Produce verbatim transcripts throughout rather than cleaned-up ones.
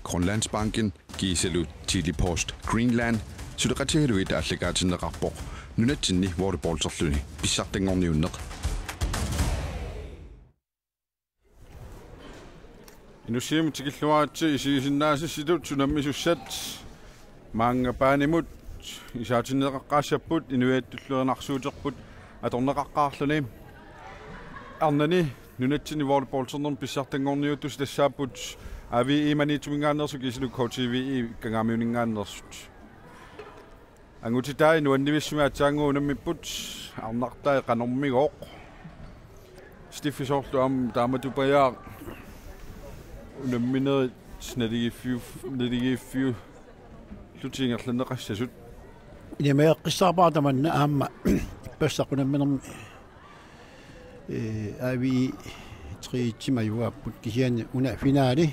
Grønlandsbanken, kiisalu Tele-Post Greenland suleqatigalugit aallakaatinneqarpoq nunatsinni volleyballterluni pissartanngorniunneq. Inussiamut tikilluaritsi isigisinnaasassitut unammisussat maanga paanimut isaatinneqaqqaassapput inuiattullu erinarsuuterput atorneqaqqaarluni. Arnani nunatsinni volleyballternermi pissartanngorniuttussat tassaapput A V I Maniitsuminngaanneersut kiisalu K T V I Kangaamiuninngaanneersut. Angutitai nuannivissumik aatsaannguaq unammipput, arnartai qanormigooq. Stiffi soorlu aamma taamatupajaaq unamminerit naligiiffiu-, naligiiffiullutik ingerlanneqassasut. Nimeqqissaarpara tamanna aamma ippassaq unamminermi, ee, A V I tre-tsi majuaapput kisianni una finaali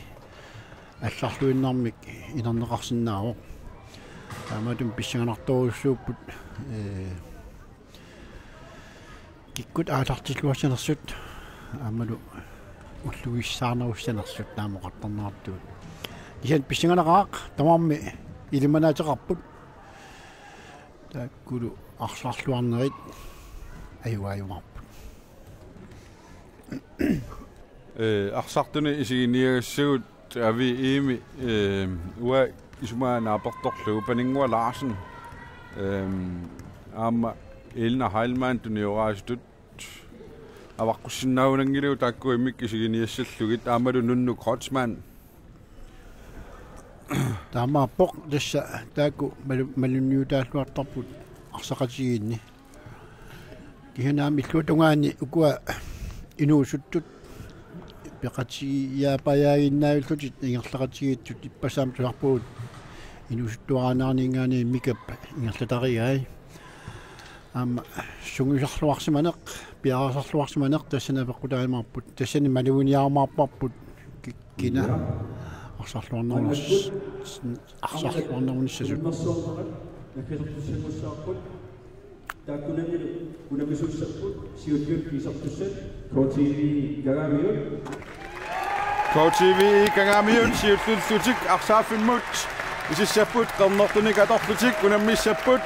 allarluinnarmik inerneqarsinnaavoq. Taamaattumik pissanganartorujussuupput, ee, kikkut aallartilluassanersut aammalu ullugissaarnerussanersut naamik oqartarnerartugut. Kisianni pissanganaqaaq tamarmik ilimanaateqarput. Taakkulu arsarluarnerit ajugajumaarput. Ee, arsartuni isiginiagassagut A V I-mi, ee, uanga isumaga naapertorlugu Paninnguaq Larsen, ee, aamma Elna Heilmann tunioraasutut avaqqussinnaanngillat taakku immikkut isiginiassallugit aammalu Nunnu Kreutzmann. Taamaappoq tassa taakku malu-, malunniutaalluartarput arsaqatigiinni. Kisianni aamma illuatungaani ukua inuusuttut peqatigiiaapajaaginnaavillutik ingerlaqatigiittut ippassaq aamma tusarpugut inuusuttuaraannaaninngaanniit Mikap ingerlatarigai. Aamma sungiusarluarsimaneq, piareersarluarsimaneq tassani apeqqutaajumaarput, tassani maluginiarumaarparput ki-, kina arsarluarnerunis-, arsarluarnerunissasut. Taakkunanilu unammisuussapput siulliullutik isertussat K T V I Kangaamiut. K T V I Kangaamiut siullullutik arsaaffimmut isissapput, qernertunik atorlutik unammissapput.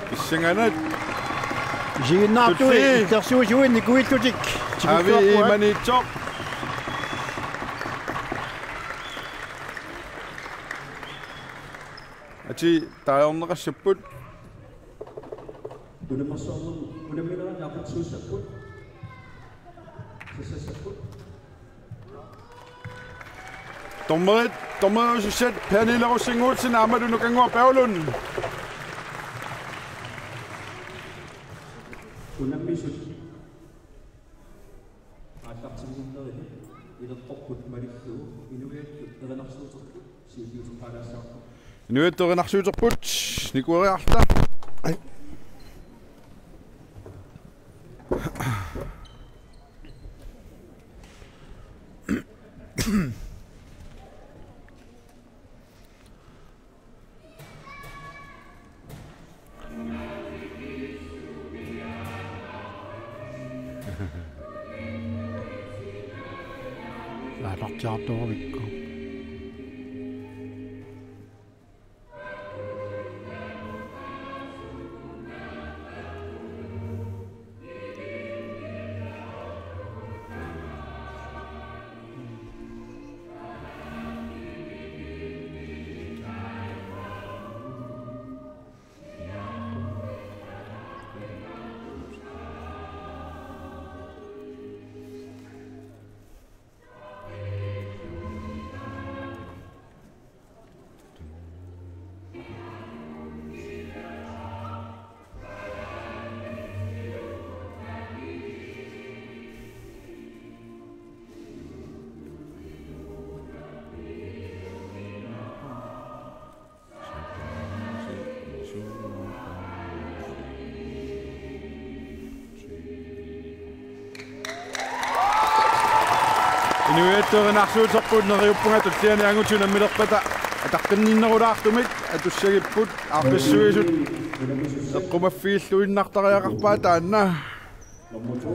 Pissanganaq. Isiginnaartui Tulli. Illersuisuit nikuillutik. A V I Maniitsoq. Atii taajorneqassapput. Unammersuarnermut unamminerit naapertuussapput. Sassassapput. Dommerit, dommerisussat Pernille Rosing Olsen aammalu Nukannguaq Berglund. Unammisut aallartinnermini ilertorput malillugu inuiattut erinarsuuterput siulliuteqqaalaassavarput. Inuiattut erinarsuuterput, Nikueriarta. Ai. Aallartiartuuvikku. Inuiattut erinarsuuterput neriuppunga tulliani angutit unammilerpata ataqqinninnerulaartumik atussagipput aaqqissuisut eqqumaffigilluinnartariaqarpaat taanna. Nummer to,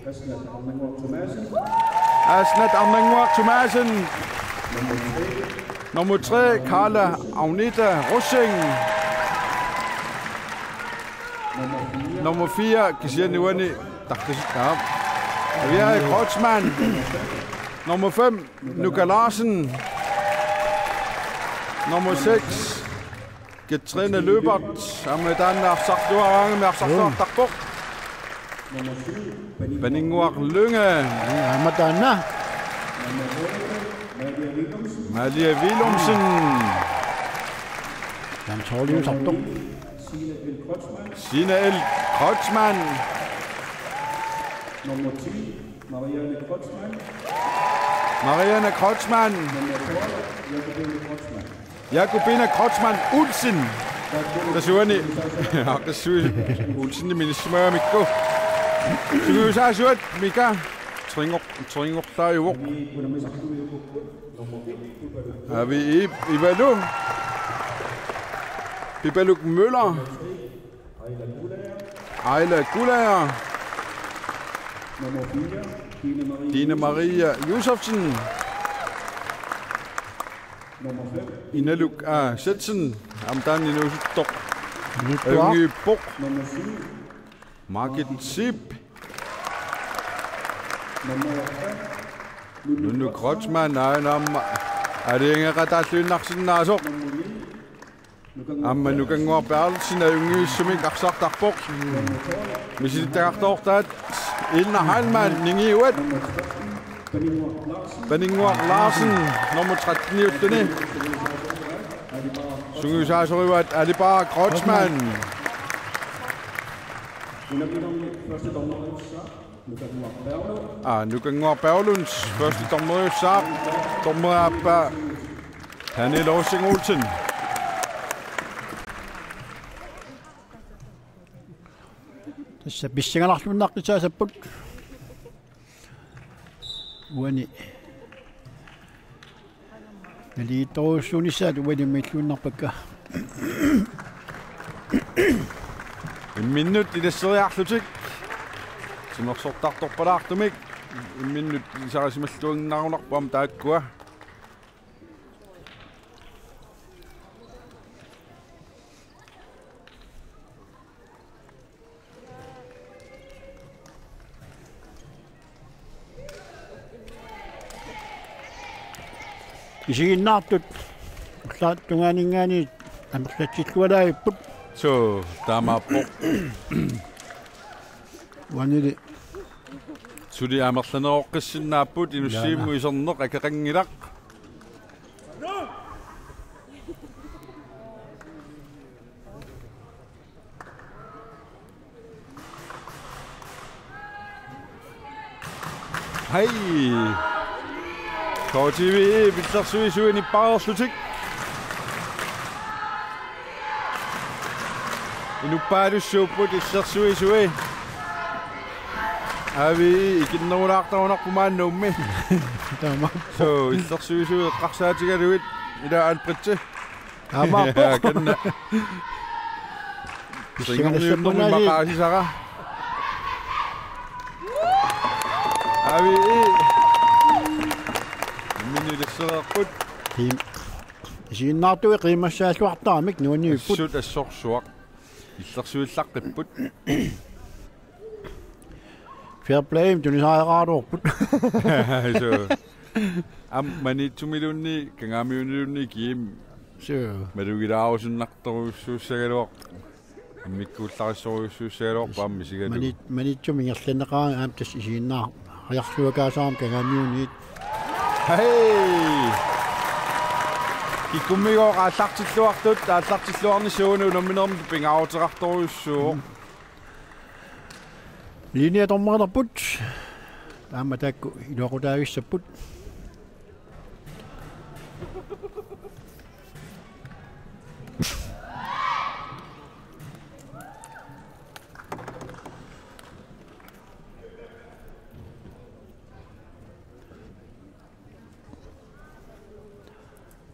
Asnat Arnannguaq Thomassen. Asnat Arnannguaq Thomassen. Nummer tre, Karla Agnete Rosing. Nummer fire, kisianni uani tarkisittaa. Aviaja Kreutzmann. Nummer fem, Nuka Larsen. Nummer seks, Katrine Løbert, aamma taanna arsarluaraangami arsarluartarpoq. Paninnguaq Lynge. Aamma taanna. Malia Willumsen. Landsholdiusartoq. Sina L. Kreutzmann. Nummer ti, Marianne Kreutzmann. Marianne Kreutzmann. Nummer tolv, Jakobine Kreutzmann. Jakobine Kreutzmann Olsen. Tassa uani. Aaqqissuisut Olsenimik inissimagamikku. Sungiusaasuat Mika. Tringoq-, tringoqtaajuvoq. Avi Ip Ivalu. Pipaluk Møller. Aila Gulager. Nummer fire, Dine Marie. Dine Marie Josefsen. Nummer fem, Inaluk A. Setsen. Aamma taanna inuusuttoq. Inuusuttoq. Ajunngippoq. Nummer syv, Margit Zip. Nummer otte, Nunu Kreutzmann, aana aamma. Aalajangeeqataalluinnarsinnaasoq. Nummer ni, Aamma Nukannguaq Berthelsen ajunngivissumik arsartarpoq. Misilittagartoortaat Elna Heilmann ningiuat. Paninnguaq Larsen nummer tretten-iulluni. Sungiusaasorivaat Alipaa Kreutzmann. Aa, Nukannguaq Berglund, første dommeriussaaq, dommeri aappaa Hanne Losing Olsen. Tassa pissanganarluinnaqqissaassapput. Uani nalitorujussuunissaat uani immilluinnarpakka. Imminnut ilasseriarlutik timersortartorpalaartumik imminnut ilisarisimalluinnarunarpoq aamma taakkua. Isiginnaartut ullaap tungaaninngaanniit amerlatsillualaavipput. Suu, taamaappoq. Uanili suli amerlaneroqqissinnaapput, Inussivimmut iserneq akeqanngilaq. Hej. K T V E illersuisui nippareerlutik. Inuppaalussuupput illersuisui. Avi ikinnerulaartarunarpoq maannammi. Taama. Suu, illersuisui eqqarsaatigalugit ila Albrecht. Taamaappoq. Kanna. Pissanganassapput. Singerniunnumi maqaasisara. Avi. Imminut ilissereerput. Tiim. Isiginnaartui qiimmassaalluartaramik nuannivipput. Assut assorsuaq. Illersuillaqqipput. Fair play, tunisariaqaraluarput. Suu. Aamma Maniitsumiluunniit, Kangaamiuniluunniit kiim. Suu. Malugilaarusunnartorujussuussagaluarpoq. Immikkuullarissorujussuussagaluarpoq aamma isigalugu. Mani-, Maniitsumi ingerlanneqaraangat aamma tassa isiginnaariarsuakaasaramik Kangaamiuniit. Hej! Kikkummigooq aallartilluartut, aallartilluarnissaq uani unamminermi pingaaruteqartorujussuuvoq. Linje dommererput. Aamma taakku iluaqutaavissapput.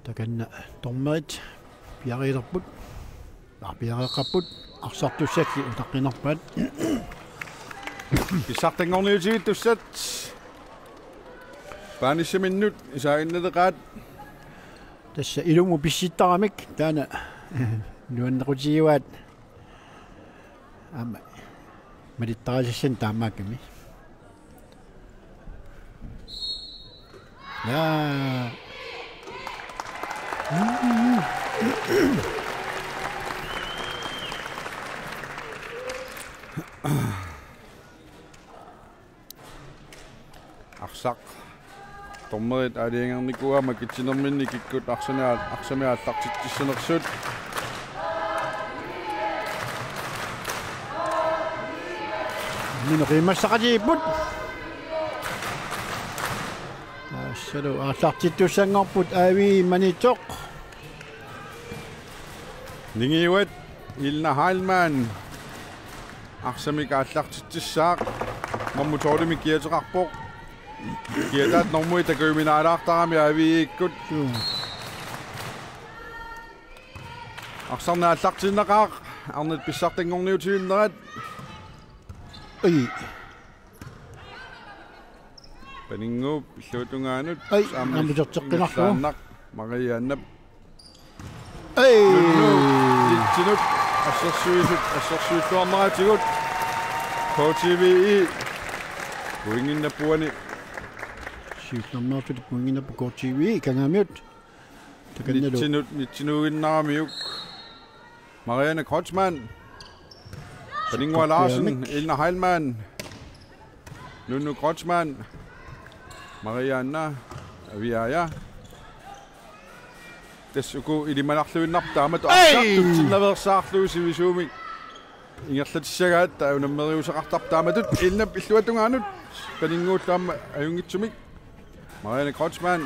Takanna dommerit piareerput. Naa, piareeqqapput. Arsartussalli utaqqiinnarpaat. Pissartanngorniutigiittussat. Paanissaminnut isaaginnaleqaat. Tassa ilumut pissittaramik taanna nuannequtigivaat. Aamma malittarisassat taamaakkami. Ja. Arsaq. Dommerit aalajangernikuuaa makitsinerminni kikkut arsani aal-, arsamik aallartitsissanersut. Minut qiimmassaqatigiipput. Tassalu aallartittussanngorput A V I Maniitsoq. Ningiuat Ilna Heilmann. Arsamik aallartitsissaaq. Normu tolvimik kiateqarpoq. Kiataat normui takujuminaalaartarami A V I-kkut. Arsarneq aallartinnaqaaq. Arnat pissartanngorniutiginnerat. Ai. Paninnguup illuatungaanut. Ai, aamma terteqqinarlugu. Ingerlaannaq Mariannap. Ai. Nunnu Nitsinut assersuisut, assersuilluarneratigut K T V I pointinnappoq uani. Siullermeersut pointinnappoq K T V I Kangaamiut. Takannalu. Nitsinut, nitsinuuginnaramiuk. Marianne Kreutzmann. Paninnguaq Larsen, Ilna Heilmann. Nunnu Kreutzmann. Marianne Aviaja. Tassa uku ilimanarluinnarput taamatut. Ei! Arsaq tutsinnaveersaarlugu sivisuumik ingerlatissagaat, taava unammeriuseqartarpoq taamatut. Ilnap illuatungaanut. Paninnguullu aamma ajunngitsumik. Marianne Kreutzmann.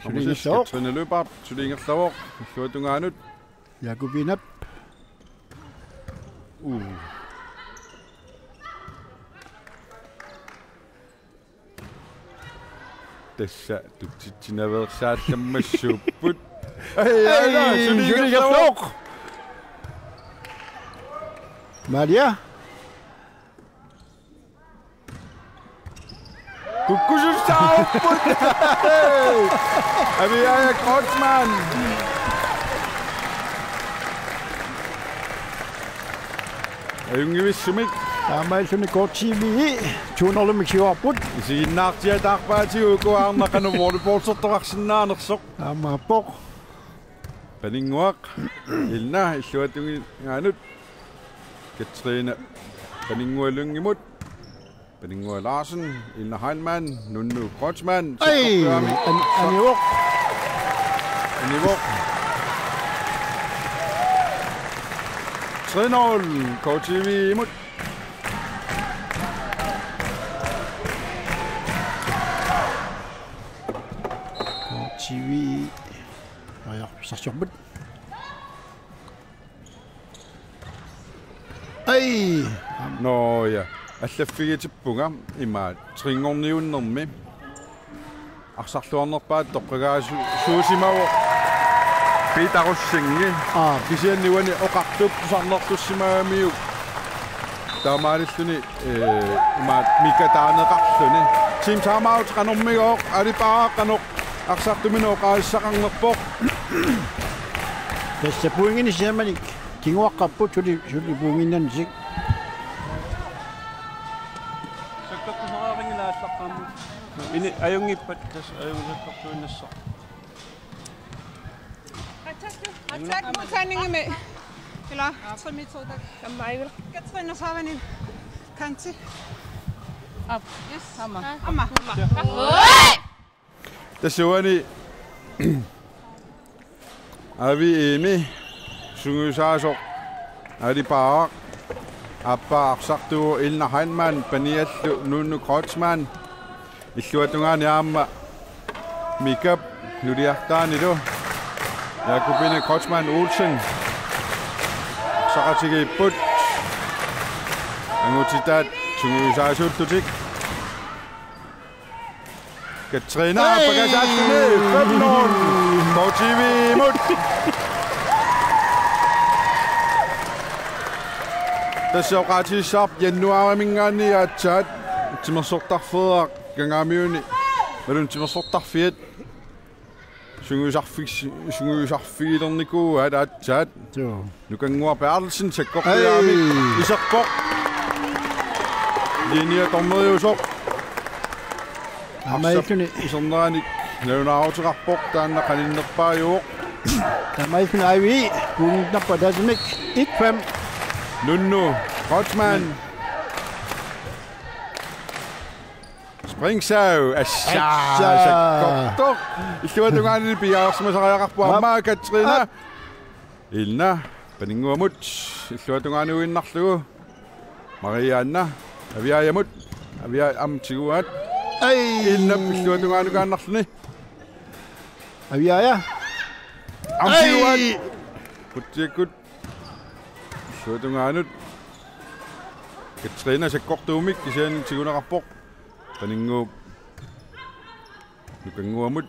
Suli ingerlavoq. Katrine Lyberth, suli ingerlavoq. Illuatungaanut. Jakobinap. Uh. Tassa tutsitsinaveersaallammassuupput. Ai, ai, ai, ai, suli ingerlavoq. Malia. Kukkusussaarput. Aviaja Kreutzmann. Ajunngivissumik. Taamaalilluni K T V I to nul-imik siuarput. Isiginnaartiataarpaatigut uku arnat qanoq volleyballsertoqarsinnaanersoq. Aammaappoq. Paninnguaq. Ilna illuatungaanut. Katrine Paninnguaq Lyngimut. Paninnguaq Larsen, Ilna Heilmann, Nunnu Kreutzmann. Ai, sikkorpiaami. An-, anivoq. Anivoq. Tre nul, K T V I-mut. K T V I. Aja, sassiorput. Ai! Nå ja. Allaffigitippunga imaat trinngorniunnermi. Arsarluarnerpaat toqqagaasu-, suusimavoq Peter Rosing. Aa. Kisianni uani oqartup tusarnertussimagamiuk. Taamaalilluni, eh, imaat Mika taaneqarluni. Team timeout qanormigooq, Ali Paaraq qanoq arsartuminut oqaasissaqarnerpoq. Tassa pointinik sisamannik kinguaqqapput suli, suli pointinnannisik. Sakkortusoraanngilaq aallaqqaammut. Ini ajunngippat tassa ajunngilaq sakkortuinnassaaq. Attack modtagning med. Eller tre meter der. Katrine Savanen. Kanti. Op. Yes. Aamma. Aamma. Tassa uani A V I-mi sungiusaasoq Ali Paaraq, aappaa arsartuuvoq Ilna Heilmann, paniallu Nunnu Kreutzmann, illuatungaani aamma Mikap nuliartaanilu Jakobine Kreutzmann Olsen. Arsaqatigiipput. Angutitaat sungiusaasuullutik. Katrine Hej! Pakasaattuni fem nul. K T V-mut. Tassa oqaatigissavarput januaarimiingaanniit aatsaat timersortarfeeraq Kangaamiuni. Imaluunniit timersortarfiat sungiusarfis-, sungiusarfigilernikuuaat aatsaat. Joo. Nukannguaq Berthelsen sakkortujaamik. Ai. Iserpoq. Linje dommeriusoq. Aamma Arsap illuni. Iserneranik nalunaaruteqarpoq, taanna qaninnerpaajuvoq. Taamaalilluni A I V punnginnarpoq ataatsimik et fem. Nunnu Kreutzmann. Springsav, assa, assa. Sakkortoq. Illuatungaanut piareersimasariaqarpoq. Aap. Aamma Katrina. Aap. Ilna, Paninnguamut, illuatungaanuinnarlugu. Marianna, Aviaajamut, Aviaajamut tiguaat. Ai! Ilnap illuatungaanukaannarluni. Aviaaja. Aamma tiguaat. Ai! Qutsiakkut. Illuatungaanut. Katrina sakkortuumik kisianni tiguneqarpoq. Paninnguup. Nukannguamut.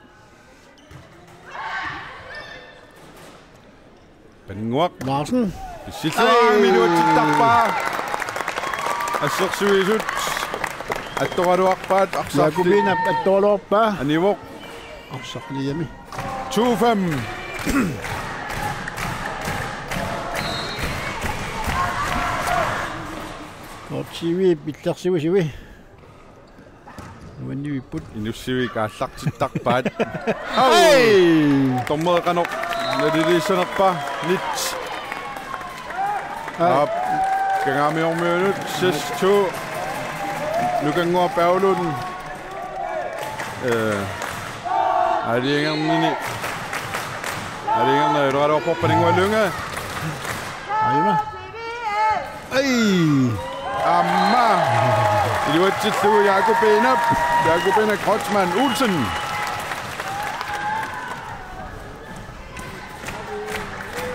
Paninnguaq. Larsen. Pissilluarami. Ai. Iluatsittarpaa. Assersuisut attoraluarpaat arsarli. Jakobinap attoraluarpaa. Anivoq. Arsaq niami. To fem. T V pillersivisui. Nuannivipput. Inussivik aallartittarpaat. Ai! Dommeri qanoq naliliissanerpa? Nit. Ai. Aap. Kangaamiormiunut seks to. Nukannguaq Paulun. Eh. Aalajangernini. Aalajangernera iluaraluarpoq Paninnguaq Lynge. Aajuna. Ai! Aamma. Iluatsillugu Jakobinap. Jakobina Kreutzmann Olsen.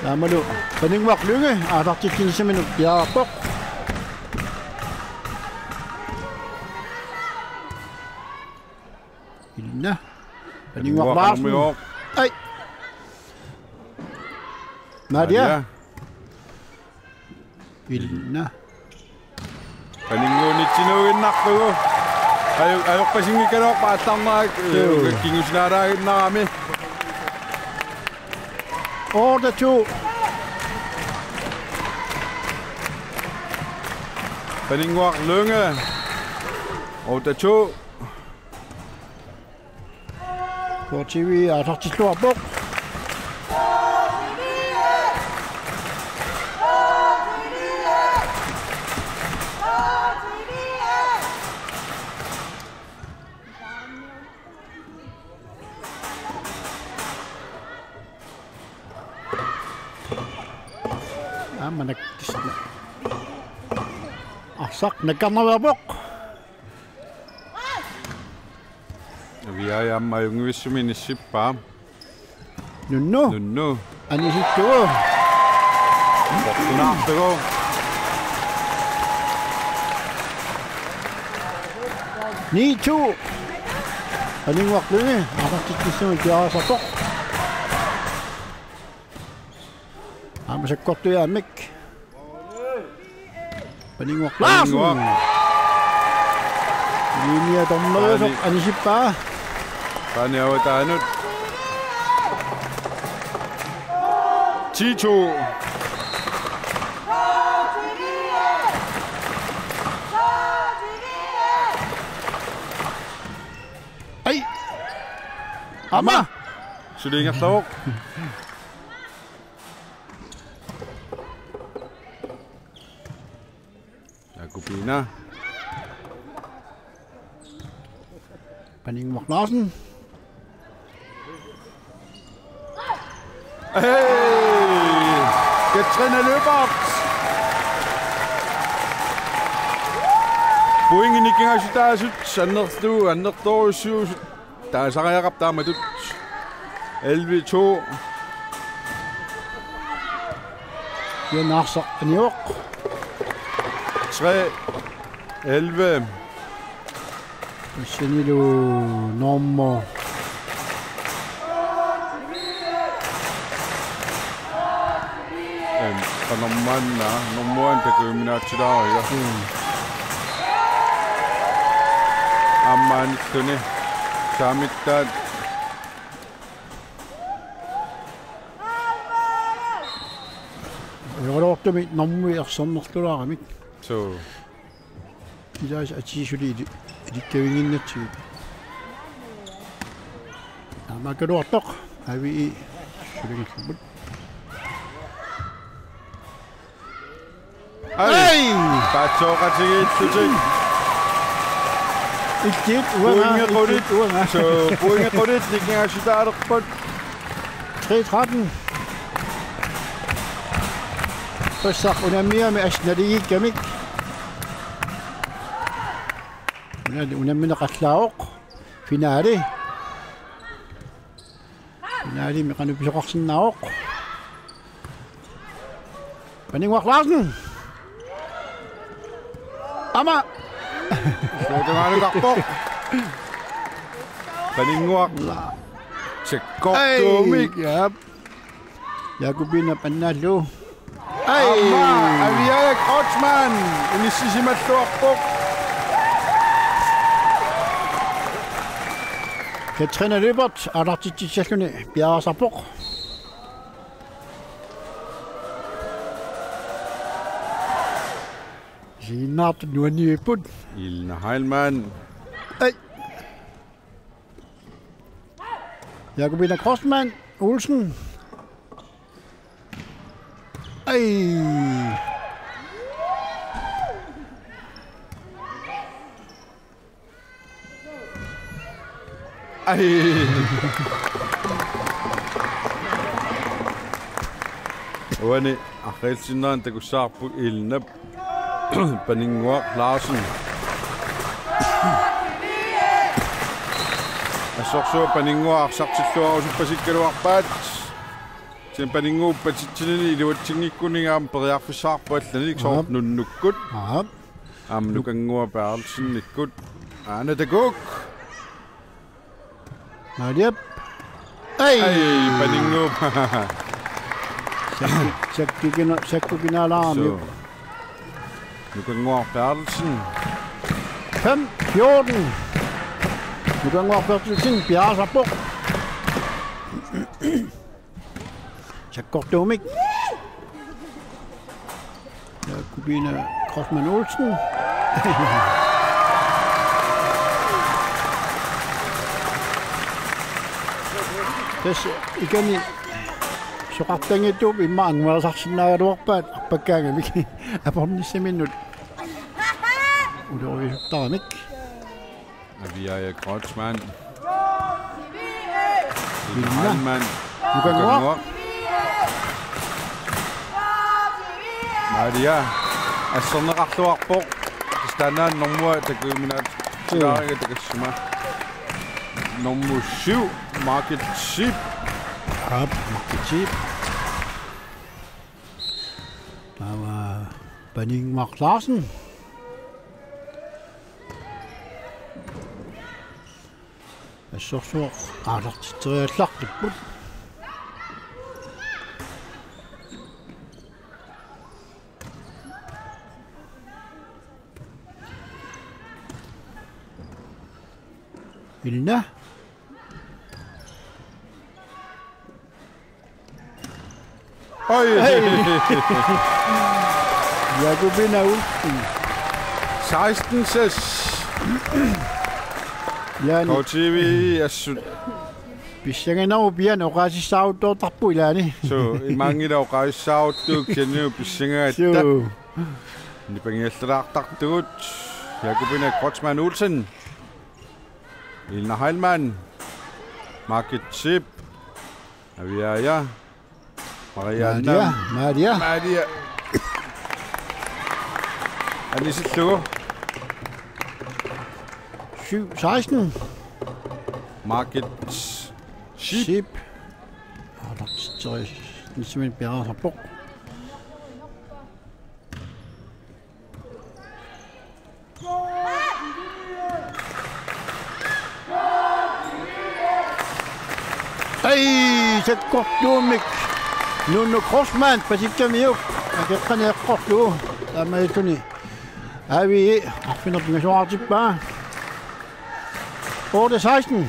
Taamalu Paninnguaq Lynge aallartitsinissaminut piareerpoq. Ilna. Paninnguaq Larsen. Paninnguaq. Ai. Nadia. Nadia. Ilna. Paninnguunitsinuuginnarlugu. Aju-, ajoqpasinngikkaluarpaa allarnerat. Joo. Kingusinaaraaginnarami. Otte to. Paninnguaq Lynge. Otte to. K T V aallartilluarpoq. Aamma naktisna. Arsaq nakkarnaveerpoq. Aviaaja aamma ajunngivissumik inissippaa. Nunnu. Nunnu. Anisittugu. Portunaartugu. Ni to. Paninnguaq Lynge aallartitsissummik piareersarpoq. Aamma sakkortujaamik. Paninnguaq Larsen. Paninnguaq. Linje dommeriusoq. Taani. Anisippaa. Taani avataanut. Ti to. Ai. Aamma. Suli ingerlavoq. Jakobina. Paninnguaq Larsen. Hey! Katrine Lyberth. Pointit nikingassutaasut annertu-, annertoorujussuusut. Taasariaqarpoq taamatut. Elleve to. Jan Arsaq anivoq. Tre elleve. Tassanilu nummer. Øhm, Qanormaanna, normuan takujuminaatsilaariga. Aamma anilluni saamittaat. Ujoraluartumik normui ersernerlulaaramik. Suu. Ilaasa atii suli ili-, ilikkavinnginnatsigit. Taamaakkaluartoq. Avi sulingerlummut. Ai! Ai! Paatsooqatigiillutik. Ittiit uanga, pointit qulit. Ittiit uanga. Suu, pointit qulit nikingassutaalerput. Tre tretten. Tassa unammiami assut naligiikkamik. Una-, unammineqallaavoq. Finale. Finalemi qanoq pisoqarsinnaavoq. Paninnguaq Larsen. Aamma. Suutungaanut arpoq. Paninnguaq. Tsekkortuumik. Ai, jap. Jakobine Pannallu. Ai. Aamma Aviaja Kreutzmann inissisimalluarpoq. Katrine Lyberth aallartitsissalluni piareersarpoq. Isiginnaartut nuannivipput. Ilna Heilmann. Ai. Jakobine Kreutzmann Olsen. Ai. Ai. Uani arriitsinnerani takussavarput Ilnap Paninnguaq Larsen. Assorsuaq Paninnguaq arsartilluarusuppassikkaluarpaat. Kisianni Paninnguup patitsinini iluatsinngikkunik aamma periarfissaqarpoq allanik soorlu Aap. Nunnukkut. Aap. Aamma Nuk- Nukannguaq Berthelsennikkut. Aana takuuk. Mariap. Ai. Ai, Paninnguup. Sakki-, sakkukina-, sakkukinaalaarami. Suu. Nukannguaq Berthelsen. Fem fjorten. Nukannguaq Berthelsen piareersarpoq. Sakkortuumik. Jakobine Kreutzmann Olsen. Tassa ikani soqartanngitsuup immaqa angumalersarsinnaagaluarpaat arpakkaangamik apornissaminnut uloriusuttaramik. Aviaja Kreutzmann. Ilna. Heilmann. Nukannguaq. Nukannguaq. Maria. Asserneqarluarpoq. Taanna normua takujuminaatsilaaringa takassuma. Normu syv, Margit Zeeb. Aap, Margit Zeeb. Taava Paninnguaq Larsen. Assorsuaq aallartitseriallartipput. Ilna. Oj. Hey. Jakobine Olsen. Seksten seks. Ja, ni- K T V assut. Pissanganaq pian oqaasissaaruttoortarpoq ilaanni. Suu, imaanngilaq oqaasissaaruttuuvoq kisianni pissangagatta. Suu. Nipangiallalaartartugut. Jakobine Kreutzmann Olsen. Ilna Heilmann. Margit Zeeb. Aviaja. Maria. Maria, Nam. Maria. Maria. Anisillugu. Syv seksten. Margit Zeeb. Zeeb. Aallartitseri-, nissamin piareersarpoq. Ai, sakkortuumik. Nuno Kreutzmann, pasikamiuk. Akeqqani eqqorlugu taamaalilluni A V E arfineq-pingasuartippaa. Otte seksten.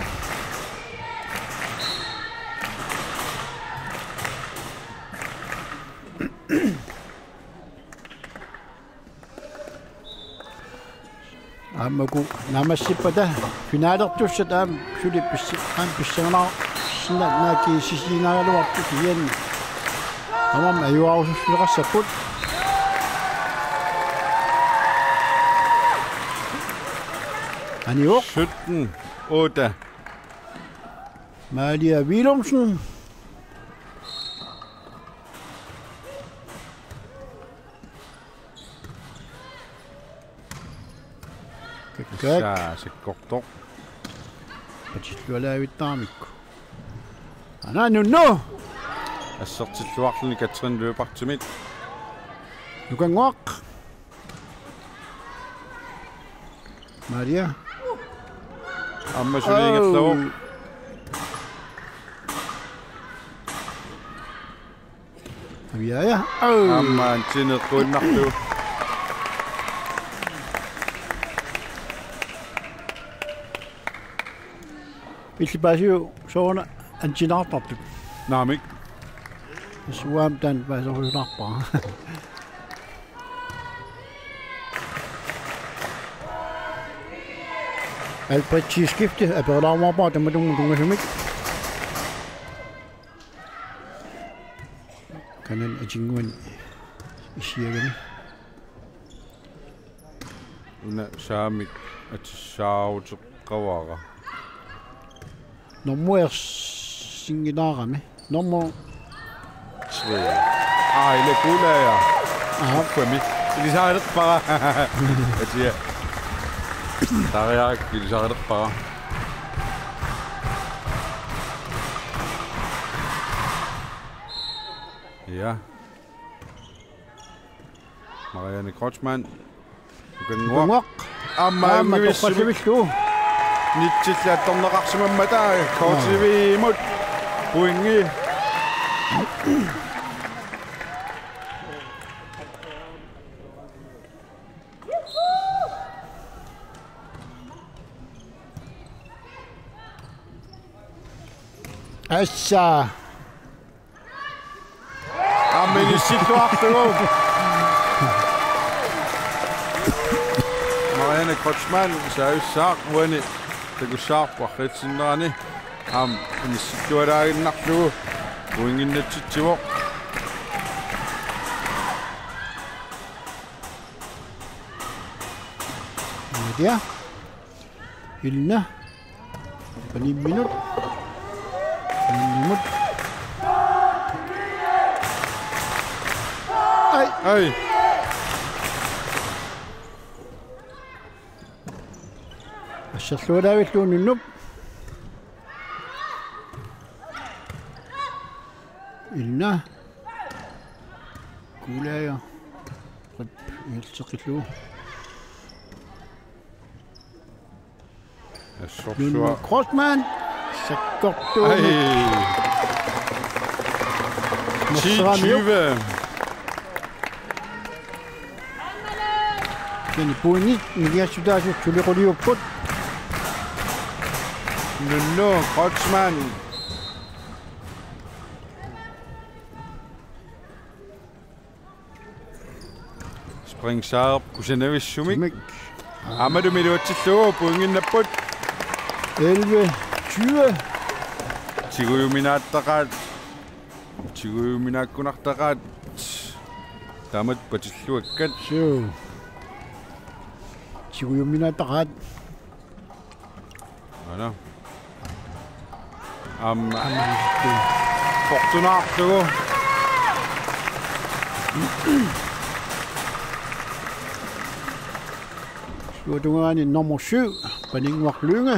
Aamma uku naammassippata finalertussat aamma suli pissi-, aamma pissanganaq sinna naaki sisiinaagaluartut ian. Aamma ajuarusussuleqassapput. Anivoq. Sytten otte. Malia Willumsen. Kakkaak. Tassa sakkortoq. Patillualaavittaramikku. Ana nunnu. Assertilluarluni Katrin Løbertimit. Nukannguaq. Maria. Aamma suli ingerlavoq. Au. Aviaja. Au. Aamma antsineqquinnarlugu. Illit paasiuk sooruna antsineqartartut? Naamik. Suaam taanna paaserusulaarpara. Albrecht skifte aperlaarumaarpara tamatumunnga tunngasumik. Kanani atinnguani issiagami. Una saamik atissaaruteqqavara. Normu ersinngilaarami. Normu tre. Ai, le kuulaaja. Aha. Uffami. Ilisarilerpara. Atia. Tariaak ilisarilerpara. Ja. Marianne Kreutzmann. Nukannguaq. Nukannguaq. Aamma, aamma angivissumik toqqassavillu. Nitsilli attorneqarsimammata K T V-mut pointi. Assa. Aamma inissilluarlugu. Marianne Kreutzmann saassussaq uani takussavarput arriitsinnerani. Aamma inissilluarlaaginnarlugu pointinnatsitsivoq. Nadia. Ilna. Panimminut. Panimminut. Ai. Ai. Asserlualaavillugu Nunnup. Ilna. Kuulaaja. Qip, ilseqillugu. Assorsuaq. Nunnu Kreutzmann. Sakkortuumik. Ai. Nasseramiuk. Ti tyve. Kani pointit nigiassutaasut sulequliupput. Nunnu Kreutzmann. Spring Saab kusanavissumik. Sumik. Aammalu iluatsillugu pointinnapput. Elleve tyve. Tigujuminaattaqaat. Tigujuminaakkunartaqaat. Taamatut patilluakkat. Suu. Tigujuminaattaqaat. Aana. Aamma. Aamma. Portunaarlugu. Suatungaani nummer syv, Paninnguaq Lynge.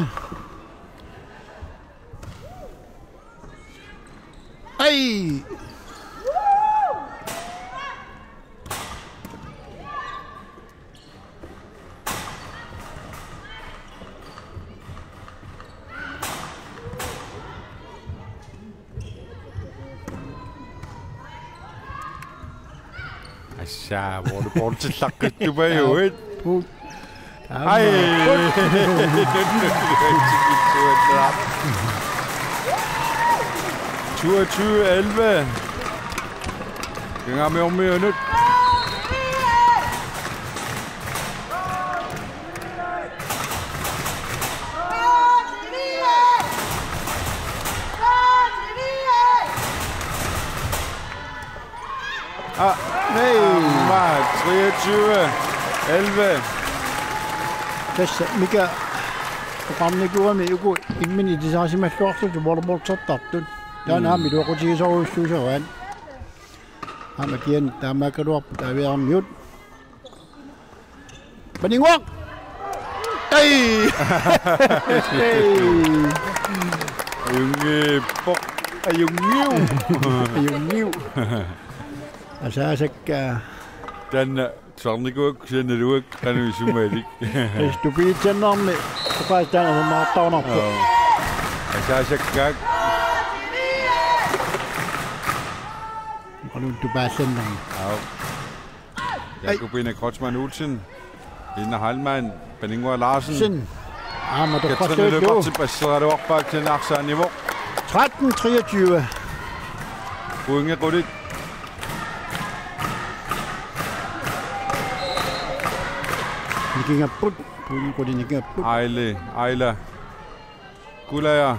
Ai! Taa, volleyballtillaqqittupajuit. Put. Ai. Toogtyve elleve. Kangamiormiunut. Ah, nej. Aamma treogtyve elleve. Tassa Mika oqarnikuugami uku imminut ilisarisimalluarlutik volleyballtertartut. Taanna aamma iluaqutigisorujussuusaraat. Aamma kisianni taamaakkaluarput Aviaarmiut. Paninnguaq! Ai! Ai! Ajunngippoq. Ajunngippoq. Ajunngippoq. Asaasakka. Taanna tusarnikuuakka kisianni naluakka qanoq isumalik. Tassa tupiitsannarmi oqaas taanna maartaunarpoq. Aa. Asaasakkaak. Qanoq tupaallannarmi. Aa. Ai. Jakobine Kreutzmann Olsen. Ina Heilmann, Paninnguaq Larsen. Sen. Aamma Katrine toqqassuullu. Løbertip asseraluarpaa kisianni arsaannivoq. Tretten treogtyve. Pointit qulit. Nikingapput. Pointit qulit nikingapput. Aile, Aila. Kulaja.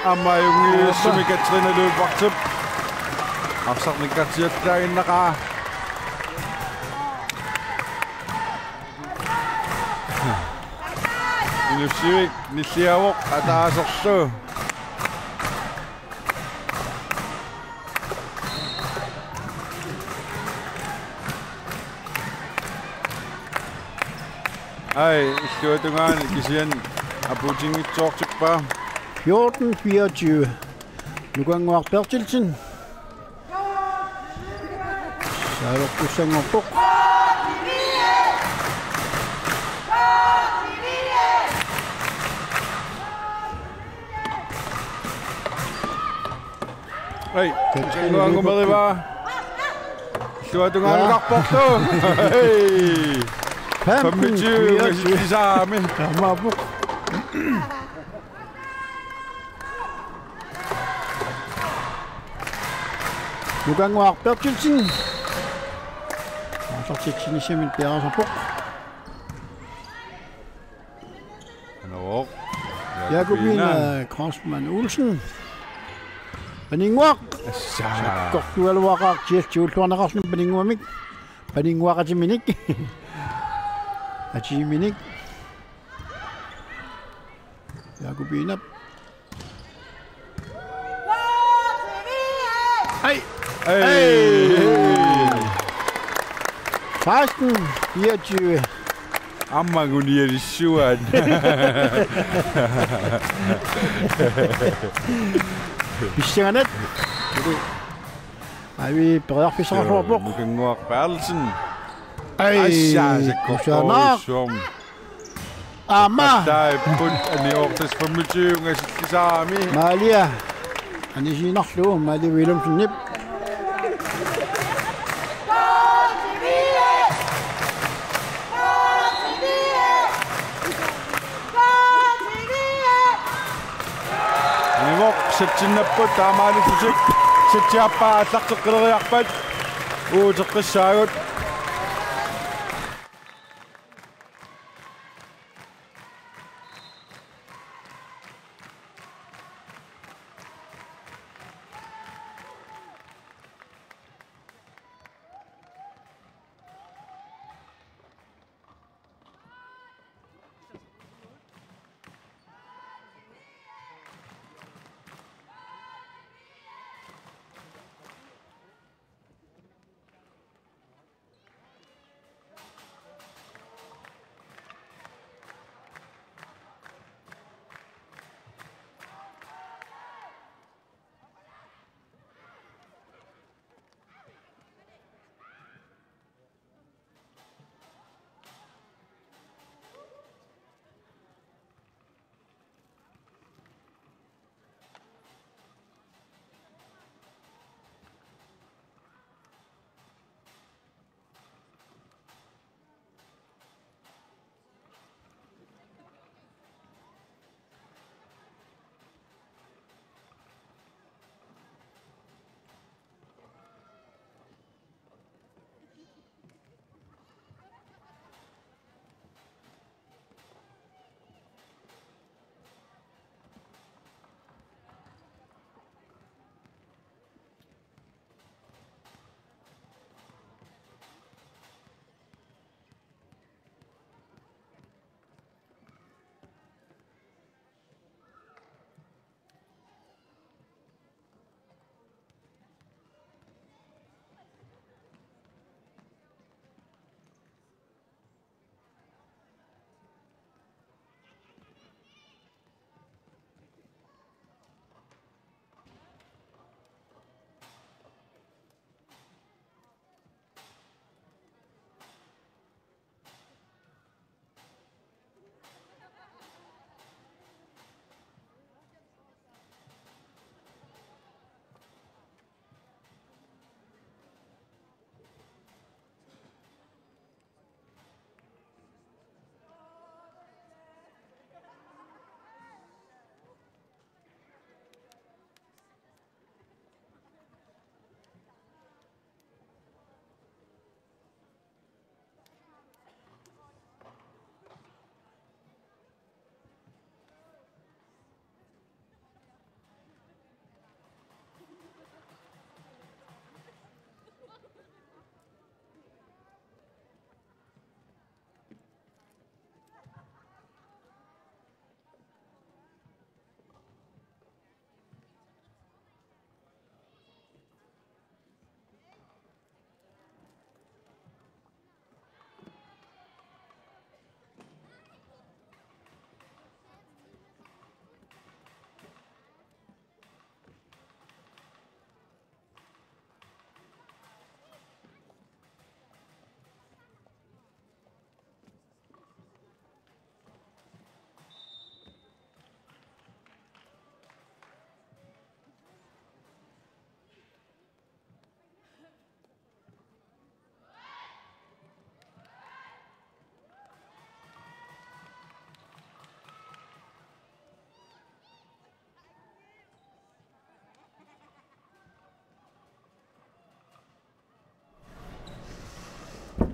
Aamma ajunngitsumik Katrine Løbertip arsarnikkartiattaaginnaqaa. Inussivik nilliavoq ataaserlu. Ai, illuatungaani kisianni apuutinngitsoortippaa. Fjorten fireogtyve. Nukannguaq Berthelsen. Saalertussanngorpoq. Ai, Katrine Løbertip. Illuatungaanukarporlu. Ai. Femten, femogtyve, fireogtyve. Sisaami. Taamaappoq. Nukannguaq Berthelsen. Arsartitsinissamik piareersarpoq. Anooq. Jakobine Kreutzmann Olsen. Paninnguaq. Assa. Sakkortugaluaqaaq tialluulluarneqarluni Paninnguamik. Paninnguaq atiminik. Atiminik. Jakobinep. Ai. Ai. Ai. Seksten fireogtyve. Aamma angunialissuaat. Pissanganaq. Avi periarfissaqarluarpoq. Nukannguaq Berthelsen. Ai. Assa, kusanaq. Sakkortuujussuarmik. Aamma. Taipput anioortas femogtyve ungasillisaami. Maalia. Anisiinnarlugu Maalia Wilhelmsenip. Animoq satsinnapput taamaalillutik. Satsiappaa aallarteqqileriarpat. Uuteqqissaagut.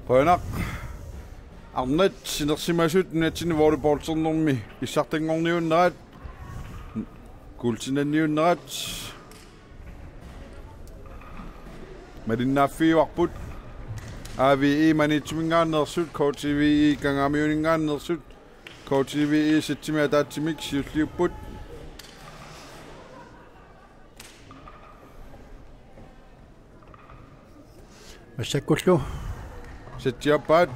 Qujanaq. Arnat sinersimasut nunatsinni volleyballternermi pissartanngorniunnerat, kuultinniunnerat malinnaaffigivarput. A V E Maniitsuminngaanneersut, K T V E Kangaamiuninngaanneersut, K T V E setsimi ataatsimik siulliupput. Massakkullu setsiappaat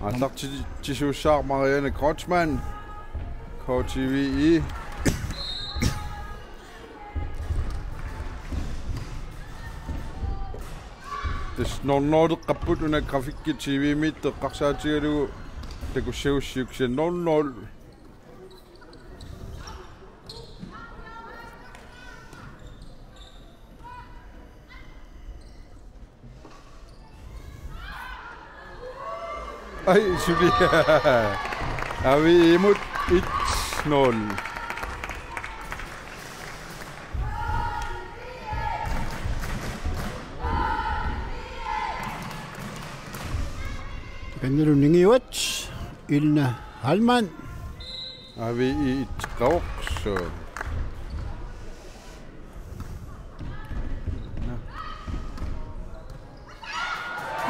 aallartitsisuussaaq Marianne Kreutzmann, K T V E. Tassa nul nul eqqapput, una grafikki T V-miittut eqqarsaatigalugu takussagussiuk, kisianni nul nul. Ai, suli. A V E-mut et nul. Kannilu ningiuat, Ilna Halman. A V E et qavoq, så.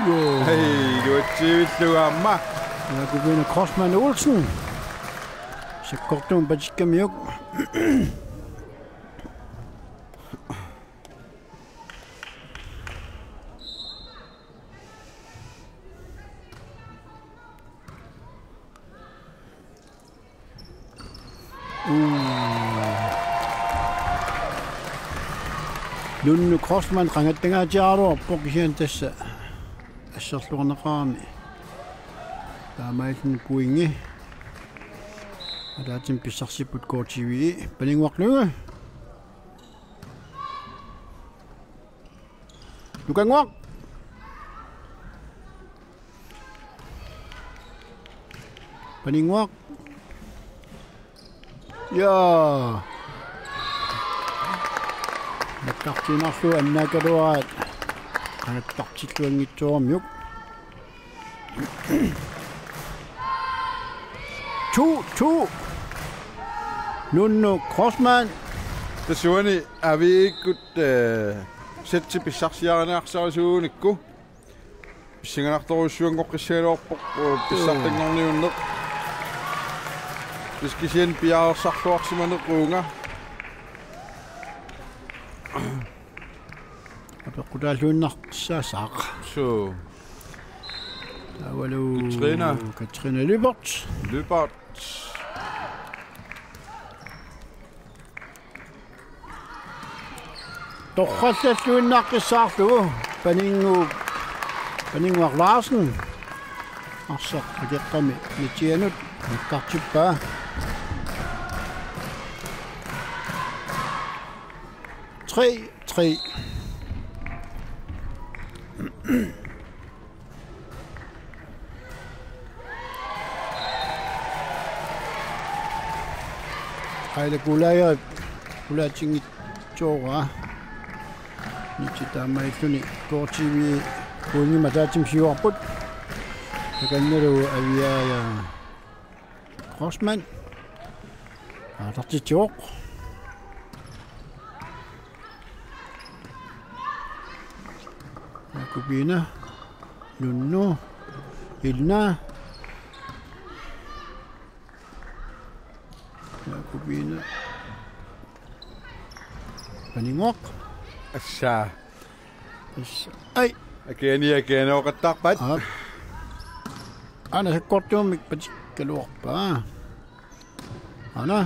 Joo. Hej, du er til, du er mig. Jakobine Kreutzmann Olsen. Sakkortuumik patikkamiuk. Uu. Nunnu Kreutzmann qangattangaatsiaraluarpoq, kisianni tassa asserluarneqarami taamaalilluni pointi. Ataatsimik pissarsipput K T V E. Paninnguaq Lynge. Nukannguaq. Paninnguaq. Jaa. Nakkartiinnarlugu annaakaluaraat. Qangattartilluanngitsooramiuk. To to. Nunnu Kreutzmann. Tassa uani A V E-kkut, eh, setti pissarsiariniarsarisuunikku pissanganartorujussuanngoqqissagaluarpoq, eh, pissartanngorniunneq. Tassa kisianni piareersarluarsimaneq uunga. Apeqqutaalluinnarsaassaaq. Suu. Taavalu Katrine. Katrine Lyberth. Lyberth. Torrallalluinnaqqissaarlugu Paninngu-, Paninnguaq Larsen. Arsaq akeqqami nitsianut nakkartippaa. Tre tre. Aila Gulagerip qulaatsinngitsoorpaa. Nitsi taamaalilluni K T V pointimik ataatsimik siuarput. Takannalu Aviaja Kreutzmann. Aallartitsivoq. Jakobine. Nunnu. Ilna. Jakobine. Paninnguaq. Assa. Assa. Ai. Akiani, akiani oqattaarpat. Aap. Aana sakkortuumik patikkaluarpaa. Aana.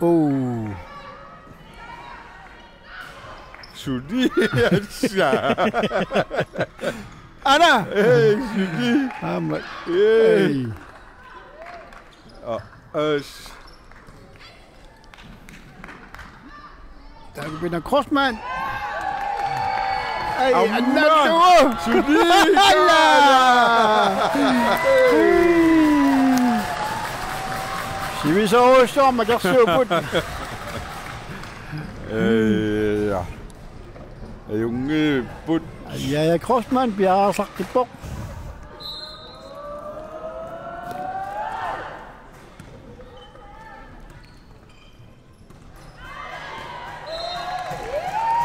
Oh. Suli, assa. Aana. Hey, suli. Aamma. Hey. Hey. Ah, as. Taakupina Kreutzmann. Ai, aamma. Annallugu. Suli. Alla. Sivisoorujussuarmik akersuupput. Ee, ja. Ajunngivipput. Aviaja Kreutzmann piareersartippoq.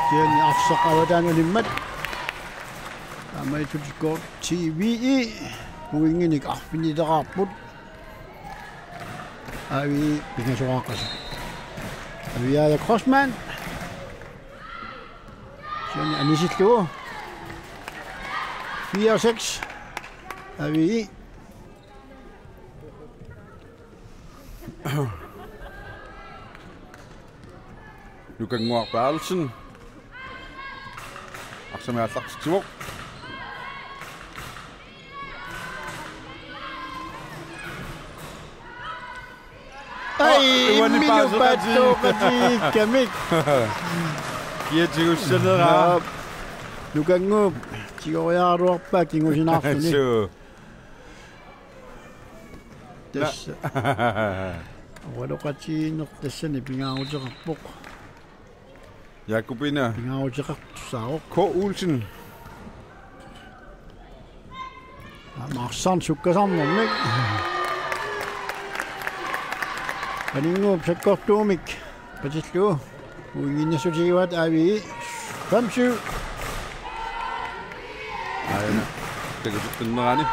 Kisianni arsaq avataani unimmat. Taamaattumik T V E pointinik arfinileraarput. Avi pingasoqaqqasoq. Aviaja Kreutzmann. Kisianni anisillugu. Fire seks. Avi. Nukannguaq Berthelsen. Arsamik aallartitsivoq. Ai, uani imminut paasooqatigiit. Paasooqatigiikkamik. Kiatigussaneraa. Nukannguup tigoriaraluarpaa kingusinaarluni. Suu. Tassa. Oqaloqatigiinneq tassani pingaaruteqarpoq. Jakobine. Pingaaruteqartussaavoq. K. Olsen. Aamma arsaq sukkasarnermik. Paninnguup sakkortuumik patillugu. Uinginnassutigivaat Avi. Fem syv. Aana. Takusuttunnerani.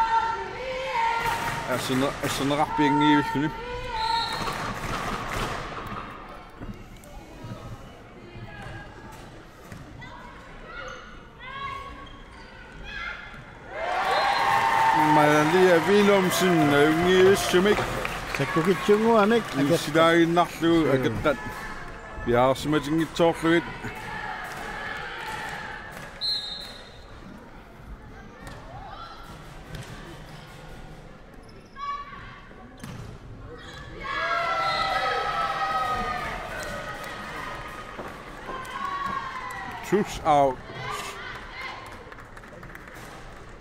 Asserne-, asserneqarpianngivilluni. Malia Willumsen, ajunngivissumik. Sakkukitsunnguamik, akertat. Insilaaginnarlugu, suu, akertat. Piareersimatinngitsoorlugit. Tus out.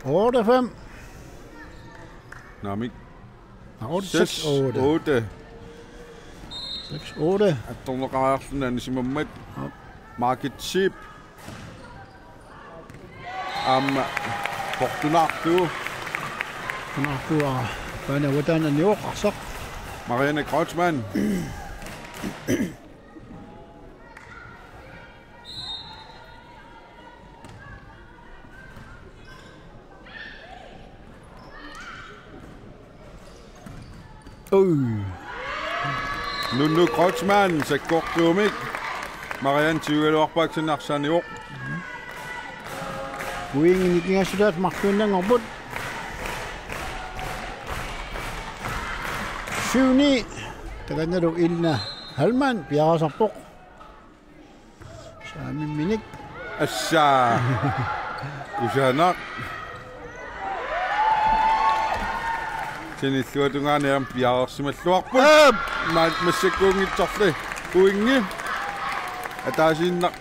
Otte fem. Naamik. Nå, otte, seks, seks, otte. Otte. Seks otte. Attorneqariarluni anisimammat. Nå. Margit Schiep. Aamma portunaarlugu. Portunaarlugu, aa, paani avataani anivoq arsaq. Marianne Kreutzmann. Ui. Nunu Kreutzmann, sakkortuumik. Marianne tigugaluarpaa kisianni arsaq anivoq. Uingi nikingassutaat marluinnanngorput. Syv ni. Takannalu Elna Hallmann piareersarpoq. Saamimminik. Assa. Kusanaq. Kisianni illuatungaani aamma piareersimalluarput. Aap! Ma-, massakkuunngitsorli. Uingi. Ataasiinnaq.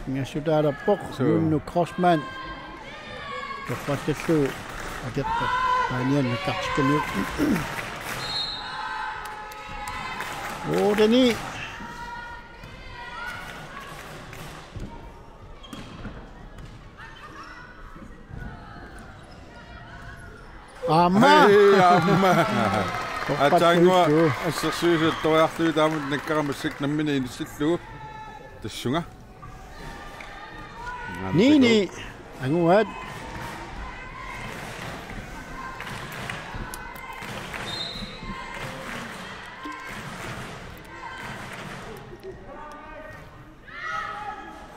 Ingassutaalerpoq. Suu. Nunu Kreutzmann. Torrattallu akertat. Paanianni nakkartikkamiuk. Otte ni. Aamma. Ai, aamma. Aatsaannguaq assersuisut toriarlugit taamatut nakkara massakkut nammineq inissillugu. Tassunga. Ni ni. Anguat.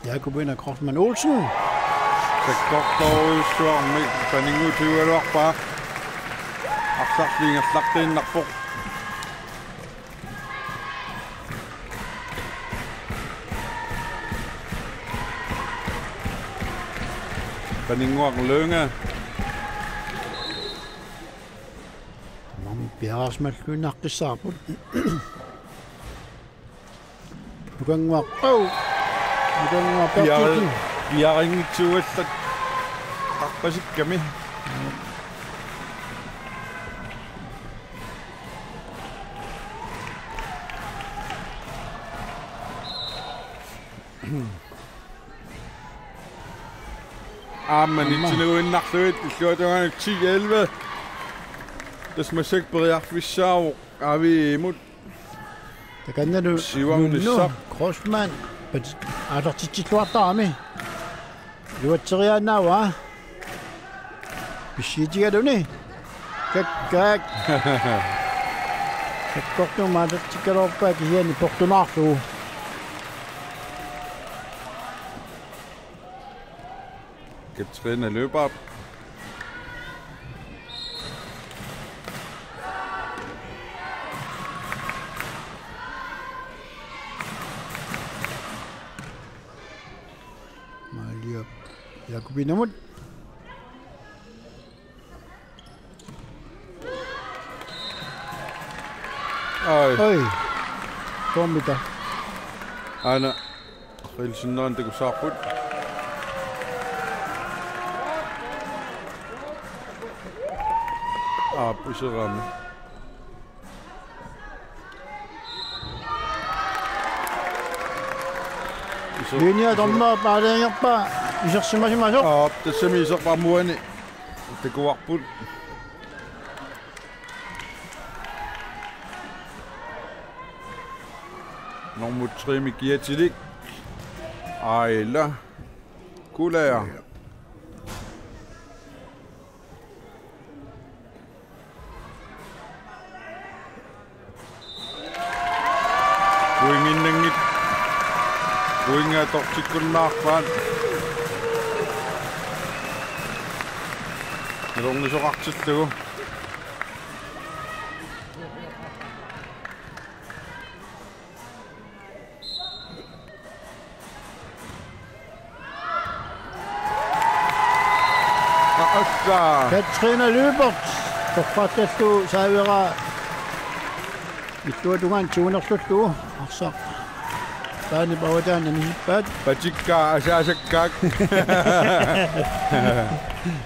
Jakobine Kreutzmann Olsen. Sakkortoorujussuarmik paninnguutigigaluarpaa. Arsarli ingerlaqqiinnarpoq. Paninnguaq Lynge. Maanna piareersimalluinnaqqissaarput. Nukannguaq. Au. Nukannguaq Piar-, Berthelsen. Piarinngitsuugallarpasikkami. Aamma nittineruinnarlugit illuatungaanut ti elleve. Tassa massakkut periarfissaavoq Aviimut. Takannalu siuarnissaq. Nunnu Crossman. Pat-, aallartitsilluartarami. Iluatseriaannaavaa. Pissiitigaluni. Kakkaak. Sakkortuumik aallartikkaluarpaa kisianni portunaarlugu. Katrine Lyberth. Malia Jakobinamut. Ai. Ai. Tuommita. Aana. Qilsinnaantakusaarput. Aap, iserami. Iser-, Linja iser-, dommer paaliangerpa isersimasimasoq. Aap, tassami iserpaamuani. Takuarput. Nummer tre-mi kiatilik. Aila Kulaja. Uinginnanngit. Uinga tortikkunnaarpaat. Ilornisoqartillugu. Assa. Katrine Lyberth. Torrattallu saaveraa. Illuatungaanut tigunerlullugu. Arsaq. Taani pavataani nisippaat. Patikka asaasakkaak.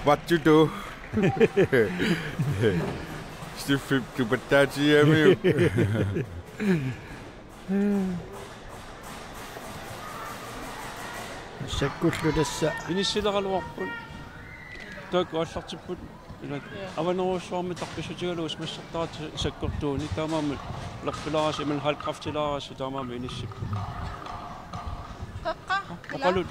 Vattutu. Stiffip tupattaatiamiuk. Sakkullu tassa. Inissileraluarput. Taakku aallartipput. Ila Avanerujussuarmi tarpissutigalugu simassortaat sakkortuuni taamaammat lerpilaarasi imaluunniit halvkræftilaarasi taamaammat inissipput. Qeqqa, ila. Oqalut.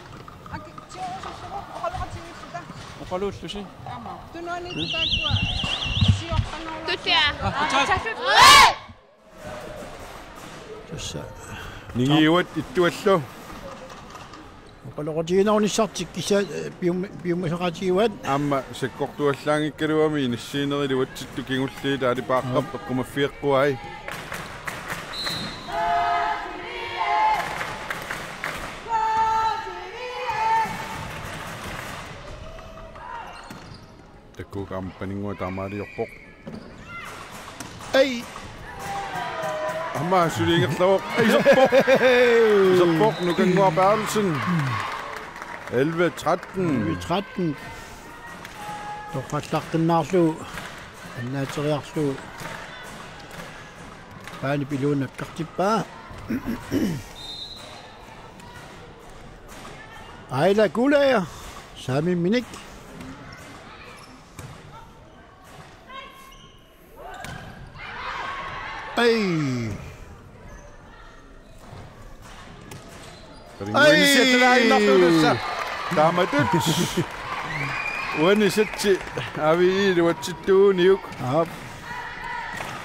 Aki, tiususugu, oqaloqatigiissuta. Oqaluullusi. Taama. Tunuani taakkua siortanngorlusi. Tutia. Ah, tak. Tassa. Ningiuat ittuallu. Oqaloqatigiinnerunissartik kisianni, eh, pium-, piumasaqaatigivaat. Aamma sakkortuallaanngikkaluami inissiinerit iluatsittut kingulliit taalipaaqqap eqqumaffigeqquai. Takuuk aamma paninnguaq taamaaliorpoq. Ai. Aamma suli ingerlavoq. Ai, iserpoq. Iserpoq Nukannguaq Berthelsen. Elleve tretten. Elleve tretten. Torrallaqqinnaarlugu. Annaateriarlugu. Paanip iluanut nakkartippaa. Aila Kulaja. Saamimminik. Ai. Ai. Uani siatilaaginnarlugu tassa. Taamatut. Uani siatsi Aviit iluatsittuuniuk. Aap.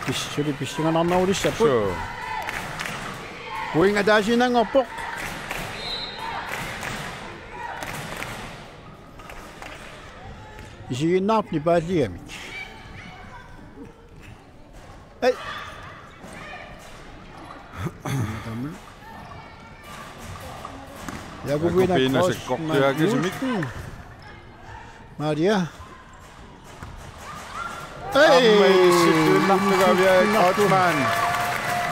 Pis-, suli pissanganarnerulissapput. Suu. Point ataasiinnanngorpoq. Isiginnaarput nipaalligamik. Ei. Jakobina Jakobina Cross, sakkortuaakasumik. Mann Nielsen. Maria. Ei. Aamma inissiinnarlugu Aviaja Kreutzmann.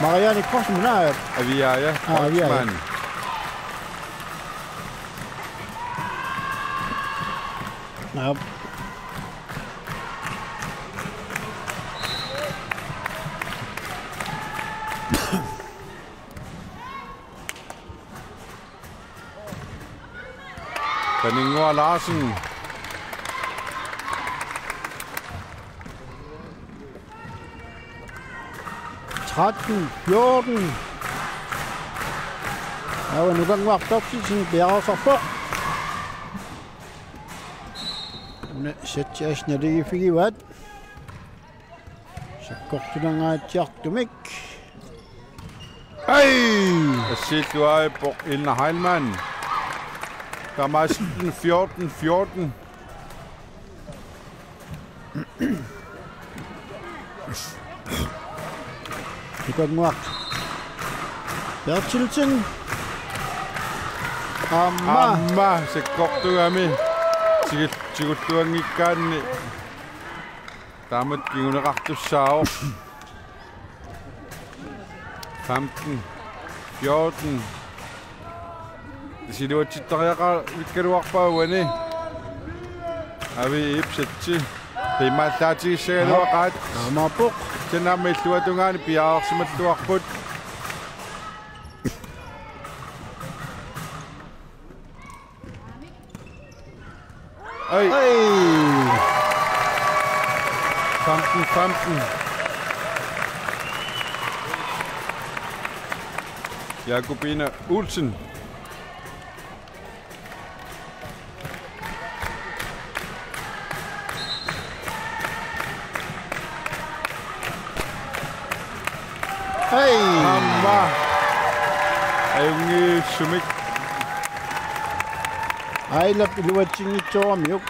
Marianne Crossmann, aa. Aviaja Aa, Aviaja. Kreutzmann. Naap. Paninnguaq Larsen. Tretten fjorten. Aua, Nukannguaq Berthelsen piareersarpoq. Una setsi assut naligiiffigivaat. Sakkortunangaatsiartumik. Ai! Assiilluarpoq Ilna Heilmann. Taamaasilluni fjorten fjorten. Nukannguaq Berthelsen. Aamma. Aamma sakkortugami. Tigul-, tigulluanngikkaanni. Taamatut kinguneqartussaavoq. Femten fjorten. Tassa iluatsittariaqavikkaluarpaa uani. Avi ipsatsi. Qiimmaallaatigissagaluaqaat. Aamma. Aamma aappoq. Tassani aamma illuatungaani piareersimalluarput. Ai. Ai. Femten femten. Jakobine Olsen. Hej! Aamma. Ajunngitsumik. Ailap iluatsinngitsooramiuk.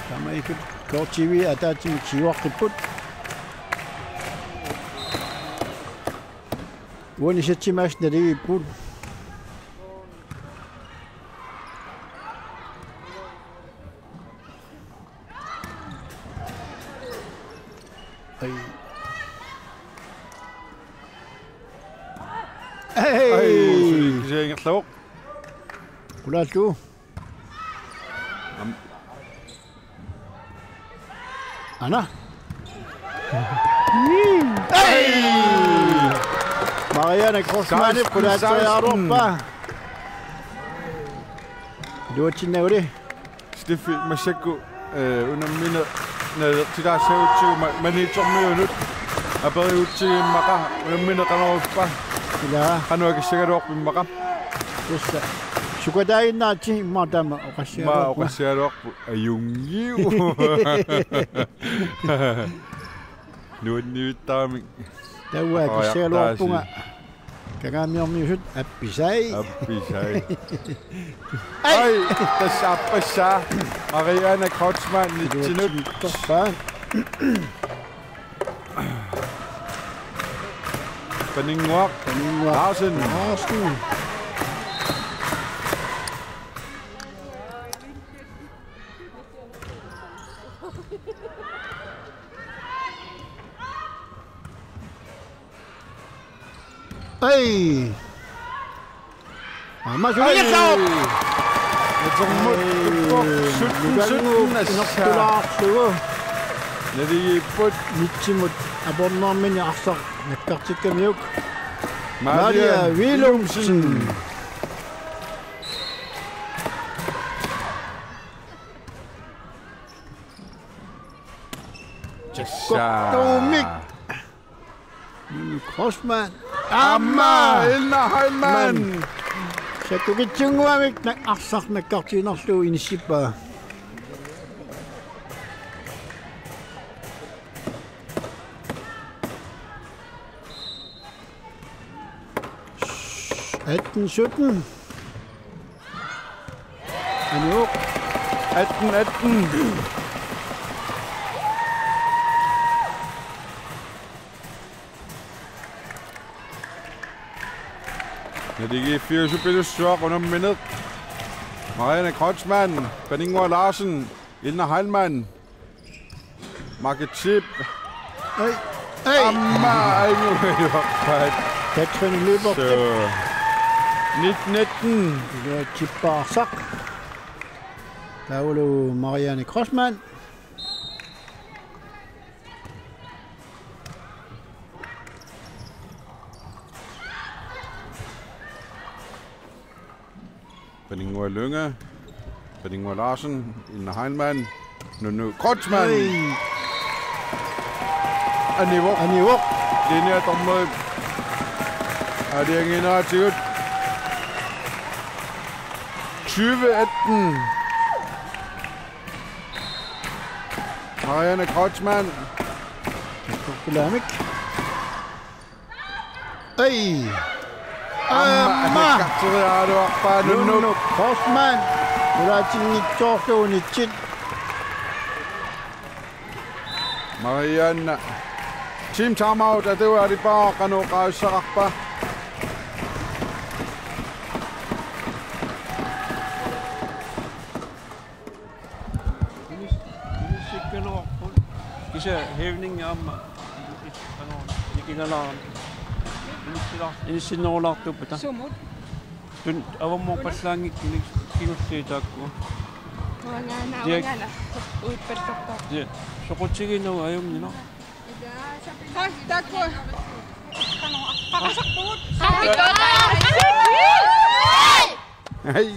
Taamaalillutik K T V ataatsimik siuaqqipput. Uani setsimik assut naligiipput. Ai. Ai, hej! Suli kisianni ingerlavoq. Qulaallugu. Am-, Ana. Ai! Marianne Kreutzmannip qulaatseriaraluarpaa. Iluatsinnagu. Steffi massakkut, eh, unammineq naleqqilaassagutsigu ma-, Maniitsormiunut aperigutsigit immaqa unammineq qanoq ippa. Ilaa. Qanoq akissagaluarpoq immaqa. Tassa. Sukataaginnaritsi immaqa taama oqassigaluarpunga. Immaqa oqassigaluarpoq ajunngitsumik. Nuannivittaramik. Taava akissagaluarpunga. Kangaamiormiusut appisai. Appisai. Ai! Ai, tassa appassaa. Marianne Kreutzmann nitsinut. Torpaa. Paninnguaq. Paninnguaq Larsen. Larsen. Ai. Aamma suli. Ai. Atormut. Ai. Sytten sytten. Nukannguup inertulaarlugu. Naligiipput. Nitsimut apornermini arsaq nakkartikkamiuk. Maria, Maria Willumsen. Willumsen. Tassa. Sakkortuumik. Kreutzmann. Aamma. Aamma. Ilna Heilmann. Sakkukitsunnguamik na-, arsaq nakkartiinnarlugu inissippaa. Atten sytten. Aniuk. Atten atten. Naligiiffiusupilussuaq unammineq. Marianne Kreutzmann, Paninnguaq Larsen, Ilna Heilmann. Margit Schiep. Ai. Ai. Aamma ajunngitsumik. Katrine Lyberth. Så. Nitten nitten. Iluatsippaat arsaq. Taavalu Marianne Kreutzmann. Paninnguaq Lynge, Paninnguaq Larsen, Ilna Heilmann, Nunu Kreutzmann. Hej. Anivoq. Anivoq. Linja dommerip aalajangiinneratigut. Tyve atten. Marianne Kreutzmann. Kulamik. Ei. Aamma. Aamma. Asikkarteriaraluarpaa Nunnuk. Nunnuk Kreutzmann. Qulaatinngitsoorlugu unitsit. Marianne. Team timeout atugaalippaa, qanoq oqaasissaqarpa? Inis-, inissikkaluarput. Kisianni hævning aamma. Qanoq, nikingalaarami. Inissilaar-, inissinnerulaartuuppata. Sumut? Tun avammuarpallaanngikkunik kingulliit taakku. Uangaana, Direk. Uangaana. Uippallortaa. Ja, soqutiginagu ajunngilaq. Haa, taakku. Qaqasarpugut. Hej.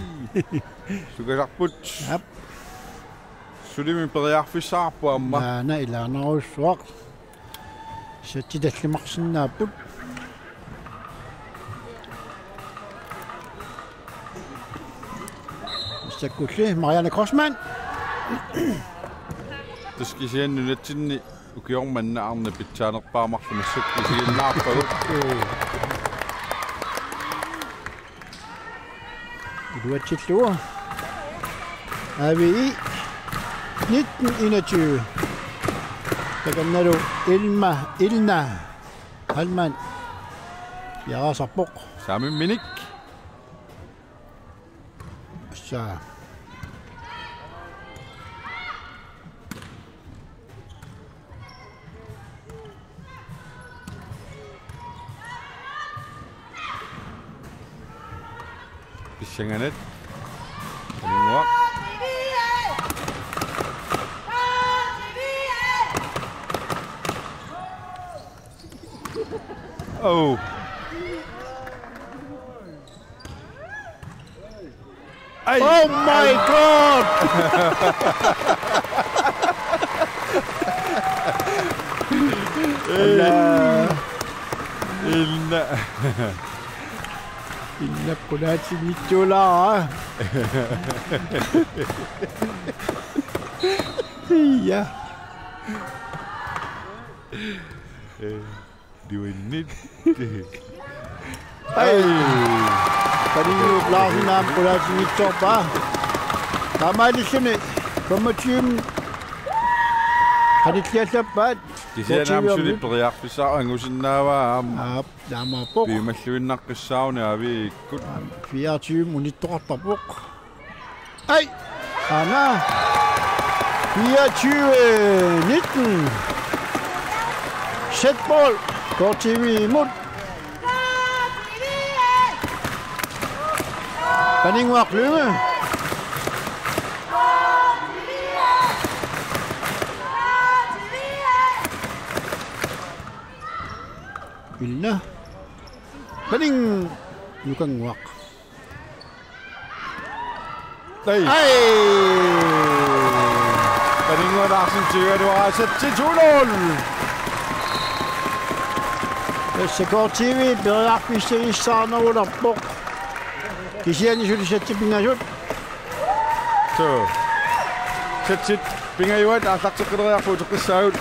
Sukkasarput. Aap. Sulimi periarfissaqarpoq aamma. Naana ilaanarujussuaq. Satsi tallimarsinnaapput. Massakkulli Marianne Kreutzmann. Tassa kisianni nunatsinni ukioq manna arnat pitsaanerpaat marluk massakkut isiginnaarpagut. Iluatsillugu. A V I nitten enogtyve. Takannalu Elma, Elna Heilmann. Piareersarpoq. Saamimminik. Assa. Pissanganaq. Paninnguaq. Oh. Ai. Oh my God! Ila. Ila. Ila qulaatinngitsoorlaa. Ja. Eh. Duinnit. Ai. Paninnguup Larsen aamma qulaatinngitsoorpaa. Taamaalilluni femogtyve qanilliallappaat. Kisianni aamma suli periarfissaq angusinnaavaa aamma. Aap, taamaappoq. Piumalluinnaqqissaaruni A V I-kkut. Fireogtyve unittoqartarpoq. Ai! Aana. Fireogtyve nitten. Sætball. K T V imod. Paninnguaq Lynge. Ilna. Paning-, Nukannguaq. Ai. Ai! Paninnguaq Larsen tyvegaluaraa, satsi to nul. Tassa K T V periarfissagissaarnerulerpoq. Kisianni suli satsit pingasut. Suu. Satsit pingajuat aallarteqqileriarput uteqqissaagut.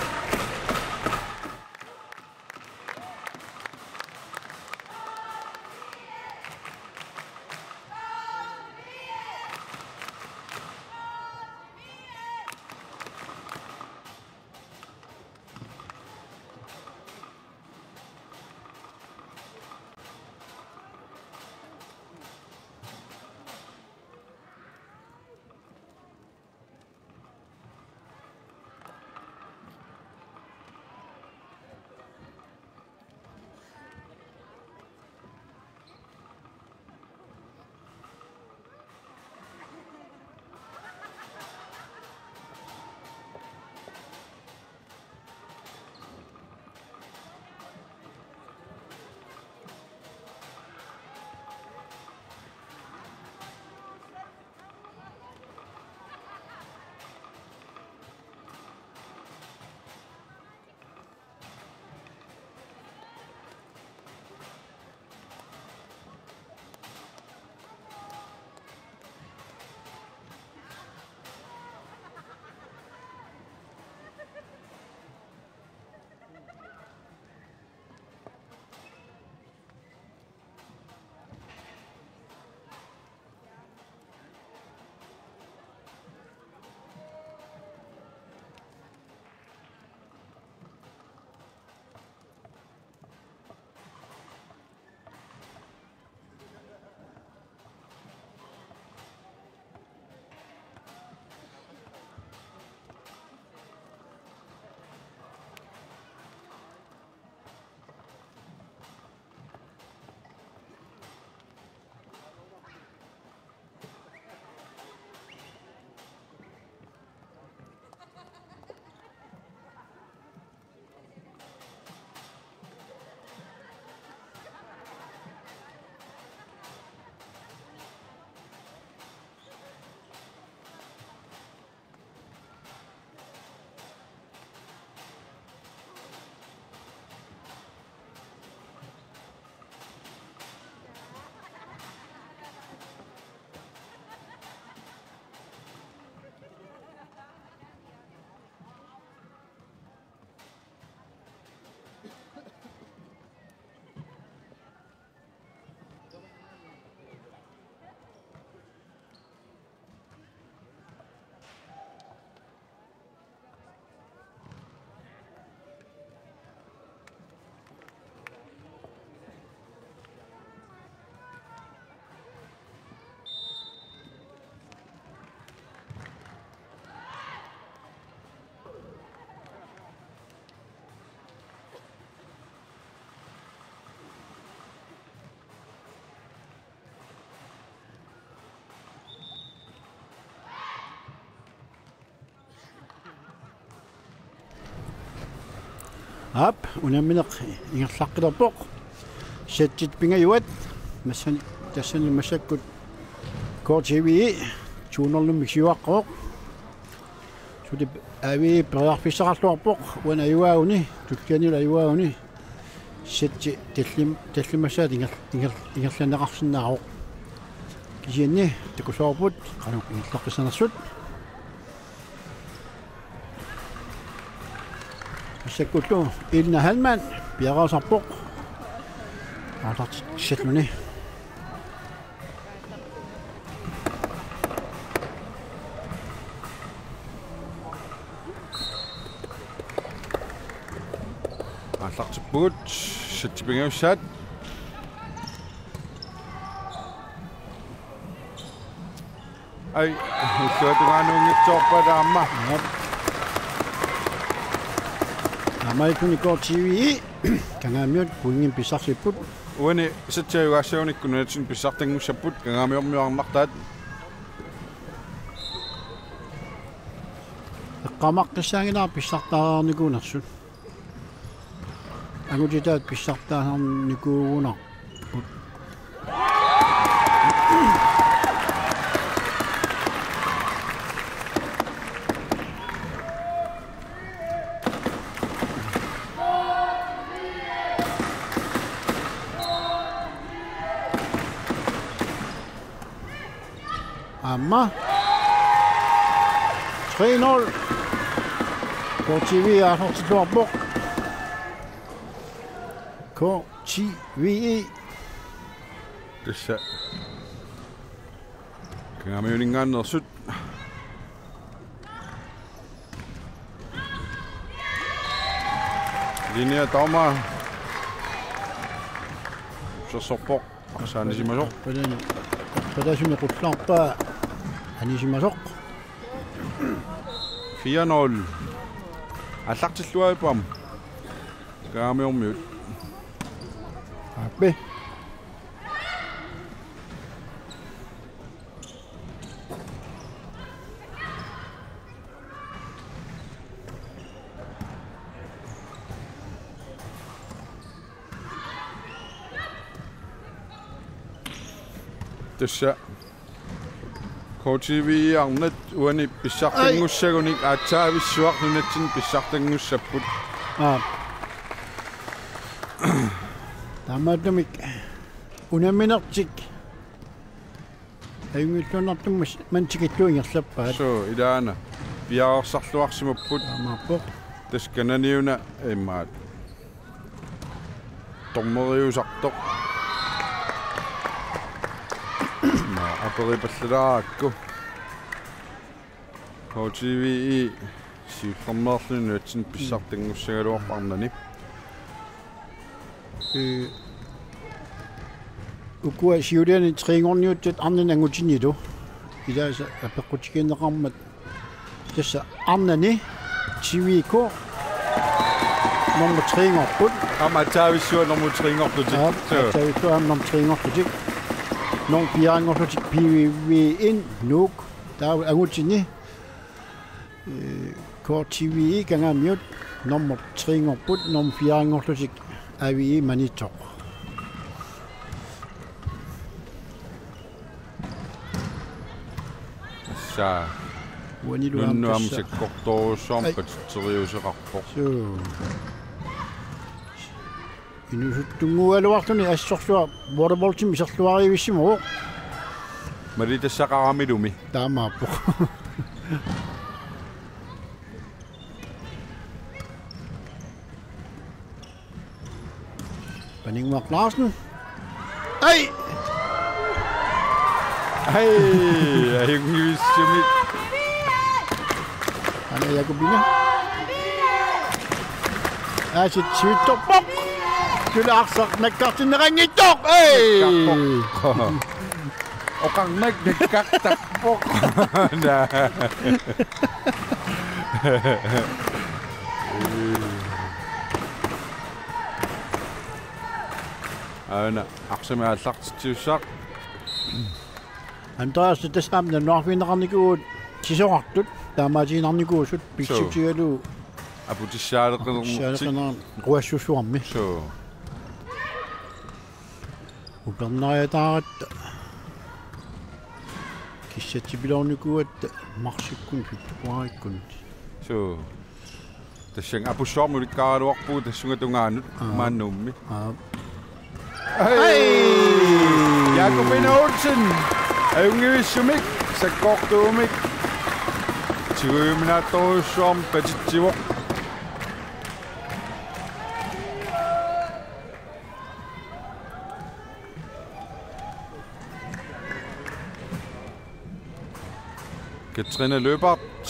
Aap, unammineq ingerlaqqilerpoq. Settit pingajuat. Massani, tassani massakkut K T V to nul-immik siuaqqavoq. Suli A V E periarfissaqarluarpoq, uani ajugaaguni, tullianilu ajugaaguni. Setti tallim-, tallimassaat inger-, inger-, ingerlanneqarsinnaavoq. Kisianni takussavarput qanoq ingerlaqqissanersut. Massakkullu Elna Hallmann piareersarpoq. Aallartitsilluni. Aallartippugut, settit pingajussaat. Ai, illuatungaanuunngitsoorpaa taama. Aap. Taamaalilluni K T V E, Kangaamiut pointimik pissarsipput. Uani settit ajugaassagunikkut nunatsinni pissartanngussapput, Kangaamiormiut arnartaat. Eqqaamaqqissaanngilara pissartaarnikuunersut. Angutitaat pissartaarnikuugunarput. Aamma. Tre nul. K T V E aallartilluarpoq. K T V E. Tassa. Kangaamiuninngaanneersut. Linja taama. Sersorpoq. Arsaq anisimasoq. Palasuni qullarpaa anisimasoq. Fire nul. Aallartilluarput aamma. Kangaamiormiut. Aappi. Tassa K T V E arnat uani pissartanngussagunik aatsaavissuaq nunatsinni pissartanngussapput. Aap. Taamaattumik unamminertik ajunngilluinnartumik manna tikillugu ingerlappaat. Suu, ilaana. Piareersarluarsimapput. Taamaappoq. Tassa kananiuna immaqa. Dommeriusartoq. Naa, aperipallalaarakku. K T V E siullermeerluni nunatsinni pissartanngussagaluarpoq arnani. Ee, ukua siuliani tre-nngorniuttut arnani angutinilu. Ilaasa apeqqutigineqarmat tassa arnani T V K nummer tre-nngorput. Aamma aatsaavissuaq nummer tre-nngorlutik. Aap, suu. Aatsaavissuaq aamma nummer tre-nngorlutik. Nummer fire-nngorlutik P V V N Nuuk. Taava angutini, ee, K T V E Kangaamiut nummer tre-nngorput, nummer fire-nngorlutik A V E Maniitsoq. Tassa. Uanilu aamma nunnuam tassa sakkortoorujussuarmik. Ai. Patitseriuseqarpoq. Suu. Inuusuttunnguugaluarluni assorsuaq volleyballtimik iserluarivissimavoq. Malitassaqaramilumi. Taamaappoq. Paninnguaq Larsen. Ai! Ai, ajunngivissumik. Ane Jakobine. Aasiit sivitsorpoq. Tuli arsaq nakkartinneqanngitsoq. Ai! Nakkarpoq. Oqarnak nakkartarpoq. Naa. Aana, arsamik aallartitsiussaaq. Andreas, tassa aamma nalunaarfigineqarnikuuvugut sisorartut, taamaatiinnarnikuusut, suu, pissutigalugu Aputissaaleqinermut. Aputissaaleqinermut ruassusuarmi. Suu. Upernariataaratta. Kissatsipiloornikuugatta marsikkut syttenit. Suu. Tassani apussuarmut ulikkaaraluarpugut tassunga tungaanut. Aa. Maannummi. Aa. Hej! Hej! Jakobine Olsen. Ajunngivissumik, sakkortuumik. Tigujuminaattorujussuarmik patitsivoq. Katrine Løbert.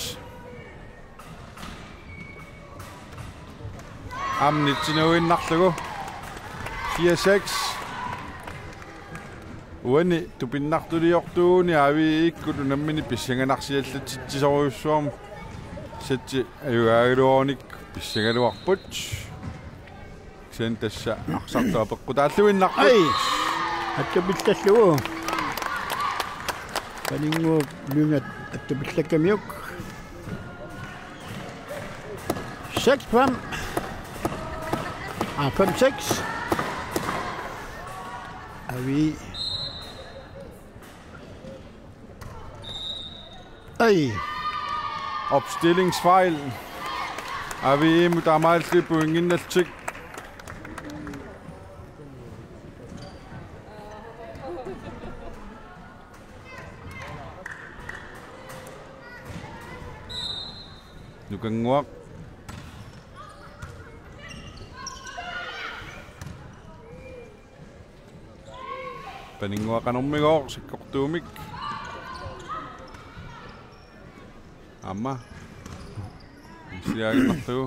Aamma nitsinuinnarlugu. Fire seks. Uani tupinnartuliortuuni A V E-kkut unammini pissanganarsiallatsitsisorujussuarmik. Satsi ajugaagaluarunik pissagaluarput. Kisianni tassa arsartoq apeqqutaalluinnarpoq. Ai! Attapillallugu. Paninnguaq Lynge attapillakkamiuk. Seks fem. Ah, fem seks. A V E. Ai. Opstillingsfejl. A V E-mut taamaalilluni pointinnallutik. Nukannguaq. Paninnguaq qanormigooq sakkortuumik. Aamma. Insiaginnarlugu.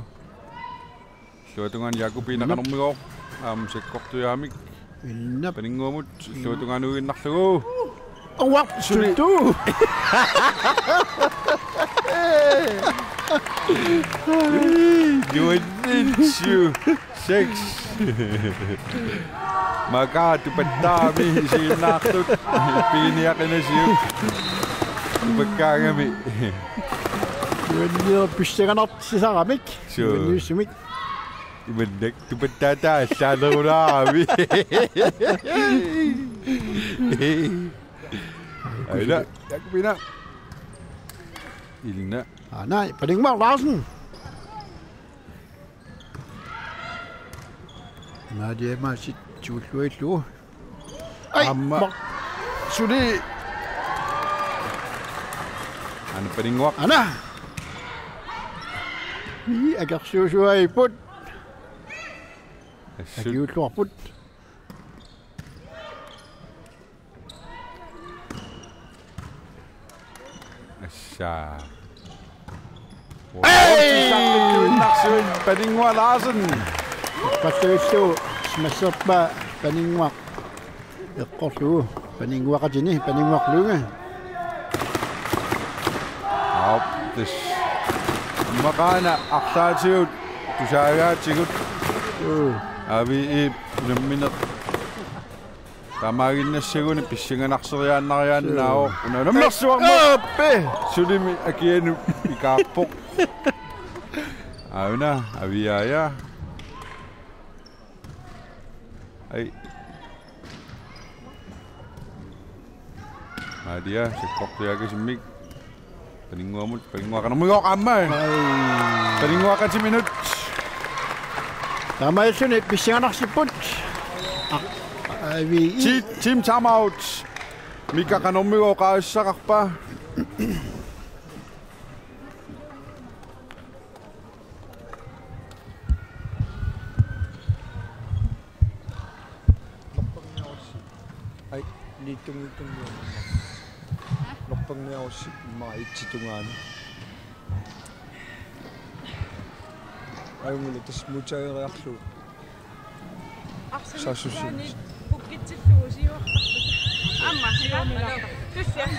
Illuatungaani Jakobine qanormigooq. Aamma sakkortujaamik. Ilnap. Paninnguamut illuatungaanuinnarlugu. Uaq suli. Tuttu. Juannitsiu. Seks. Makaat tupattaami isiginnaartut. Piginiaqinasiuk. Tupakkaangami. Juanniu pissanganartissaramik. Suu. Juanniussumik. Imannak tupattaataa allaalerulaarami. Aila, Jakobine. Ilna. Aa, nej, Paninnguaq Larsen. Nadia Masit tuulluillu. Ai, aamma. Suli. Aana Paninnguaq. Aana. Ii, akersuusuaiput. Assut. Akiulluarput. Assa. Hey! Paninnguaq Larsen. Passavillu simasserpaa Paninnguaq. Eqqorlugu Paninnguaqatini, Paninnguaq Lynge. Aap, tassa. Makaana arlaatigut tusaagaatigut. Uu. A V E unammineq. Taamaaginnassaguni pissanganarsiinnariaannaavoq. Una unammersuarmi. Aappi! Sulimi akianut ikaarpoq. Auna, aviaja. Ai. Maria, sakkortujaakasimmik. Paninnguamut, Paninnguaq qanormigooq aamma. Ai. Paninnguaqatiminut. Taamaasilluni pissanganarsipput. Aa, A V E. Ti-, team timeout. Mika qanormigooq qaasissaqarpa. Norpangiarussi. Ai, niittungiittungiarussi. Norpangiarussi immaqa itsi tungaani. Ajunngilaq tassa mutsageriarlugu. Saassussinis. Pukkitsillugu siuartarput. Aamma, siuartarput. Tussiaq.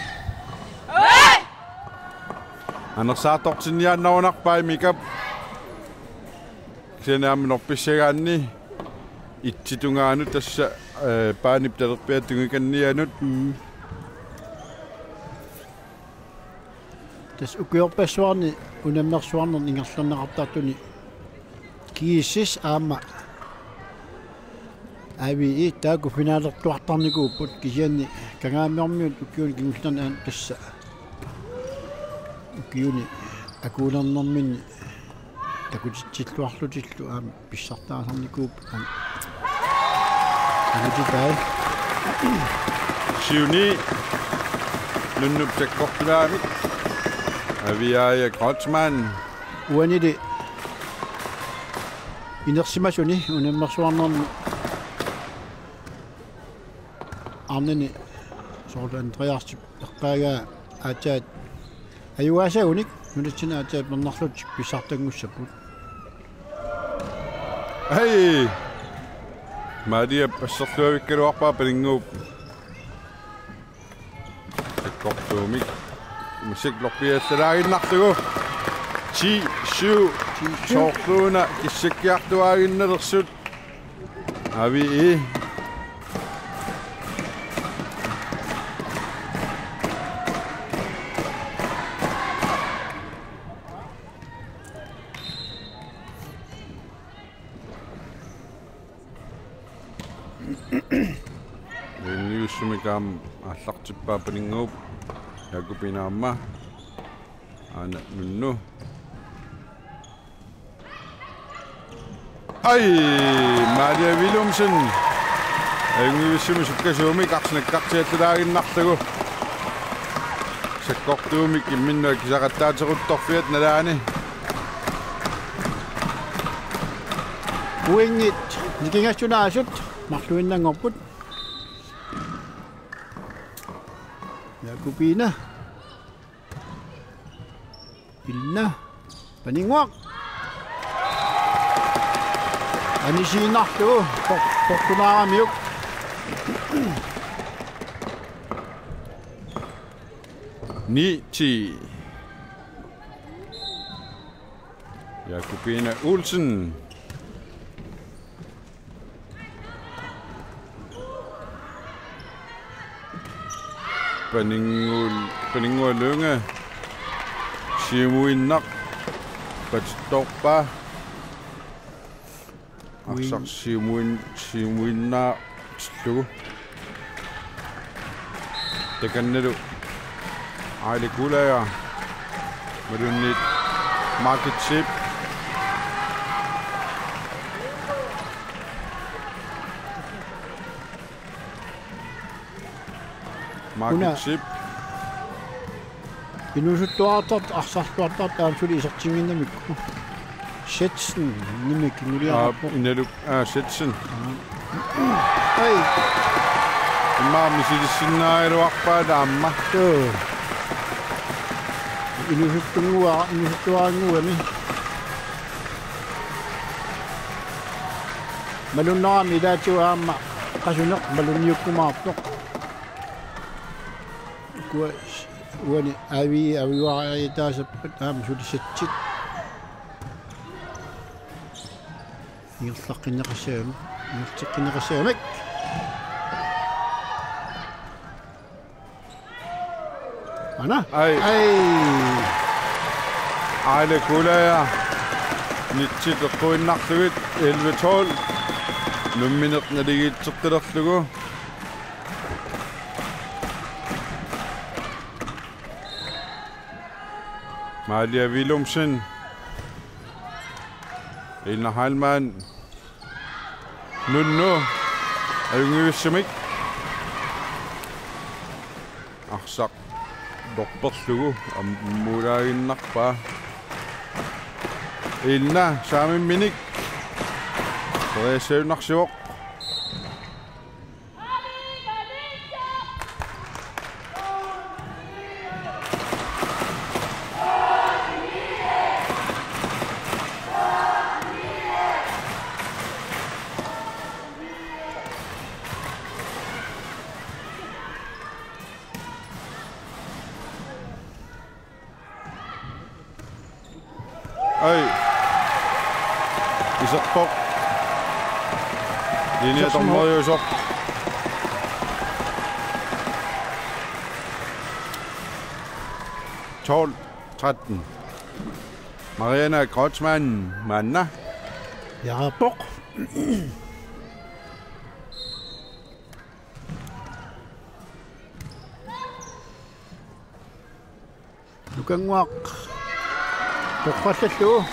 Oi! Anersaartortinniaannarunarpai Mikap. Kisianni aamma norpissagaanni itsi tungaanut tassa, eh, paanip talerpiata tungikannianut. Mm. Tassa ukiorpassuarni unammersuarnerni ingerlanneqartartuni G S S aamma A V E taakku finalertuartarnikuupput, kisianni Kangaamiormiut ukiuni kingusinnerni aamma tassa ukiuni akuulernerminni takutitsilluarlutillu aamma pissartaasarnikuupput aamma. Angutitai. Siuni Nunnup sakkortulaamik Aviaja Kreutzmann. Uanili inersimasuni unammersuarnermi arnani soorlu Andreasip eqqaagaa aatsaat ajugaasaagunik nunatsinni aatsaat mernarlutik pissartanngussapput. Hej! Maaliap asserluavikkaluarpaa Paninnguup sakkortuumik. Musik lorpiallalaaginnarlugu. Ti syv. Soorluuna kissakkiartuaaginnalersut. A V E. Ajunngivissumik aamma aallartippaa Paninnguup. Jakobine aamma. Aana Nunnu. Ai, Maria Willumsen. Ajunngivissumik sukkasuumik arsinakkartiallalaaginnarlugu. Sakkortuumik imminnut akisaqattaateruttorfiat nalaani. Pointit nikingassunaasut marluinnanngorput. Jakobine. Ilna. Paninnguaq. Anisiinnarlugu. Por-, portunaaramiuk. Ni ti. Jakobine Olsen. Paninnguaq, Paninnguaq Lynge. Siumuinnaq. Patittoorpaa. Arsaq siumuin-, siumuinnaatillugu. Takannalu Aili Kuulaja. Malunnit Margit Zeeb. Margit Zeeb. Inuusuttuartartut arsarluartartut aamma suli isertinnginnamikku. Schätzen nimik kinguliarappoq. Aa, Inaluk, aa, Schätzen. Ai. Immaqa misilissinnaagaluarpaat aamma. Joo. Inuusuttunnguara, inuusuttuarannguami. Malunnarami ilaatigut aamma qasuneq malunniukkumaartoq. Ukua uani A V E aviuariataasappat aamma sulisatsit. Ingerlaqqinneqassagamik, ingerlaqqinneqassagamik. Aana? Ai. Ai. Aili Kuulaja. Nitsit eqquinnarlugit elleve tolv. Nammineq naligiitseqqilerlugu. Malia Willumsen. Ilna Heilmann. Nunnu. Ajunngivissumik. Arsaq. Dorperlugu. Am-, muulaaginnarpaa. Ilna. Saamimminik. Frederikshavnarsivoq. Ai. Iserpoq. Linja dommeriusoq. Tolv tretten. Marianne Kreutzmann, maanna. Jaarpoq. Nukannguaq. Torrallallugu.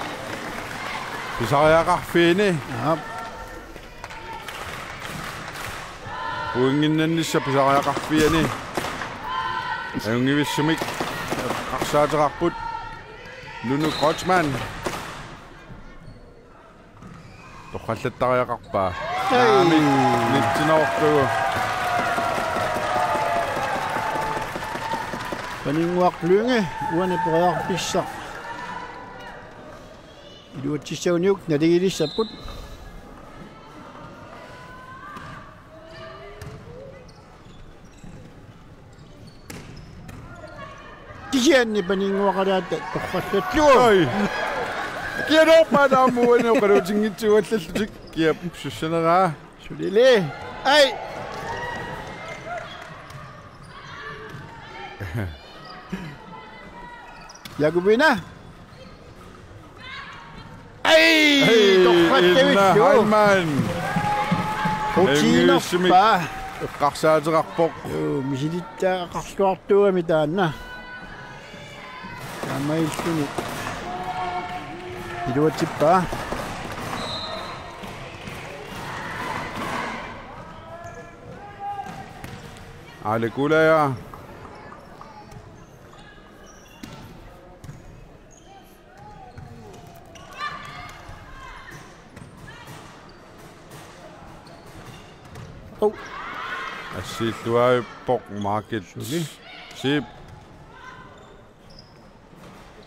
Pisariaqarfiini. Aap. Pointinnannissaq pisariaqarfiani. Ajunngivissumik eqqarsaateqarput. Nunu Kreutzmann. Torrallattariaqarpaa. Ei. Naamik, nittinortugu. Paninnguaq Lynge, uani periarfissaq iluatsissaguniuk naligilissapput. Kisianni Paninnguaqalaat torrallallugu. Oi. Kianorpaa taama uani oqaluutinngitsuallallutik. Kiap sussaneraa. Sulili. Ai. Jakobine. Ai, ei, torrattavillu. Inna Heilmann. Rutiinerpaa. Eqqarsaateqarpoq. Joo, misilittagaqarluartuugami taanna. Taamaalilluni. Iluatsippaa. Alikulaja. Oh. Assiilluarpoq Margit. Suli. Siip.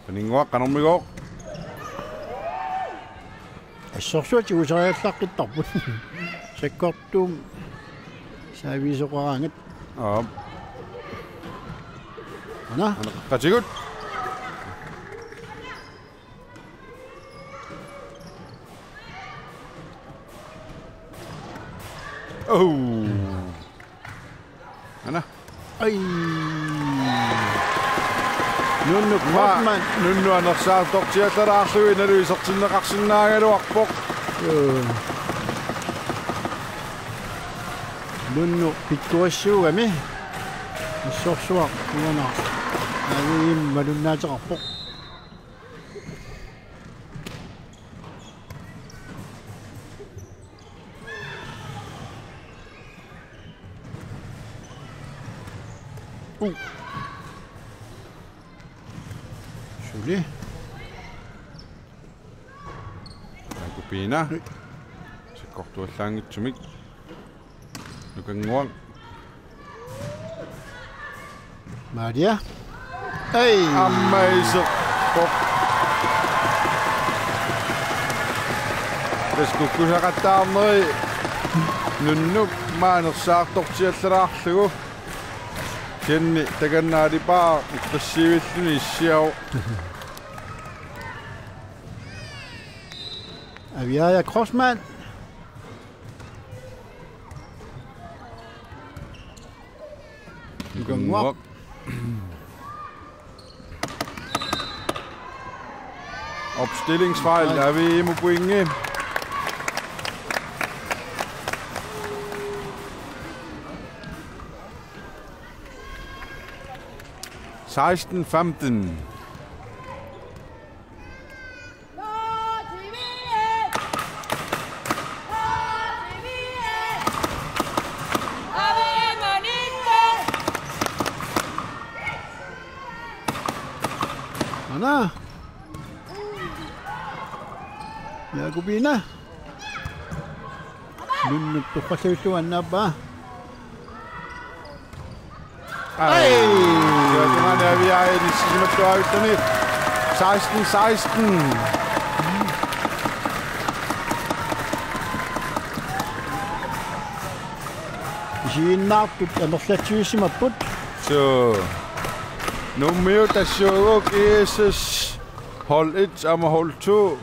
Paninnguaq qanormigooq. Assorsuaq tigusariallaqqittarput. Sakkortuumik saaviisoqaraangat. Aap. Ana. Aneqatigut. Oh. Ana. Ai. Nunnu Kreutzmann. Nunnu anersaartortiallalaarlugu inalu isertinneqarsinnaagaluarpoq. Joo. Nunnu pikkorissuugami. Assorsuaq uanga. Aviim malunnaateqarpoq. Uh. Suli. Jakobine. Sakkortuallaanngitsumik. Nukannguaq. Maria. Ei. Aamma iserpoq. Tassa kukkusaqattaarneri Nunnuk anersaartortiallalaarlugu. Kisianni takanna Alipaaq iqqissiivilluni issiavoq. Aviaja Kreutzmann. Nukannguaq. Opstillingsfejl, Aviimut pointi. Seksten femten. Ana. Jakobine. Nunnut torrallavillugu annaappaa. Ai. Ai. Siornani Aviaja inissisimattuaavilluni. Seksten seksten. Isiginnaartut amerlatsivissimapput. Suu. Nuummiut tassuuguk I S S hold et aamma hold to.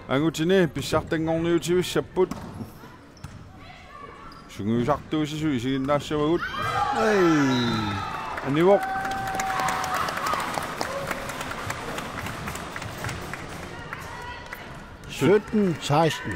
Angutini pissartanngorniutivissapput. Sungiusartuussisoq isiginnaassavagut. Ai. Anivoq. Sytten seksten.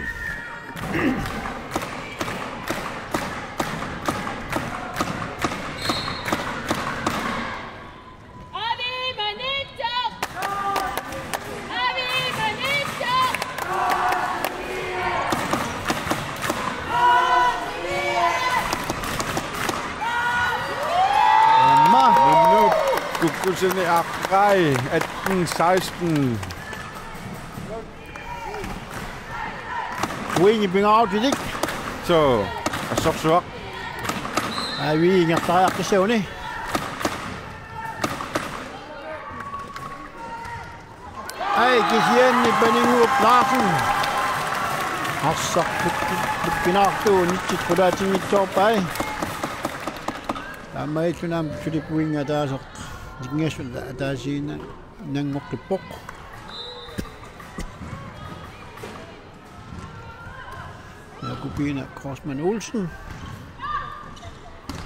Aamma. Nunnup kukkusani aqqai atten seksten. Uingi pingaarutilik. Suu, assorsuaq. Ai, uingertariaqqissaguni. Ai, kisianni Paninnguup Larsen. Arsaq pinaartuunitsit qulaatinngitsoorpai. Taamaalilluni aamma Philip uinga ataaseq. Nikingassut ataasiinnanngoqqippoq. Jakobine Kreutzmann Olsen.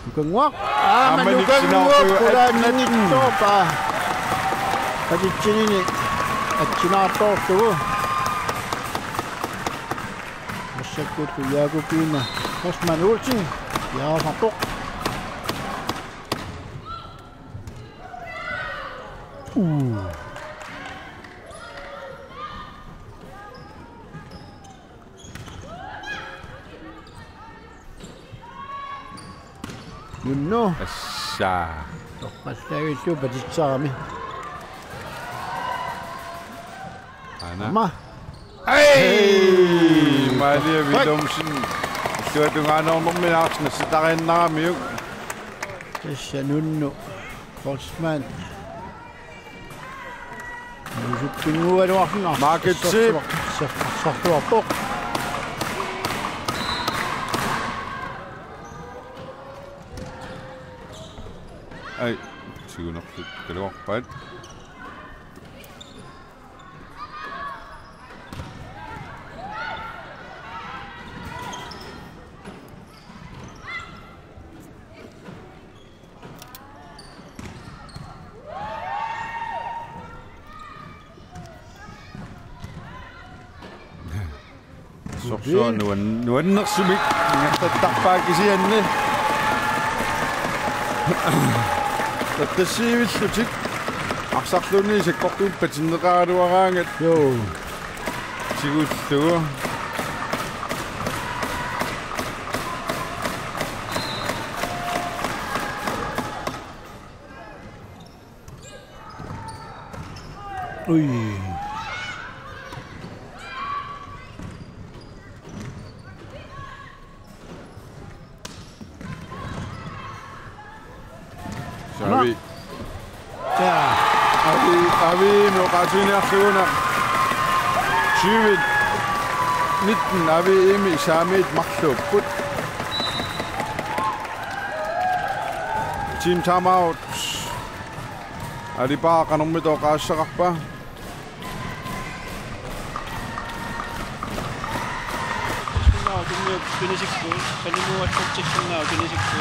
Nukannguaq. Aamma Aamma Nukannguaq nitsinarpaa. Qulaanninngitsoorpaa. Atitsinini atsinarpoortugu. Massakkut Jakobine Kreutzmann Olsen. Jaasarpoq. Uu. Nunnu. Assa. Toqqallavillu patitsarami. Aana. Aamma. Ai! Malia Willumsen. Illuatungaanermut aarsinnassitariinnaramiuk. Tassa Nunnu. Kreutzmann. Nuusuppinngualuarfimmi. Marketsi. Arsartuarpoq. Ai, tigunerlutikaluarpaat. Sorsuaq nuan-, nuannersumik ingerlattarpaa kisianni. Tattassiivillutik arsarluunniit sakkortuumik patinneqaraluaraangat. Joo. Tigullugu. Ui. Savi. Ja. Avi, Avi, noqaasiniarlugu una. Tyve nitten, Avi, Imi, Saamiit marluupput. Team timeout. Alipaa qanormita oqaaseqarpa? Sinnaa tunniuk pinisikku, sanimuatsatsissinnaa pinisikku.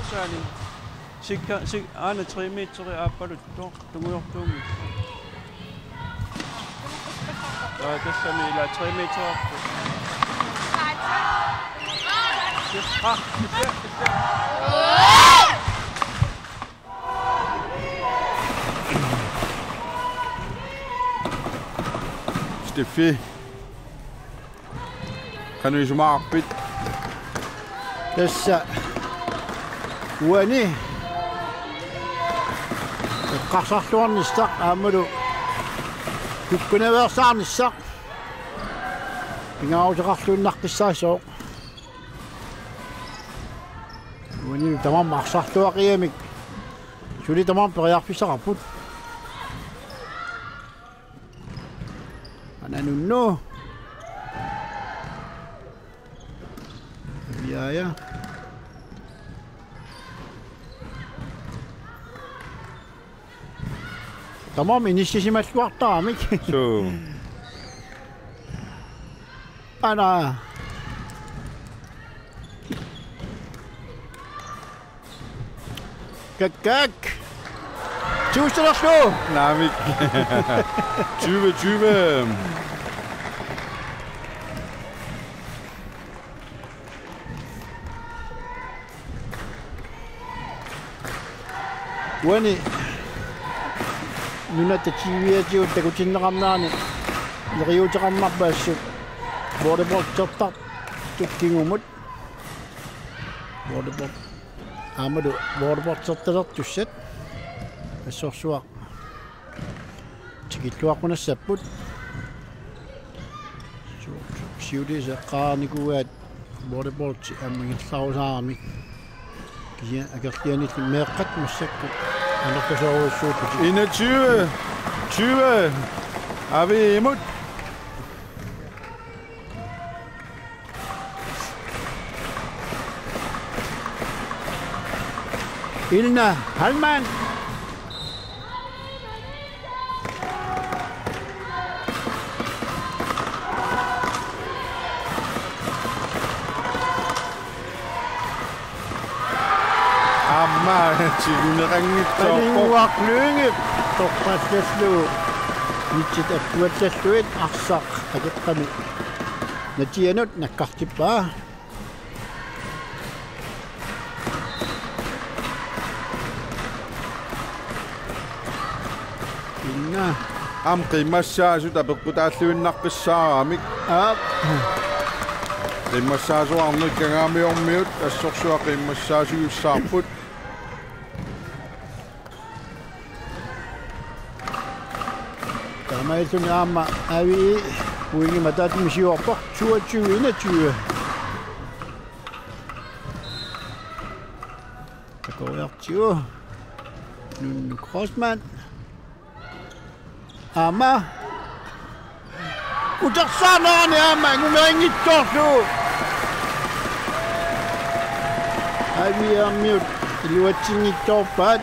Usaani. Sikka, sik-, aana tre meteri aappaluttoq, tungujortuunngitsoq. Aa, tassami ila tre meter. Ah, Steffi. Qanoq isumaqarpit? Tassa uani eqqarsarluarnissaq aammalu kukkunaveersaarnissaq pingaaruteqarluinnaqqissaassooq. Uani tamarmik arsarluaqigamik suli tamarmik periarfissaqarput. Aana Nunnu. Ja, ja. Tamarmik inissisimalluartaramik. Suu. Aana. Kak, kak. Tusind og slå! Naamik. Tyve tyve. Uani Nunatta T V-atigut takutinneqarnerani neriuuteqarnarpoq assut volleyball-ertartut kingumut. Volleyball. Aammalu volleyball-ertalertussat. Assorsuaq tikilluaqqunassapput. Su-, su-, siuliisa eqqaanikuugaat volleyball-i aamma ingerlarusaaramik. Kisianni akerlianilli meeqqat massakkut anerlasoorujussuupput. Enogtyve tyve. Aviimut. Ilna Halman. Aamma, tinneqanngitsoorpoq. Paninnguaq Lynge torrallallugu. Mitsit akkuallallugit arsaq akeqqami natianut nakkartippaa. Inna. Aamma qiimmassaasut apeqqutaalluinnaqqissaaramik. Aap. Qiimmassaasuarnik Kangaamiormiut assorsuaq qiimmassaasujussaarput. Taamaalilluni aamma Avi pointimik ataatsimiisiorpoq, toogtyve enogtyve. Takoriartigu. Nunnu Kreutzmann. Aamma. Utersaarnerani aamma angumerinngitsoorlugu. Aviarmiut iluatsinngitsoorpaat.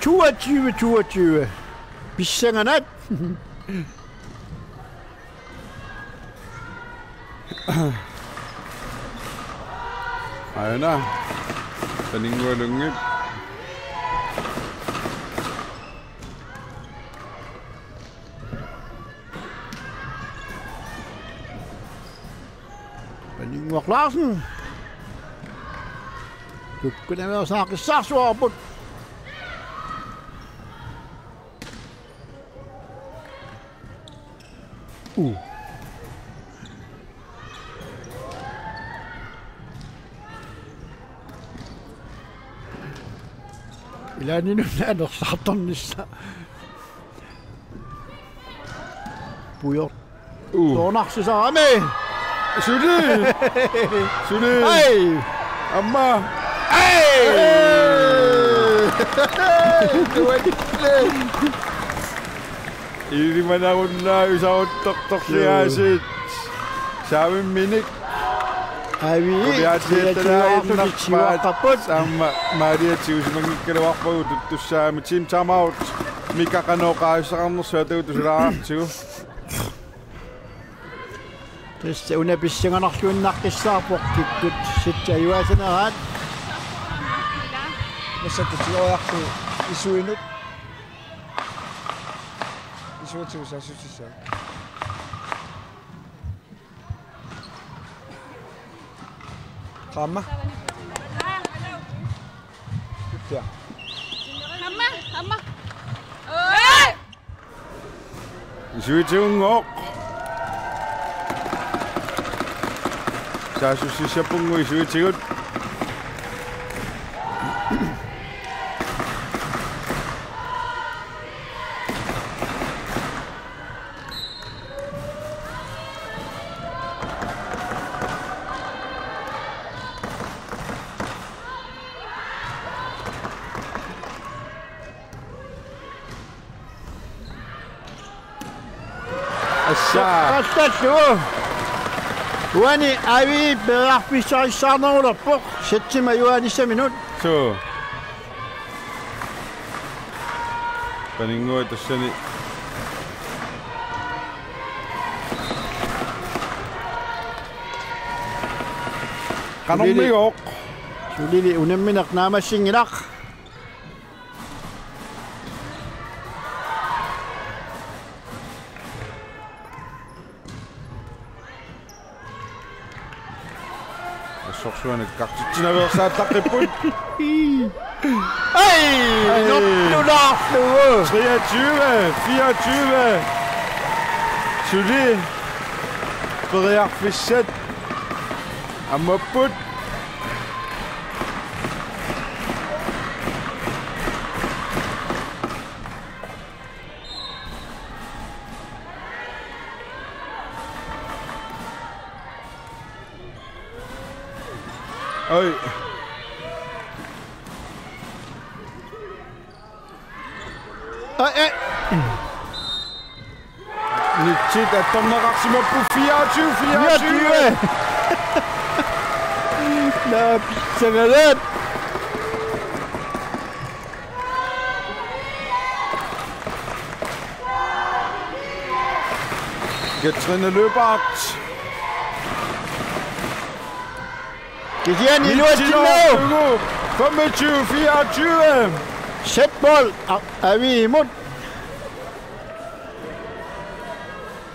Toogtyve toogtyve. Pissanganaq. Aana. Paninnguaq Lynge. Paninnguaq Larsen. Tukkunaveersaaqqissaarsuarput. Uh. Ilaanni nunna anersaartornissaa. Pujor. Uh. Toornarsisarami. Suli. Suli. Ai. Aamma. Ai. Ai. Ilimanarunnaarusaruttortorliaasiit. Saavimminik. Avi. Kuliaatiattalaainnarpaat. Siuaqqapput. Aamma maaliatsiusimanngikkaluarpagut tuttussaammat. Team timeout. Mika qanoq qaasisaqarnersoq atagu tusulaartigu. Tassa una pissanganarluinnaqqissaarpoq kikkut sitsi ajuaasaneraat. Massakkut tigoriarlugu isuinut. Isuatigut saassussissaaq. Qaammat. Ippiaq. Aamma, aamma. Oi! Isuitsigunngooq. Saassussissapput isuitsigut. Assa. Qallallu. Uani Avi periarfissarissaarnerulerpoq. Setsimik ajugaanissaminnut. Suu. Paninnguaq tassani. Qanormigooq. Sulili unammineq naammassinngilaq. Assorsuaq nakkartitsinaveersaallaqqipput. Ai! Ai! Nuttunaarlugu! Treogtyve fireogtyve. Suli periarfissat ammapput. Oj. Oj, oj. Nitsit attorneqarsimapput fireogtyve fireogtyve. Fireogtyve. Nå, pissangalat. Katrine Lyberth. Kisianni iluatsinnagu. Femogtyve fireogtyve. Setbold, a-, Aviimut.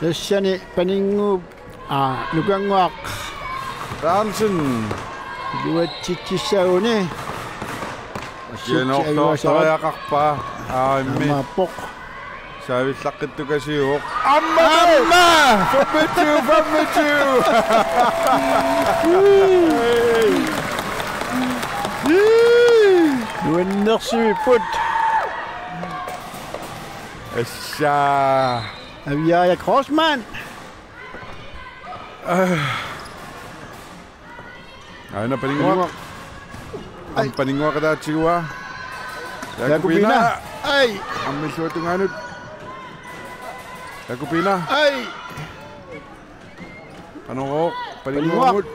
Tassani Paninnguup, aa, Nukannguaq Berthelsen. Iluatsitsissaguni. Sianortoortariaqarpaa. Aa, immi. Aammaappoq. Saavillaqqittukasiuvoq. Aamma! Aamma! Femogtyve femogtyve! Nuannersuipput. Assa. Aviaja Kreutzmann. Aana Paninnguaq. Paninnguaq. Ai. Aamma Paninnguaq ataatsigua. Jakobine. Jakobine. Ai. Aamma illuatungaanut. Jakobine. Ai. Anorooq Paninnguamut. Paninnguaq.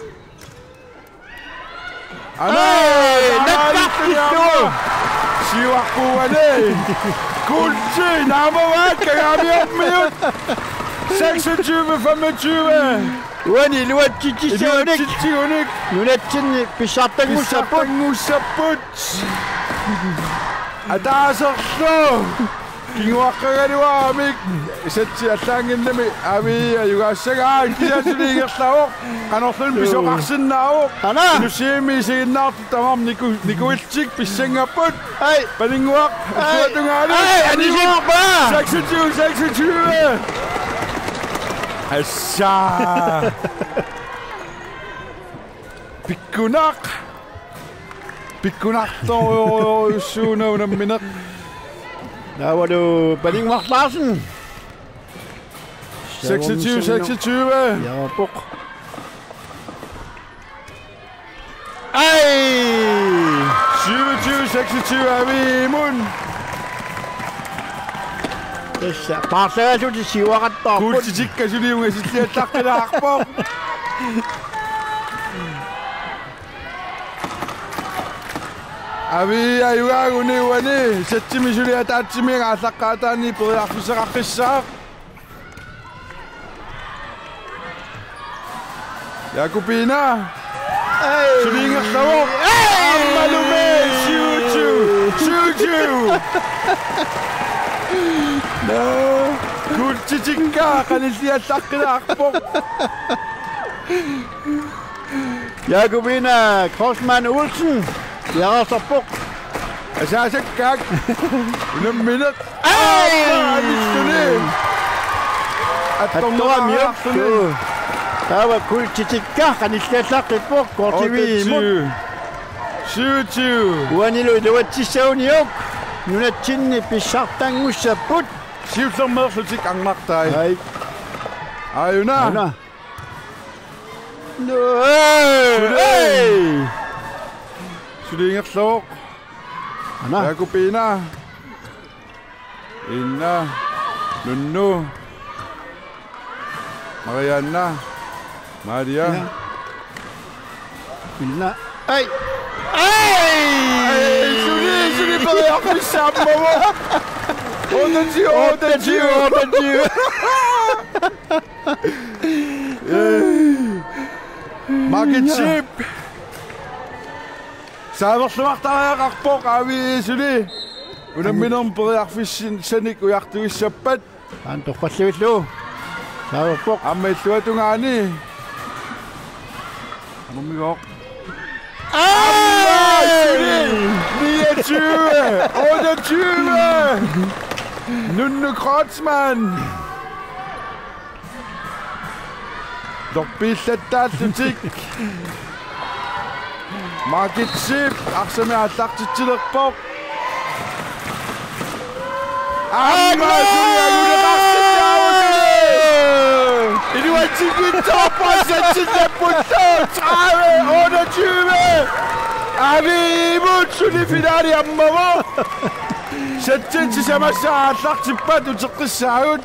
Aana. Ai, nakkartillugu. Siuarpuuani. Kuulti naamavaat Kangaamiormiut. Seksogtyve femogtyve. Uani iluatsitsissaguni. Iluatsitsigunik. Nunatsinni pissartanngussapput. Pissartanngussapput. Ataaserlu. Kinguaqqagaluaramik. Satsi allaanginnami Avi ajugaassagaat kisianni suli ingerlavoq. Qanorluunniit pisoqarsinnaavoq. Aana. Inussiami isiginnaartut tamarmik niku-, nikuillutik pissangapput. Ai. Paninnguaq. Ai. Illuatungaani. Ai, anisippaa. Seksogtyve seksogtyve. Assa. Pikkunaq. Pikkunartorujussuuvoq unammineq. Taavalu Paninnguaq Larsen. Seksogtyve seksogtyve. Jakob. Ai! Syvogtyve seksogtyve Aviimut. Tassa paarlagallutik siuaqattaarput. Kuultitikka suli ungasilliallaqqilaarpoq. Avi ajugaaguni uani satsimi suli ataatsimi aallaqqaataani periarfissaqaqqissaaq. Jakobine. Ai. Suli ingerlavoq. Ai. Aammalumi syvogtyve. Syvogtyve. Nå. Kuultitikka qanilliallaqqilaarpoq. Jakobine Kreutzmann Olsen. Piareersarpoq. Asaasakkaak. Unammineq. Ai! Aamma anissuni. Attoramiuk. Attoramiuk. Taava kuultitikka qanilliallaqqippoq Korti Aviimut. Otteogtyve. Syvogtyve. Uanilu iluatsissaguniuk. Nunatsinni pissartanngussapput. Siullermeerlutik arnartai. Ai. Aajuna. Aajuna. Nå, hey! Suli. Hey! Suli ingerlavoq. Aana. Jakobine. Inna. Nunnu. Marianne. Maria. Inna. Inna. Ai! Ai! Ai, suli, suli periarfissaq ammavoq. Otteogtyve, otteogtyve. Otteogtyve, otteogtyve. Margit Schiep. Saamerluartariaqarpoq A V E suli. Unamminermi periarfissanik ujartuissappat. Aamma torralluillu. Saamerpoq. Aamma illuatungaani. Amermigoq. Aa! Niogtyve, otteogtyve. Nunno Kreutzmann. Lorpiillattaallutik. Margit Zeeb arsamik aallartitsilerpoq. Aamma suli anguneqarsinnaavusi. Iluatsinngitsoorput, setsinnappullu, tredive otteogtyve. A V E-mut suli finale ammavoq. Setsit sisamassaa aallartippat uteqqissaagut.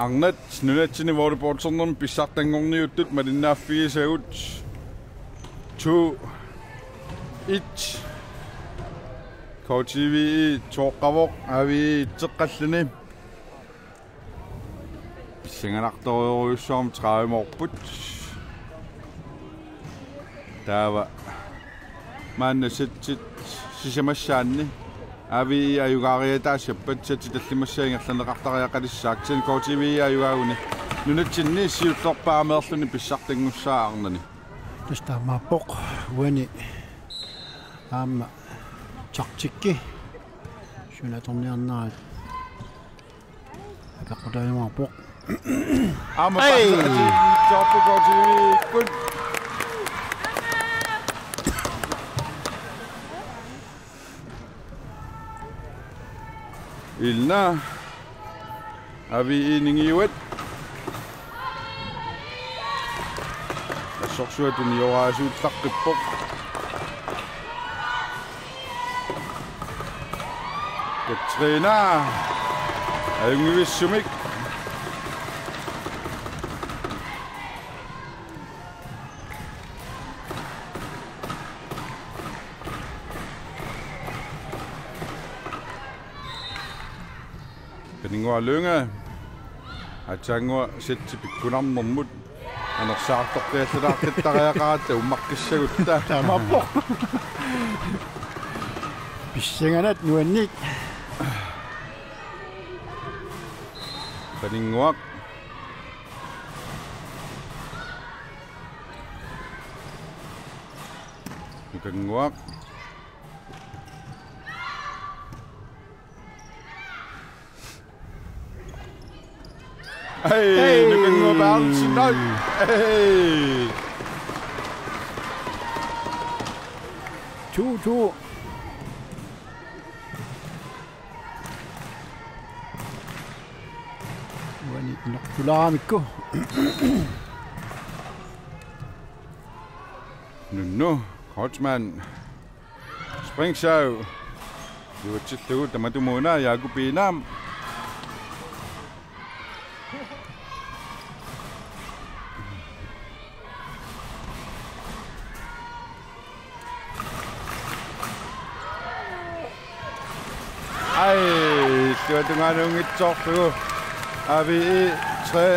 Arnat nunatsinni volleyballternermi pissartanngorniuttut malinnaaffigisagut to et. K T V E toqqavoq, A V E itseqqalluni. Pissanganartorujussuarmik tredive-moorput. Taava maanna setsit sisamassaanni A V E ajugaariataassappat setsit tallimassaat ingerlanneqartariaqalissaaq, kisianni K T V E ajugaaguni nunatsinni siullerpaamik amerluni pissartanngussaaq arnani. Tassa taamaappoq uani aamma taktikki suna atorniarnerat apeqqutaajumaarpoq. Aamma Hey! Paasiatiinngitsoorput K T V-ikkut. Ilna. Aviit ningiuat. Assorsuaq tunioraasuullaqqippoq. Katrina. Ajunngivissumik. Paninnguaq Lynge. Aatsaannguaq setti pikkunarnermut anersaartortiallalaaqqittariaqaratta ummaqqissagutta. Taamaappoq. Pissanganaq nuanneq. Paninnguaq. Nukannguaq. Hey, Hey. Nukannguaq Berthelsen, nej. Hey. To to. Uani inortulaaramikku. Nunnu Kreutzmann. Springsaw. Iluatsillugu tamatumuuna Jakobina. Ai, illuatungaanut unngitsoorlugu. Aviit tre.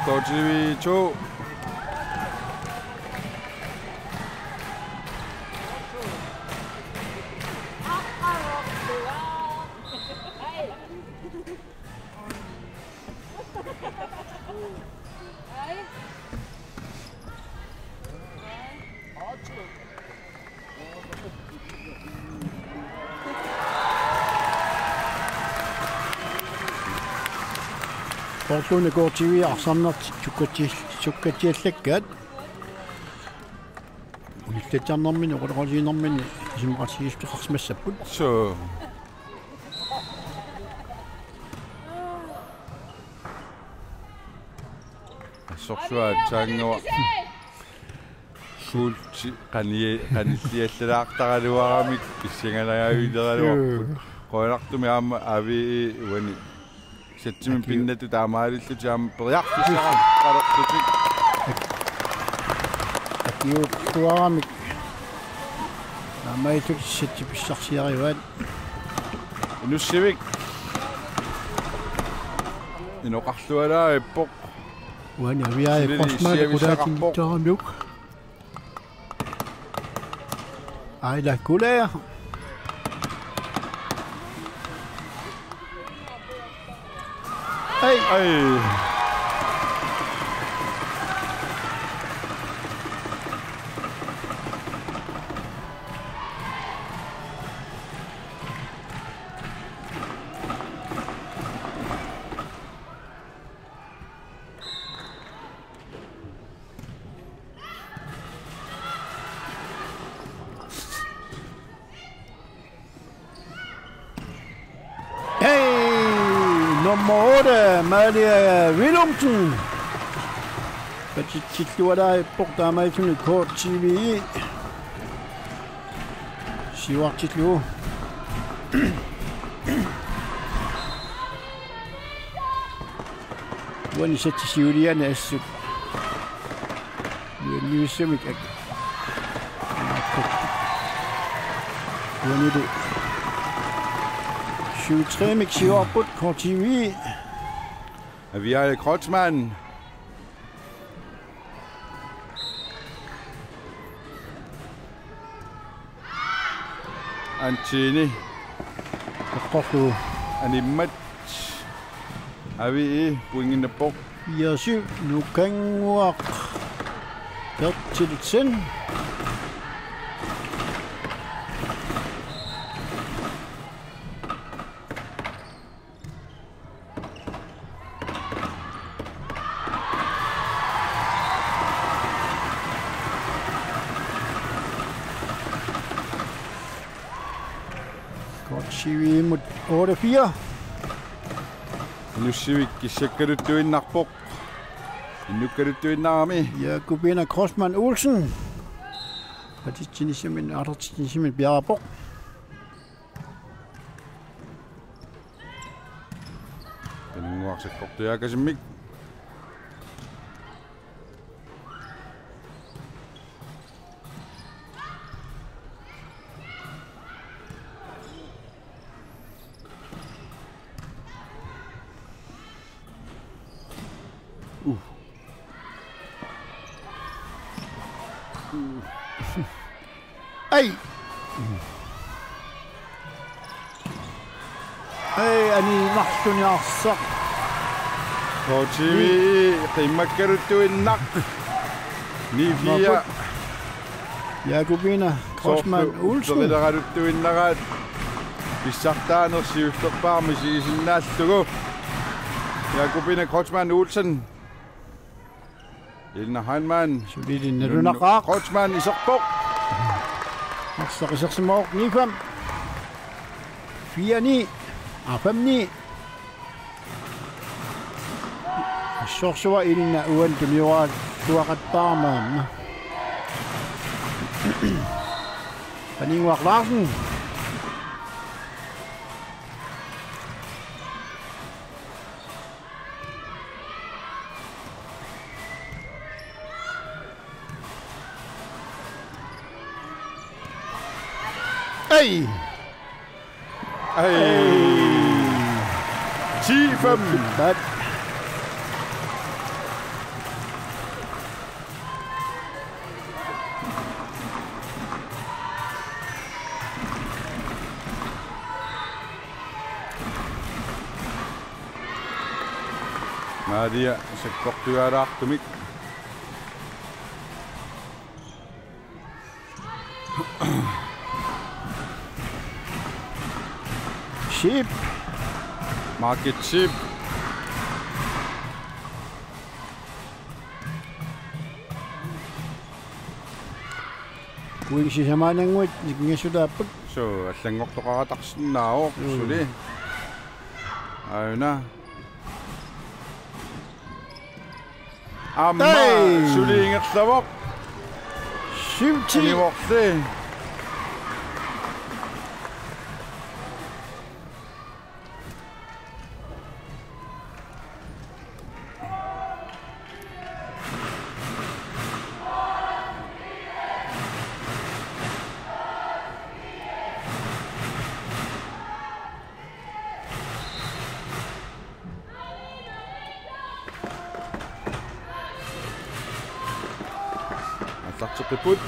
K T V to. Soorluuna K T V arsarnertik sukkatsial-, sukkatsiallakkaat. Unillatsiarnerminni, oqaloqatigiinnerminni isumaqatigiissuteqarsimassapput. Suu. Assorsuaq aatsaannguaq. Suulti qani-, qanilliallalaartaraluaramik pissanganajavilleraluarput. Suu. Qujanartumik aamma Aviit uani settimi Akiu- pinnatut taamaalillutik aamma periarfissaqarlutik. Akiuuttuaramik. Taamaalillutik setti pissarsiarivaat. Inussivik. Inoqarlualaarpoq. Uani Aviaja Silili Forsman issiavissaqarpoq. Qutaatinngittaaramiuk. Aila Kuler. Ai. Ai. Hey, nummer otte, Malia Willumsen. Patitsillualaarpoq taamaalilluni K T V. Siuartillugu. Uani setti siuliani assut. Uani missamik ak-. Uanili. Syv tre-mik siuarput K T V. Aviaja Kreutzmann. Antini. Eqqorlugu. Animmat. Aviit pointinnappoq. Fire syv, Nukannguaq. Berthelsen. Kort syv imod otte fire. Nussivik kissakkaluttuinnarpoq. Innukkaluttuinnarami. Jakobine Kreutzmann Olsen. Patitsinissamik, aalartitsinissamik piareerpoq. Paninnguaq sakkortujaakasimmik. Uh. Ai. Ai, ani marluniarsaq. H T V qimmakkaluttuinnaq. Ni fire. Jakobine Kreutzmann Olsen. Soorlu pissartaaneq siullerpaamik isigisinnaallugu. Jakobine Kreutzmann Olsen. Elna Heilmann. Suli nalunaqaaq. Kreutzmann iserpoq. Arsaq isersimavoq ni fem. Fire ni. Ah, fem ni. Assorsuaq Elna uani tunioraat tuaqattaarmaamma. Paninnguaq Larsen. Ai. Ai. Ti fem. Bat. Maria sakkortualaartumik. Sheep. Margit Sheep. Uinsi samaanannguit nikingassutaapput. Suu, allanngortoqaratarsinnaavoq. Mm. Suli. Aajuna. Aamma. Hey! Suli ingerlavoq. Syv ti. Anivorli. Aallarteqqipput.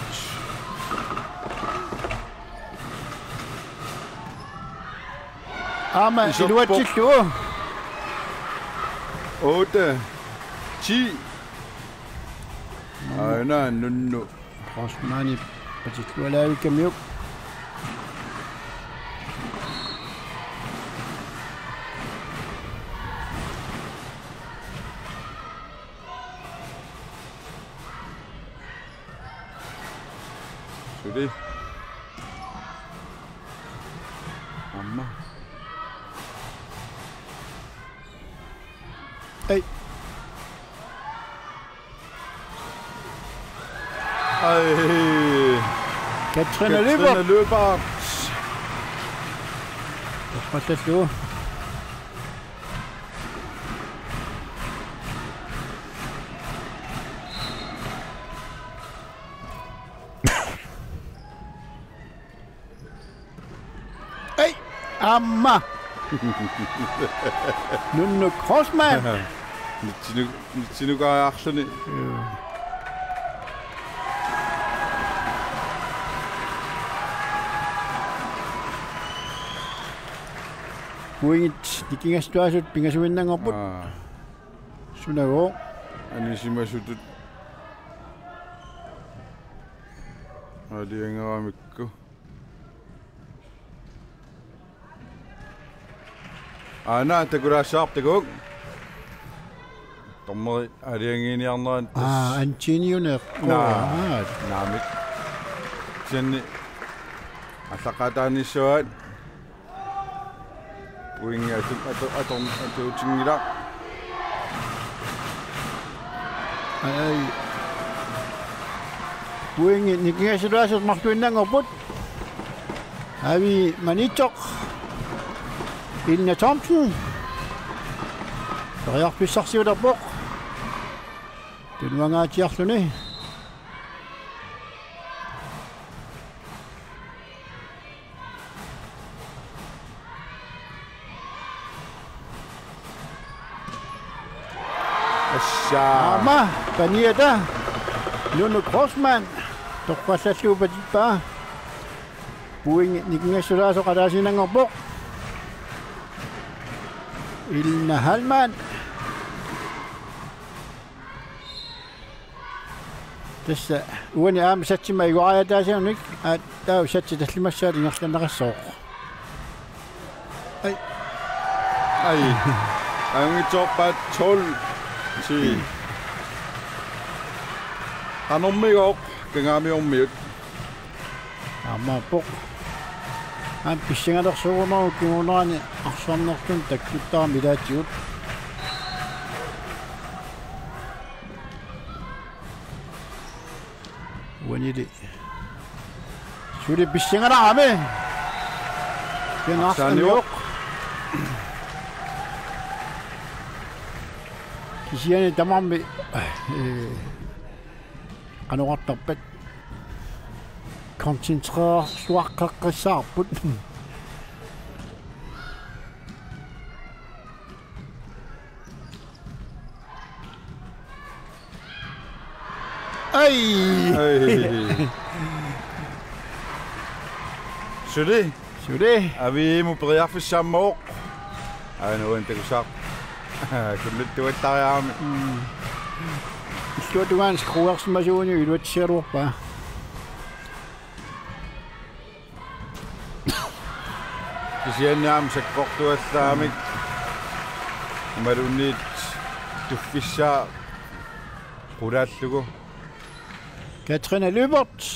Aamma iserpoq. Iluatsillugu. Otte. Ti. Aajuna Nunnu Kreutzmannip patillualaavikkamiuk. Suli. Aamma. Ei. Ai. Katrine Lyberth. Katrine Lyberth. Toqqallallugu. Ei, aamma. Nunnu Kreutzmann. Nitsinu-, nitsinukariarluni. Joo. Pointit nikingassuaasut pingasuinnanngorput. Aa. Sunagooq. Anisimasutut. Aalajangeramikku. Aana takulaassavarput takuuk. Dommeri aalajangiiniarneranut. Aa, Antiniuneq. Naa. Aa. Naamik. Kisianni aallaqqaataanissavaat. Pointi atu-, atu-, atu-, atuutinngilaq. Ai. Pointi nikingassulaasut marluinnanngorput. Avi Maniitsoq. Ilna Thomsen. Periarfissarsiulerpoq. Tunuangaatsiarluni. Assa. Aamma paniata Lunu Grossmann toqqallallugu patippaa. Pointi nikingassulaasoq ataasiinnanngorpoq. Ilna Hallmann. Tassa uani aamma satsima iguariataasianik, aa, taava satsi tallimassaat ingerlanneqassooq. Ai. Ai. Ajunngitsoorpaat tolv ti. Qanormigooq, Kangaamiormiut. Aammaappoq. Aamma pissangalersuugumaarpoq kingunerani arsarnertun takkuttarami ilaatigut. Uanili. Suli pissangalerami. Kinaarsaaniuq. Arsaaniuq. Kisianni tamarmi, eh, qanoq oqartarpat. Koncentrersuaqqeqqissaarput. Ai! Ai. Suli. Suli. Aviimut periarfissaammagu. Aana uani takusaaq. Kunnuttuattariarami. Mm. Illuatungaani skruersimasuuguni iluatsigaluarpaa. Kisianni aamma sakkortuallaamik. Imaluunniit tuffissaa qulaallugu. Katrine Lyberth.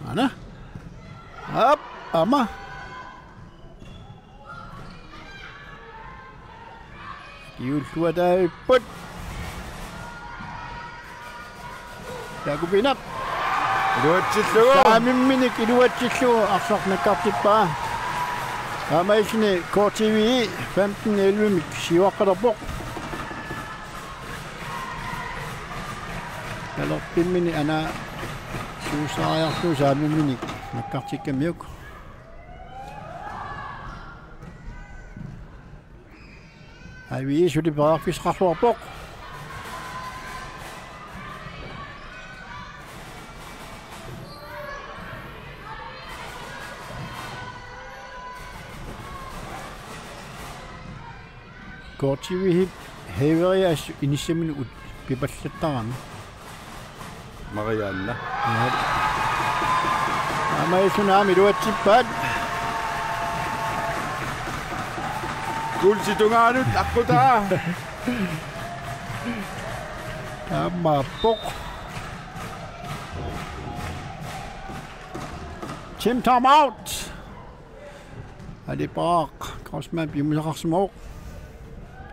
Aana. Aap, aamma. Juulluataavipput. Jakobinap. Iluatsillugu. Saamimminik iluatsillugu arsaq nakkartippaa. Aamma ilini K T V femten elleve-mik siuaqqalerpoq. Talerpimmini ana suusaariarlugu saamimminik nakkartikkamiuk. Avi suli periarfissaqarluarpoq. K T V-p hæveri assut inissaminut pipallattarami. Marianna. Aamma ilini aamma iluatsippaat. Kuulsi tungaanut aqqutaa. Aammaappoq. Team time out. Ali Paaq, Grossmann piumasaqarsimavoq.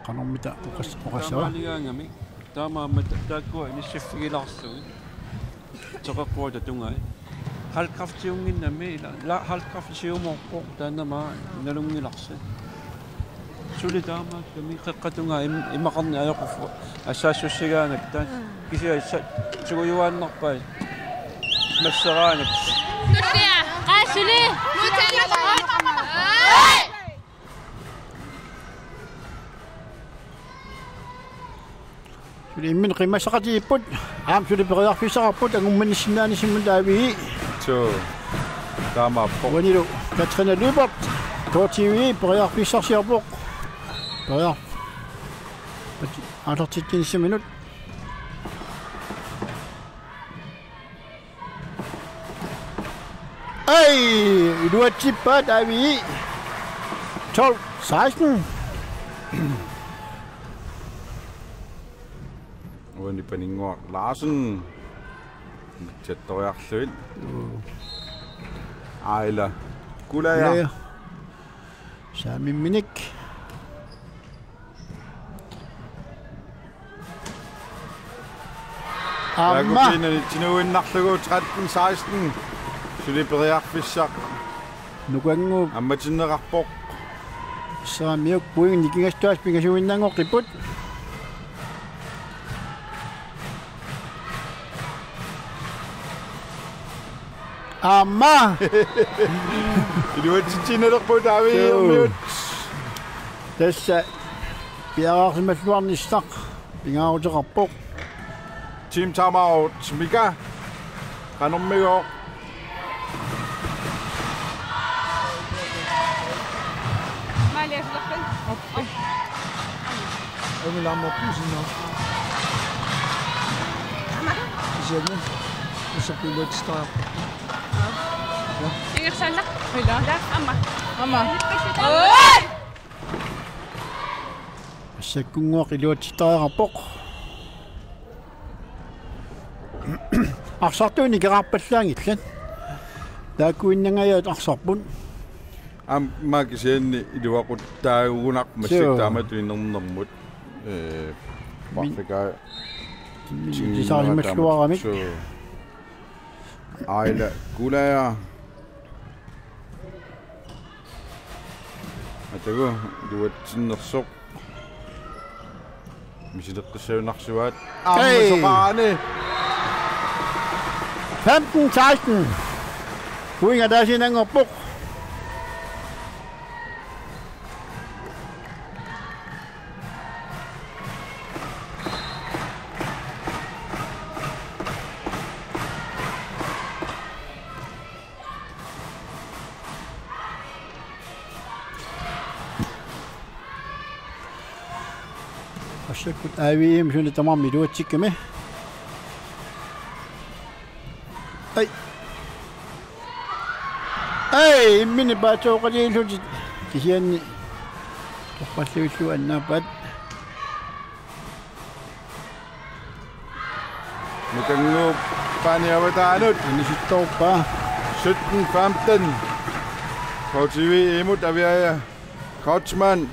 Qanormita oqas-, oqassava? Taamaaligaangami. Taamaammat ta-, taakkua inissiffigilaarlugit. Teqeqquata tungai. Halfkræftiunnginnami ila, la, halfkræfti siumoorpoq taannama nalunngilarsi. Suli taamaakkami qeqqata tungaa im-, imaqarneq ajoqu-, assaassussigaangatta. Kisianni sa-, sugujuaannarpai. Masseraangat. Qaa suli. Suli imminut qimassaqatigiipput. Aamma suli periarfissaqarput angummanissinnaanissimmata Avi. Suu. Taamaappoq. Uanilu Katrine Lyberth. K T V periarfissarsiorpoq. Periar-, Aallartitsinissaminnut. Ai, iluatsippaat A V I. Tolv seksten. Uani Paninnguaq Larsen. Chattoriarluit. Aila Kulaja. Kulaja. Saamimminik. Aamma. Taakku pinani tinuinnarlugu tretten seksten. Suli periarfissaq. Nukannguup. Ammatinneqarpoq. Saamiuk point nikingassutaasa pingasuinnanngoqqipput. Aamma. Iluatsitsiinnarpoq A V I-miut. Tassa piareersimalluarnissaq pingaaruteqarpoq. Team timeout, Mika. Qanormigooq. Maaliasulaqpin. Angulaamorpuusinnaa. Kisianni. Massakkut iluatsittarpoq. Ingerlaannaq. Ila. Ila, aamma. Aamma. Oi! Massakkut iluatsittariaqarpoq. Arsartuunik ikerarpallaanngillat. Taakkuinnangajaat arsarput. Aamma kisianni iluaquttaagunarpoq massakkut. Suu. Taamatut inernermut. Ee, min-, parfikaa. Min-, tinnguaramik. Tisaasimalluaramik. Suu. Aila Kulaja. Atagu, iluatsinnersoq. Misileqqissajunarsuaat. Hej! Aamma soqaraanni. Femten seksten. Point ataasiinnanngorpoq. Massakkut A V M suna tamarmi iluatsikkami. Ai. Ai, imminut paatsoqaliillutik kisianni torrallugillu annaappaat. Nukannguup paani avataanut. Inisittoorpaa. Sytten femten. K T V imut Aviaja Kreutzmann.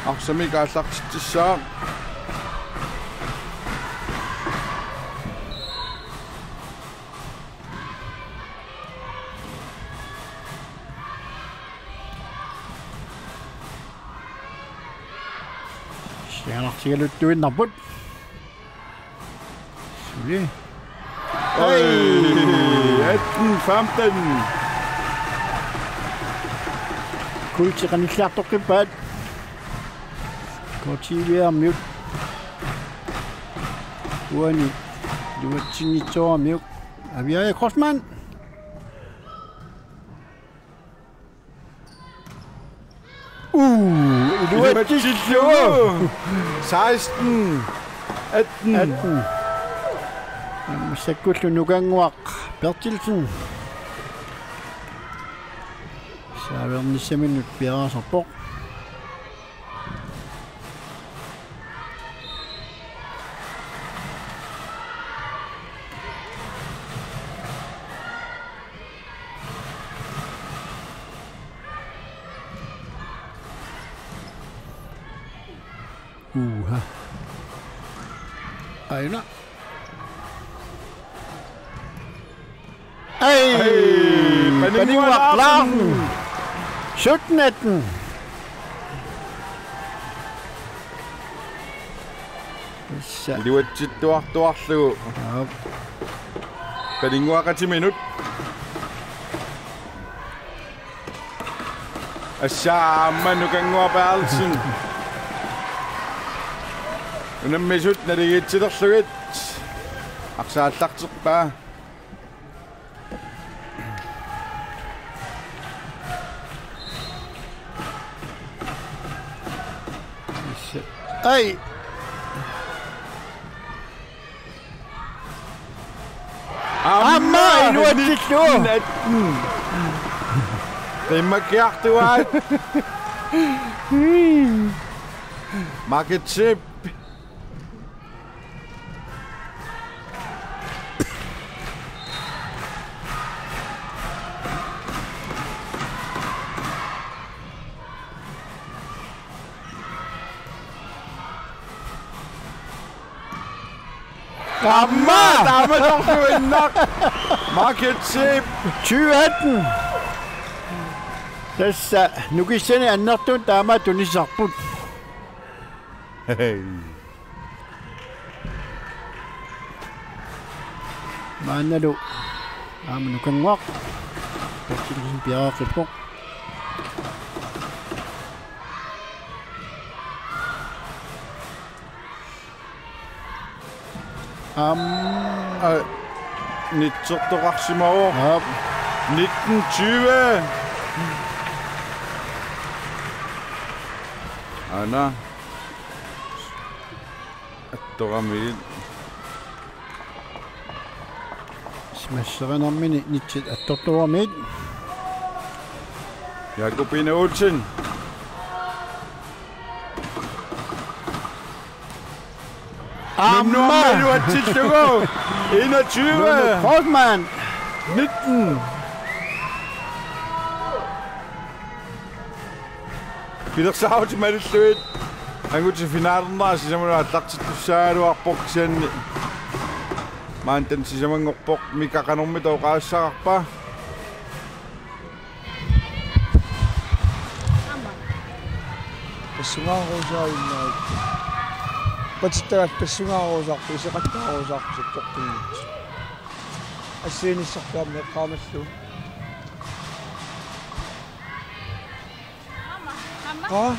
Arsamik aallartitsissaaq. Sianartigaluttuinnarput. Suli. Oi. Atten femten. Kulti qanilliartoqqippaat. K T V-miut. Uani iluatsinngitsooramiuk. Aviaja Kreutzmann. Uu, iluatsillugu. Seksten atten. Atten. Massakkullu Nukannguaq Berthelsen. Saavernissaminut piareersarpoq. Uha. Aina. Ai, ai, Paninnguaq Larsen. Sytten atten. Tassa. Iluatsittuartuarlugu. Aap. Paninnguaqatiminut. Tassa aamma Nukannguaq Berthelsen. Unammisut naligiitsilerlugit arsaq aallartipaa. Ai. Aamma iluatsillugu. Nitten atten. Qimmakkiartuaat. Margit Zeeb. Aamma! Taamatorluinnaq. Margit Zeeb. Tyve atten. Tassa nukissanik annertuumik taama tunisarput. Hey. Maannalu aamma Nukannguaq. Tortillusin piareeqqippoq. Aam. Aa, nitsertoqarsimavoq. Aap. Nitten tyve. Aana. Attoramigit. Smash-erinermini nitsit attortuuramigit. Jakobine Olsen. Aamma. Nunnuarmilu atsillugu. Enogtyve. Nunu Kreutzmann. Nitten. Pilersaarutit malillugit angutit finalernera sisamanut aallartittussaagaluarpoq kisianni maanna taanna sisamanngorpoq. Mika, qanormita oqaasissaqarpa? Tassungaarusaarunnaat. Patittagaat tassungaarusaarput, iseqattaarusaarput sakkortunnguit. Assigiinnissarput aamma eqqaamallugu. Aa?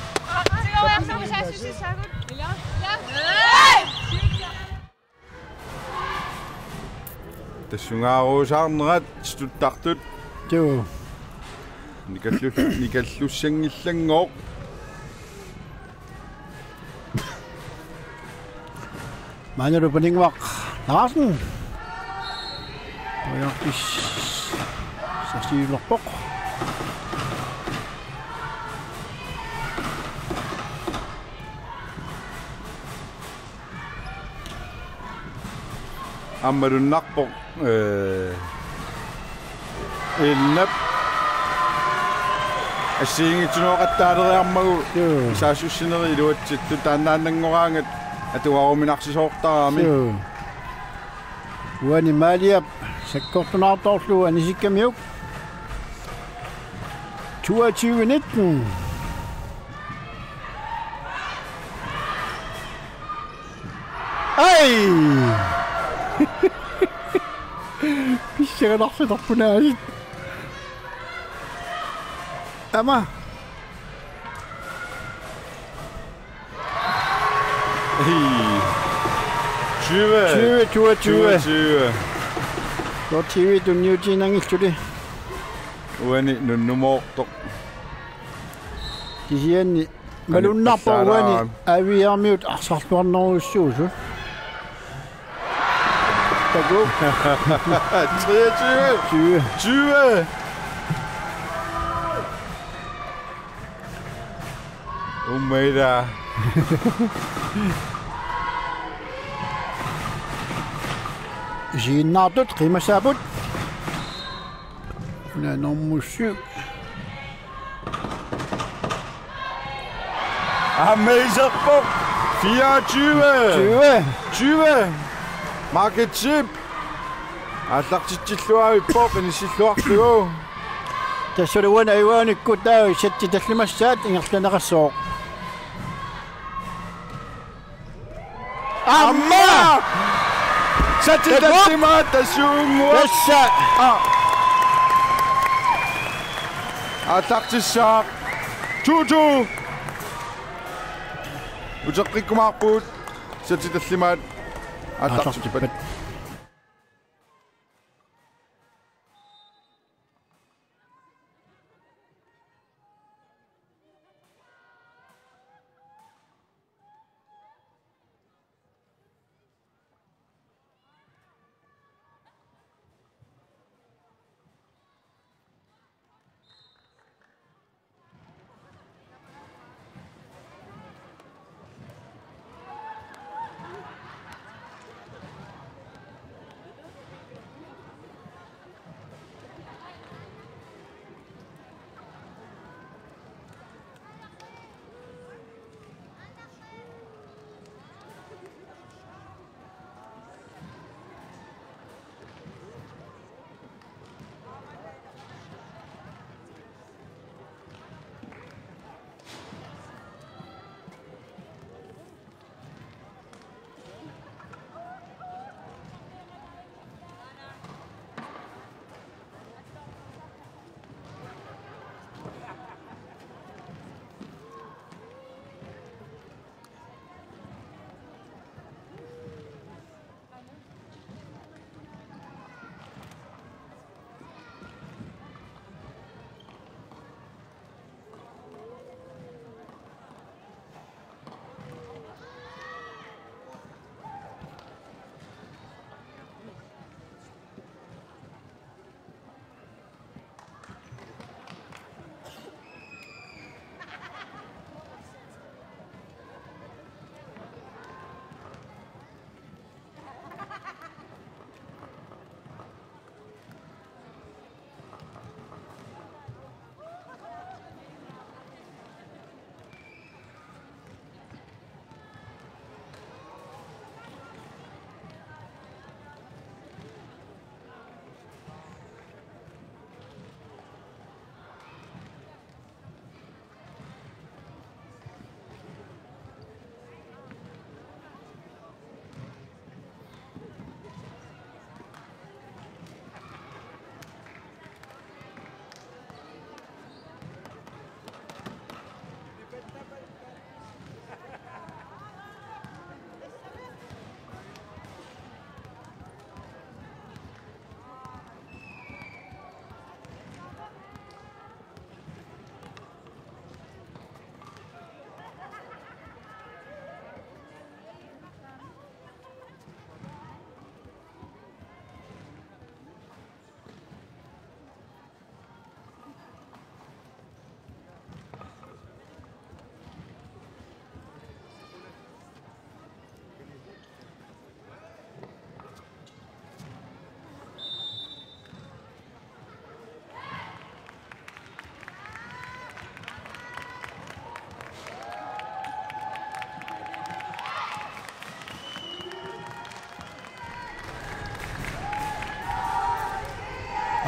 Tassungaarusaarnerat tuttartut. Tuu. Nikallu-, nikallussanngillanngooq. Maannalu Paninnguaq Larsen. Periarfissarsiulerpoq. Aamma malunnarpoq, ee, Innap assigiinngitsunoqattaaleriarmagu. Joo. Saassussinerit iluatsittut taannaannanngoraangat atugaruminarsisoortarami. Joo. Uani Maaliap sakkortunaartorlugu anisikkamiuk. Toogtyve nitten. Ai! Pissanganarlutarpunaasit. Aamma. Ai. Tyve. Tyve, toogtyve. Toogtyve. Toogtyve tunniutiinnanngillutik. Uani nunnumoortoq. Kisianni malunnarpoq uani A V R-miut arsarluarnerujussuusut. Takuuk. Treogtyve. Tyve. Tyve. Uummaila. Isiginnaartut qiimmassaapput. Una nummer syv. Aamma iserpoq. Fireogtyve. Tyve. Tyve. Margit Zeeb. Aallartitsilluarpoq inissilluarlugu. Tassalu uani ajugaanikkut taava setti tallimassaat ingerlanneqassaaq. Aamma! Setti tallimaat tassuunnguaq. Tassa. Aa. Aallartissaaq. To to. Uteqqikkumaarpugut. Setti tallimaat aallartippat. Aallartippat.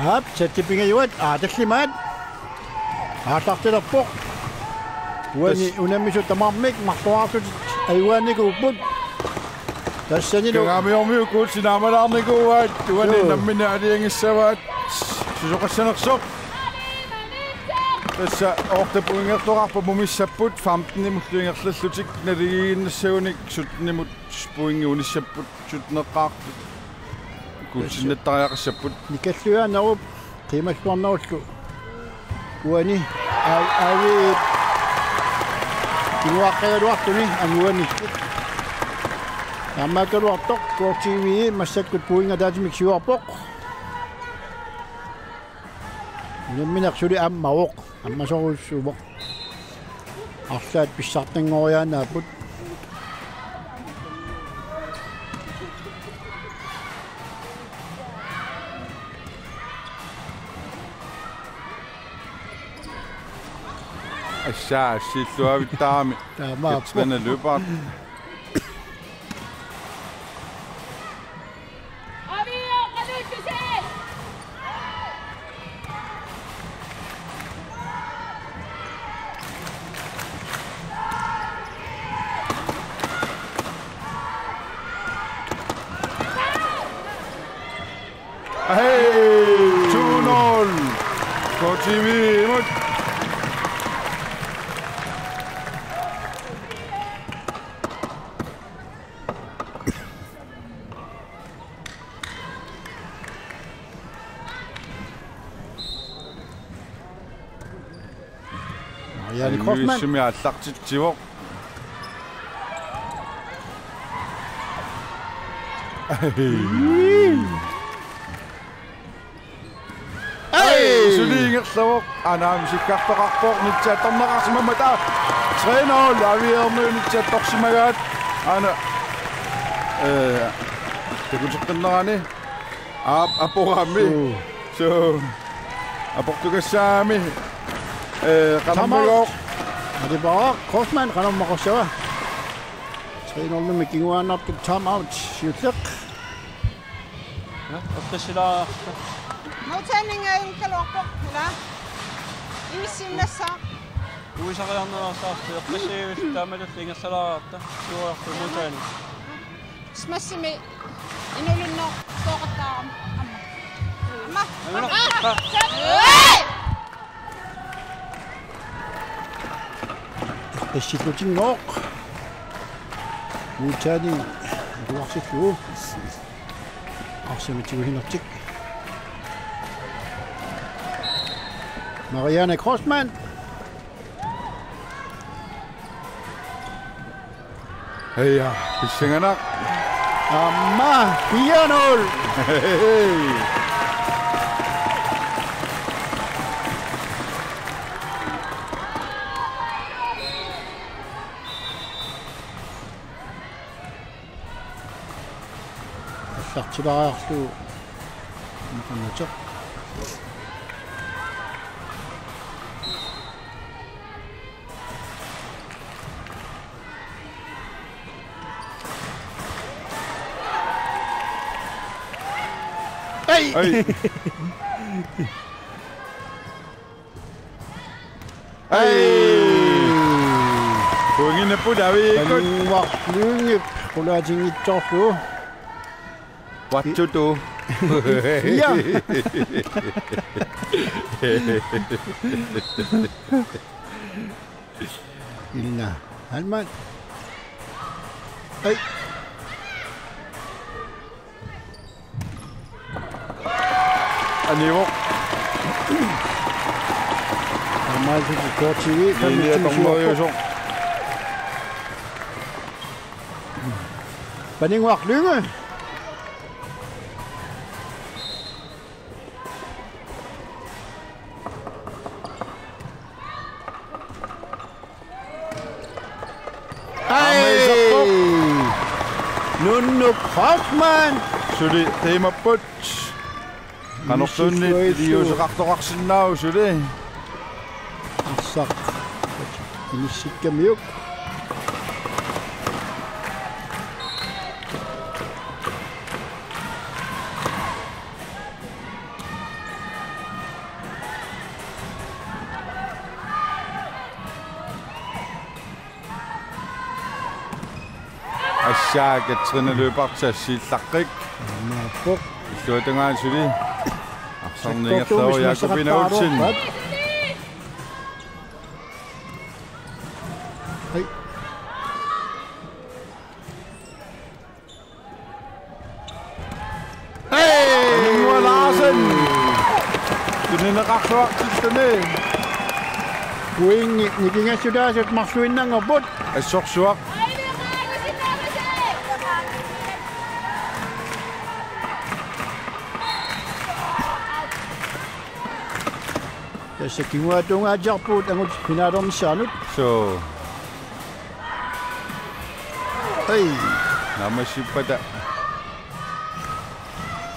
Aap, satsip pingajuat, aa, tallimaat. Aallartilerpoq. Uani unammisut tamarmik marluartut ajugaannikuupput. Tassanilu Kangaamiormiut kuulsinnaamalaarnikuuaat, uani Joo. nammineq aalajangissavaat. Susoqassanersoq. Tassa otte pointertoqarput mumissapput, femtenimullu ingerlallutik naligiinnassagunik syttenimut pointit unissapput, sytteneqqaarput. Kuulsinnattariaqassapput. Nikalluiaannarup qiimalluarnerullu. Uani, aa-, aavi. Iluaqqagaluartuni anguannikkut. Aammaakkaluartoq K T V massakkut pointit ataatsimiigiuarpoq. Unammineq suli ammavoq. Ammasorujussuuvoq. Arlaat pissartanngoriaannaapput. Assaa, assilluavittaami. Taamaappoq. Katrine Lyberth. Hey! To nul. K T V imod. Marianne Krossmann. Sumi aallartitsivoq. Ai! Suli ingerlavoq. Aana, aamma sikkartoqarpoq, nitsiattorneqarsimammat. Tre nul, Aviormiut nitsiattorsimagaat. Aana, eh, takuteqqinnerani. Aap, aporami. Suu. Suu. Aportugassaami. Eh, qanormagooq. Timeout. Atipaaq, Krossmann, qanormaqorsava. Tre nul-imik kinguaannartoq timeout siulleq. Ja, oqqissilaarta. Modtagninga ingerlaluarpoq, ila. Inissiinnassaaq. Uisariarnersaarti, oqqissiivit taamatut ingerlalaarta. Siuartu modtagning. Smash-imi inuulinnaasoqattaarami. Amma. Amma. Amma. Amma. Hey! Qissillutinngooq. Modtagning iluarsillugu. Arsamik tigusinertik. Marianne Krossmann. Heja, pissanganaq. Aamma, fire nul. Hey. Aallartilaariarlugu. Qannateq. Ai! Ai! Ai! Pointinik pulavikkut. Paninnguaq Lyngep qulaatinngitsoorlugu. What to do? Ja. Ilna Heilmann. Ai. Anivoq. Aamma K T V, Linje femogtyve. Dommeriusoq. Paninnguaq Lynge. Ai! Aamma iserpoq. Nunnuk Hoffmann. Suli qiimapput. Qanortuunniit iliuuseqartoqarsinnaavoq suli. Arsaq. Inissikkamiuk. Assa Katrine Lyberth assiillaqqik. Aammaappoq. Illuatungaani suli. Arsarniingerlaa Jakobine Olsen. Hej. Hey! Ingvar Larsen. Tunineqarluartilluni. Pointi nikingassutaasut marluinnanngorput. Assorsuaq. Tassa kinguaatunngaatsiarpugut angut finaalernissaanut. Suu. Hej. Naammassippata.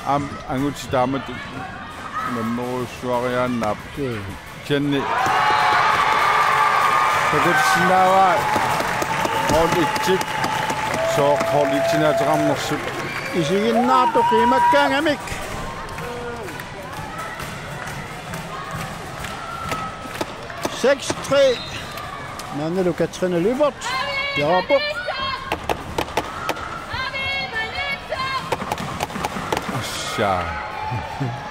Aamma angutit taamatut nammerujussuariaannaap. Suu. Jenny. Takutissinnaavaa. Mål et. Sooq mål et-inik ateqarnersut. Isiginnaartoq qimakkaangamik. Seks tre. Maannalu Katrine Lyberth. Jakob. Assa.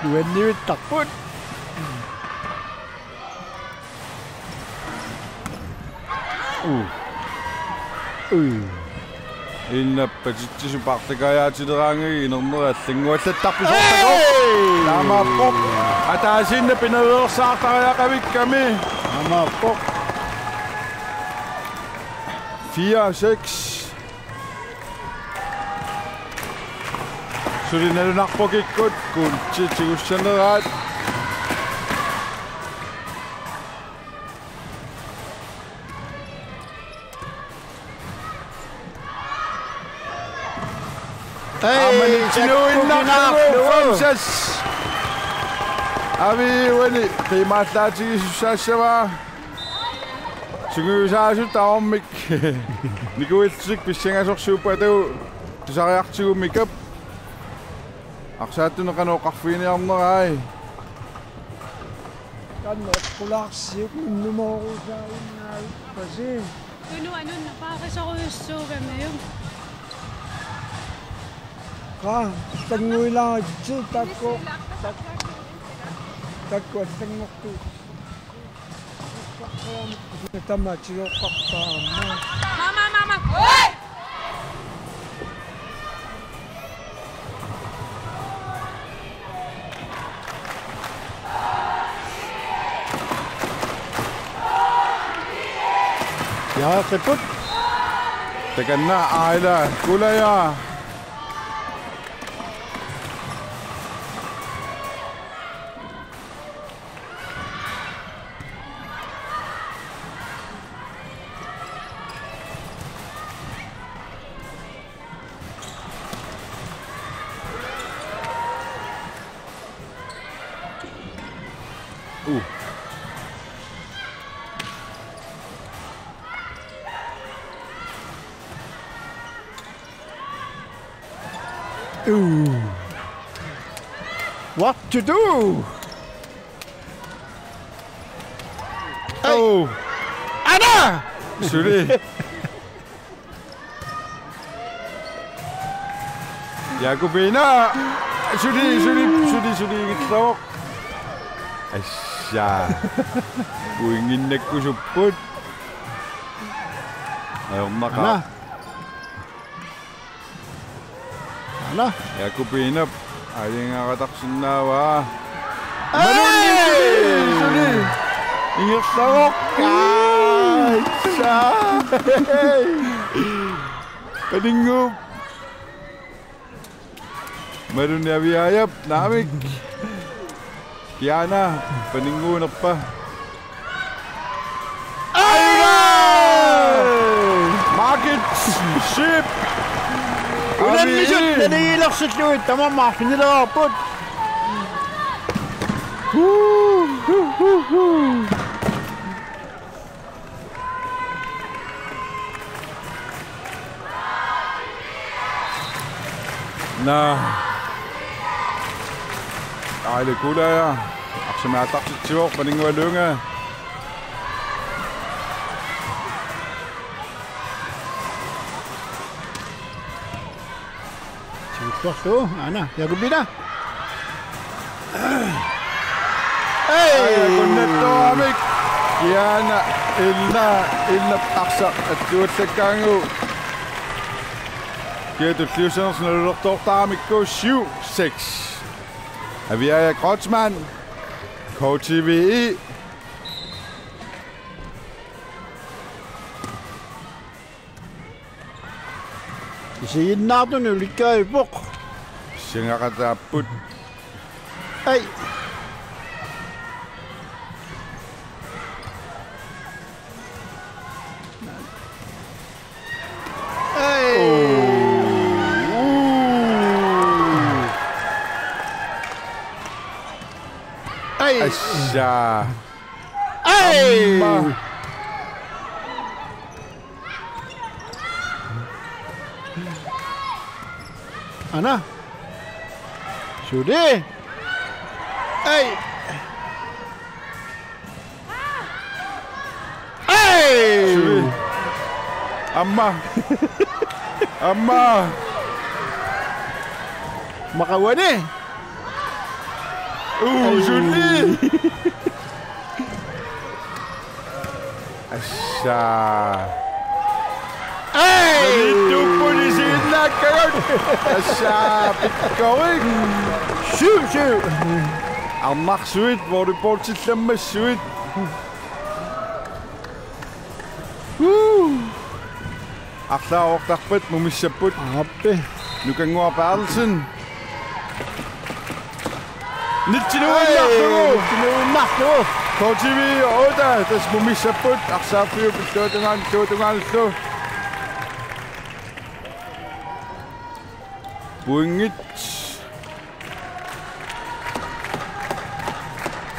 Nuanniuttarput. Uh. Uh. Ilinni patitsisut paarlakaajaatsileraangakkit inerneri allannguallattarpoq. Hey! Taamaappoq. Ataasiinnaq pinaveersaartariaqavikkami. Taamaappoq. Fire seks. Suli nalunarpoq kikkut, kuulti tigussaneraat. Hey, aamma nitsinuinnarlugu, sakkukinarlugu. Fem seks. Aviuani qiimaallaatigisussaassagaa. Sungiusaasut tamarmik. Nikuillutik pissangasorsuupput atagu tusariartigu Mikap. Arsaattuneq qanoq oqarfiginiarnerai. Qanoq eqqulaarsiuk nummeriusaannaavippasi. Tunua nunna paarisorujussuugamiuk. Qaa, tannguilaaritsi takku. Takku allanngortut. Tamatsigoqqarpaamma. Mama, mama. Oi! Ja, se put. Takanna Aila Kulaja. Uh. Ooh. What to do? Oh. Anna! Suli. Jakobine. Suli, suli, suli, suli, suli. Assa. Pointinnakkusupput. Ajornaqaaq. Anna. Ala. Jakobinep aalajangeqatarsinnaavaa. Ej! Malunni suli, suli. Ingerlavoq. Ej, sa. Paninnguup. Malunni Aviajap naamik. Kiana paninnguunerpa. Aina! Margit Schiødte! Unammisut naligiilersillugit tamarmik arfinileraarput. Hu, hu, hu, hu. Naa. Aila Kulaja. Arsamik aallartitsivoq Paninnguaq Lynge. Tuarlu, aana, Jakobina. Ei! Aana kunnattuaramik. Kiana, Ilna, Ilna arsaq atuallakkaangu. Kia tulliussanersoq nalulertoortaramikku syv seks. Aviaja Kreutzmann, K T V E. Isiginnaartunut ulikkaarpoq. Singaqataapput. Ai. Ai. Ai. Assa. Ai. Amma. Aana. Suli. Ai. Ai. Suli. Amma. Amma. Maqaguani. Uu, suli. Assa. Ei! Aniittuupput isiginnaakkagut. Assa, pikkorik. Syv syv. Arnarsuit, volleyballtillammassuit. Woo! Arlaat oqartarpat mumissapput. Aappi. Nukannguaq Berthelsen. Nitsinuinnarlugu. Ei, nitsinuinnarlugu. K T V otte, tassa mumissapput. Arsaaffiup illuatungaan, illuatungaanullu. Pointit.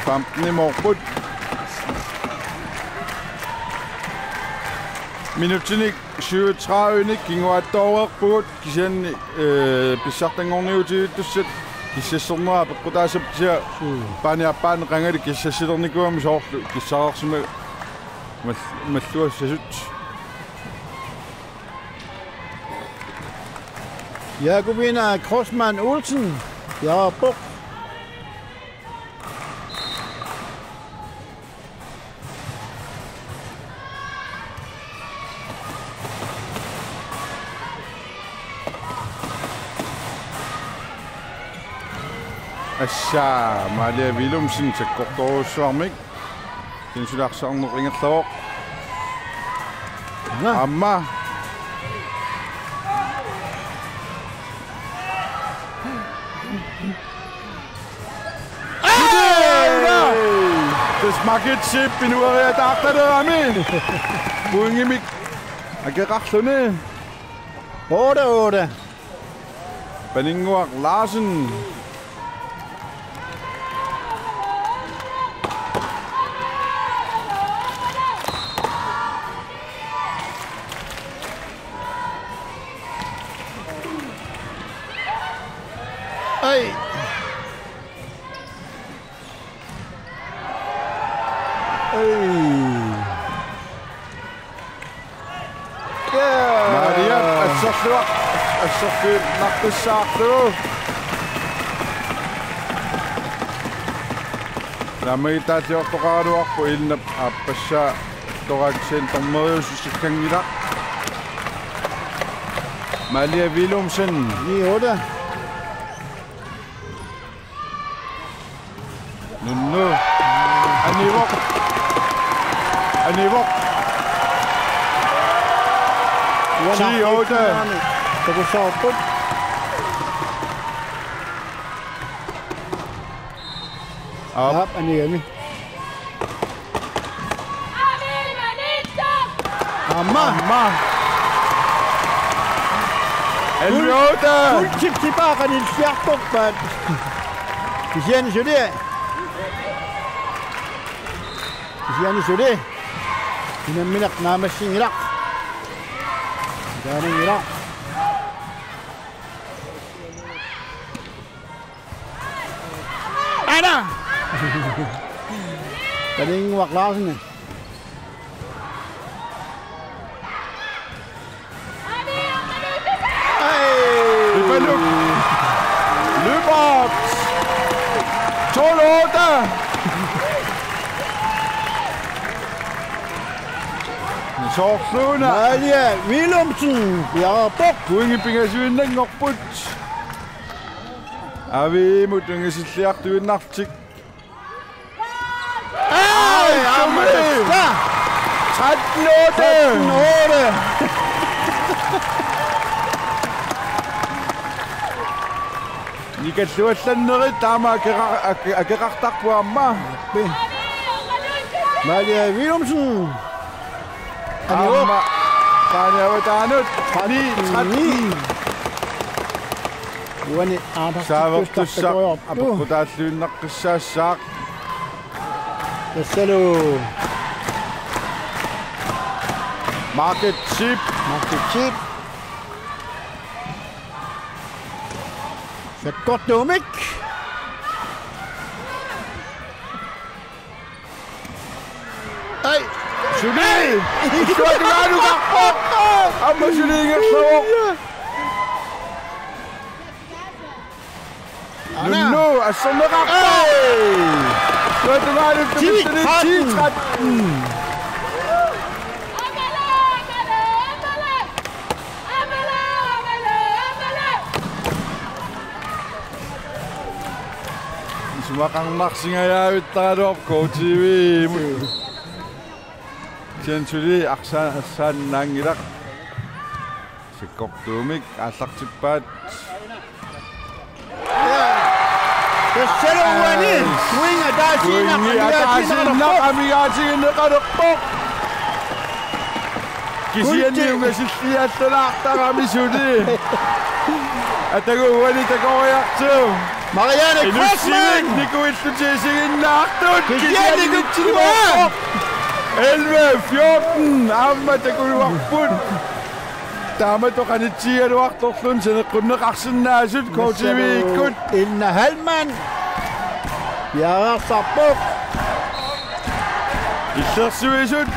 Femten moorput. Minutsinik syvogtredive-nik kinguaattooreerpugut kisianni, øh, pissartanngorniutigiittussat kissassernera peqqutaassapput kisianni. Mm. Paani aappaani qangali kissassilernikuugami soorlu kissareersima mal-, malluassasut. Jakobina Kreutzmann Olsen, Jakob. Assa, Malia Willumsen sakkortoorujussuarmik. Kisianni suli arsaq ingerlavoq. Aana. Aamma. Ei! Tassa Margit Zeebip inueriataartalerami. Pointimik akeqarluni. Otte otte. Paninnguaq Larsen. Ei. Ei. Jaa. Maria, asserluaq, asserluinnartussaarlugu. Naammagittaatiortoqaraluarpoq Ilnap aappassaa toraaksen dommeriusussikkanngilaq. Malia Willumsen. Ni otte. Nunnu. Anivoq. Anivoq. Ti otte. Takussavarput. Aap. Aap, anigami. Aamma. Aamma. Elleve otte. Fuldtip-tipaa qanilliartorpaat. Kisianni suli. Kisianni suli. Unammineq naammassinngilaq. Ilaananngilaq. Aana! Paninnguaq Larsen. Ei! Ipanuk! Soorluuna. Malia Willumsen, Jakob. Pointit pingasuinnanngorput. Aviimut ungasilliartuinnarlutik. Ai, aamma tassa. Tretten otte. Tretten otte. Nikalluallannerit taama akeqa-, ake-, akeqartarput aamma. Malia Willumsen. Aamma qaaniavataanut. Ni tretten. Uani aamma saavertussaq apeqqutaalluinnaqissaassaaq. Tassalu. Market Chip. Market Chip. Sakkortuumik. Ai. Suli. Illuatungaanukarpoq. Aamma suli ingerlavoq. Ana. Nunnu, assorneqarpoq. Ai. Illuatungaanut ti tretten. Ti tretten. Isumaqarnarsingajavittaraluarpoq K T V-mut. Kisianni suli arsa-, arsaannaanngilaq. Sakkortuumik aallartippaat. Tassalu uani. Swing ataasiinnaq. Swing ataasiinnaq amigaatigineqalerpoq. Kisianni ungasilliallalaartarami suli. Atagu uani takoriartigu. Marianne Inussivik Kreutzmann. Nikuillutik isiginnaartut. Kisianni kisianni nikuinnarpoq. Elleve fjorten. Aamma takujuarput. Taamatut qanitsigigaluartorluunniit saneqqunneqarsinnaasut K T V-ikkut. Inna Hallmann. Piareersarpoq. Illersuisut.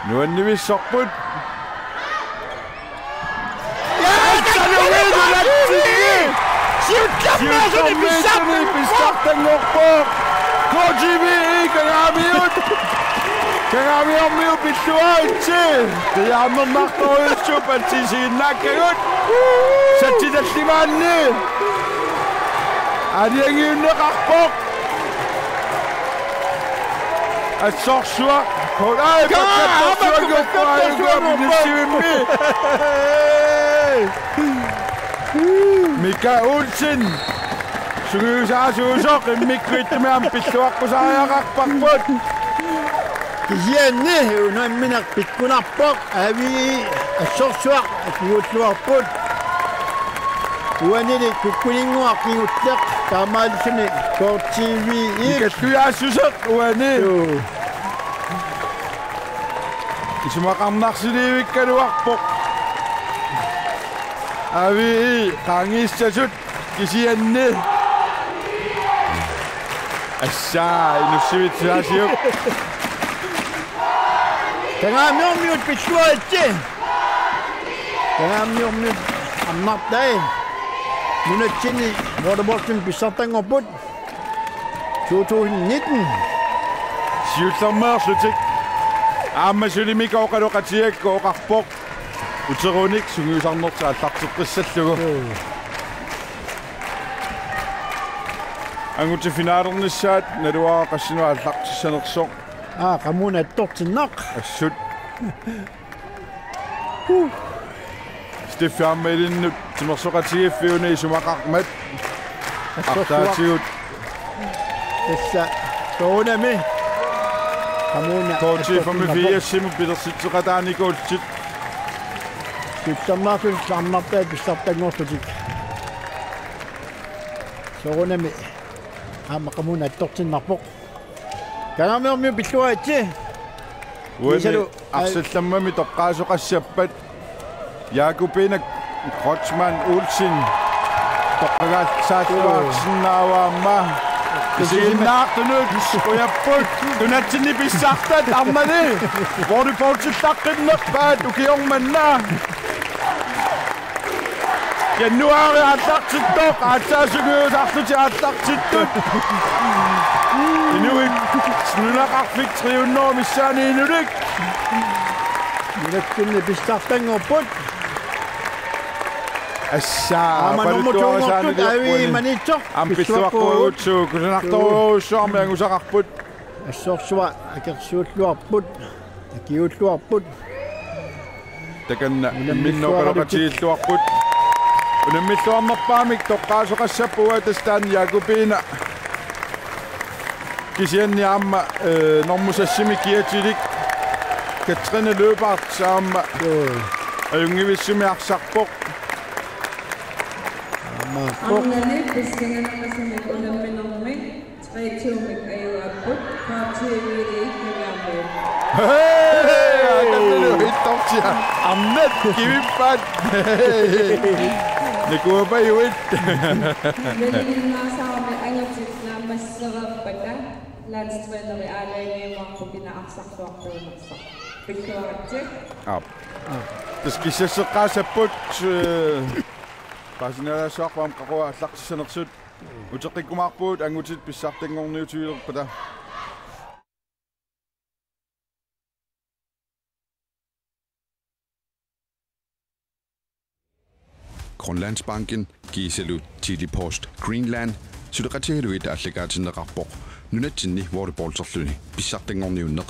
Nuannivissorput. Jaa, Assalugiinnarlugu! Siullermeersunik pissartanngorpoq. K T V-i Kangaamiut. Kangaamiormiut pilluaritsi. Qiammernartorujussuupput atsiisiginnaakkagut. Satsitallimaanni. Aalajangiunneqarpoq. Assorsuaq. Ai, kaa, pakattorsuaq, aamma pakattorsuaq, pakattorsuaq, Inussivimmi. Mika Olsen. Sungiusaasuusoq immikkuuttumi aamma pilluaqqusariaqarparput. Kisianni unammineq pikkunarpoq. Avi assorsuaq kingulluarput. Uanili kukkuninnguaq kingulleq taamaalilluni K T V-i. Ikallujaassuseq uani. Juu. Isumaqarnarsilivikkaluarpoq. Avi qaangiissasut. Kisianni. Assaa, Inussivik saasiup. Kangaamiormiut pilluaritsi. Kangaamiormiut ammartai. Nunatsinni volleyballimi pissartanngorput. To tusind nitten. Siullermeerlutik. Aamma suli Mika oqaloqatigigakkit oqarpoq. Uterunik sungiusarnertik aallarteqqissallugu. Juu. Angutit finalernissaat naluara qassinut aallartissanersoq. Aa, qamuuna attortinneq. Assut. Huh. Steffi aamma ilinnut timersoqatigiiffiuni isumaqarmat. Assorsuaq. Artaatigut. Tassa soorunami. Qamuuna K T femogfirs-imut pilersitseqataanikuullutik. Siullermeersunik ammartai pissartanngorlutik. Soorunami aamma qamuuna attortinnarpoq. Kangaamiormiut pilluaritsi. Uani kiisalu arsallammami toqqaasoqassappat Jakobine Kreutzmann Olsen. Toqqagaasaalluarsinnaavaa aamma. Isiginnaartunut qujapput. Nunatsinni pissartat arnani. Volleyballtillaqqinnerpaat ukioq manna. Januaari aallartittoq, aatsaat sungiusarlutik aallartittut. Inuit nunaqarfik tre hundrede missaani inulik. Nunatsinni pissartanngorput. Assa, aamma nummer to-nngortut Avi Maniitsoq. Aamma pilluaqquagut, kusanartorujussuarmik angusaqarput. Assorsuaq akersuulluarput. Akiuulluarput. Takanna unammissuaralutsit. Imminnut oqaloqatigiilluarput. Unammilluarnerpaamik toqqaasoqassapput uanga tassa taanna Jakobine. Kisianni aamma, eh, normu seksimi kiatilik Katrine Lyberth aamma. Joo. Ajunngivissumik arsarpoq. Aamma. Arnani pissanganaqisumik unamminermi tre to-mik ajugaapput, K T V-li Kangaamiut. Hej! Tamannalu hittortia. Arnat kivippaat. Nikuapajuit. Nalilinnaasarami angutit naammassereerpata landstræneri aalajangiumaarput kina arsarluartuunersoq. Pilluaritsi. Aap. Tassa kissasseqqaassapput, eh, paasinialaassavarput aamma qaqugumut aallartissanersut. Uteqqikkumaarpugut angutit pissartanngorniutigilerpata. Grønlandsbanken kiisalu Tele-Post Greenland suleqatigalugit aallakaatinneqarpoq nunatsinni volleyballserluni pissartanngorniunneq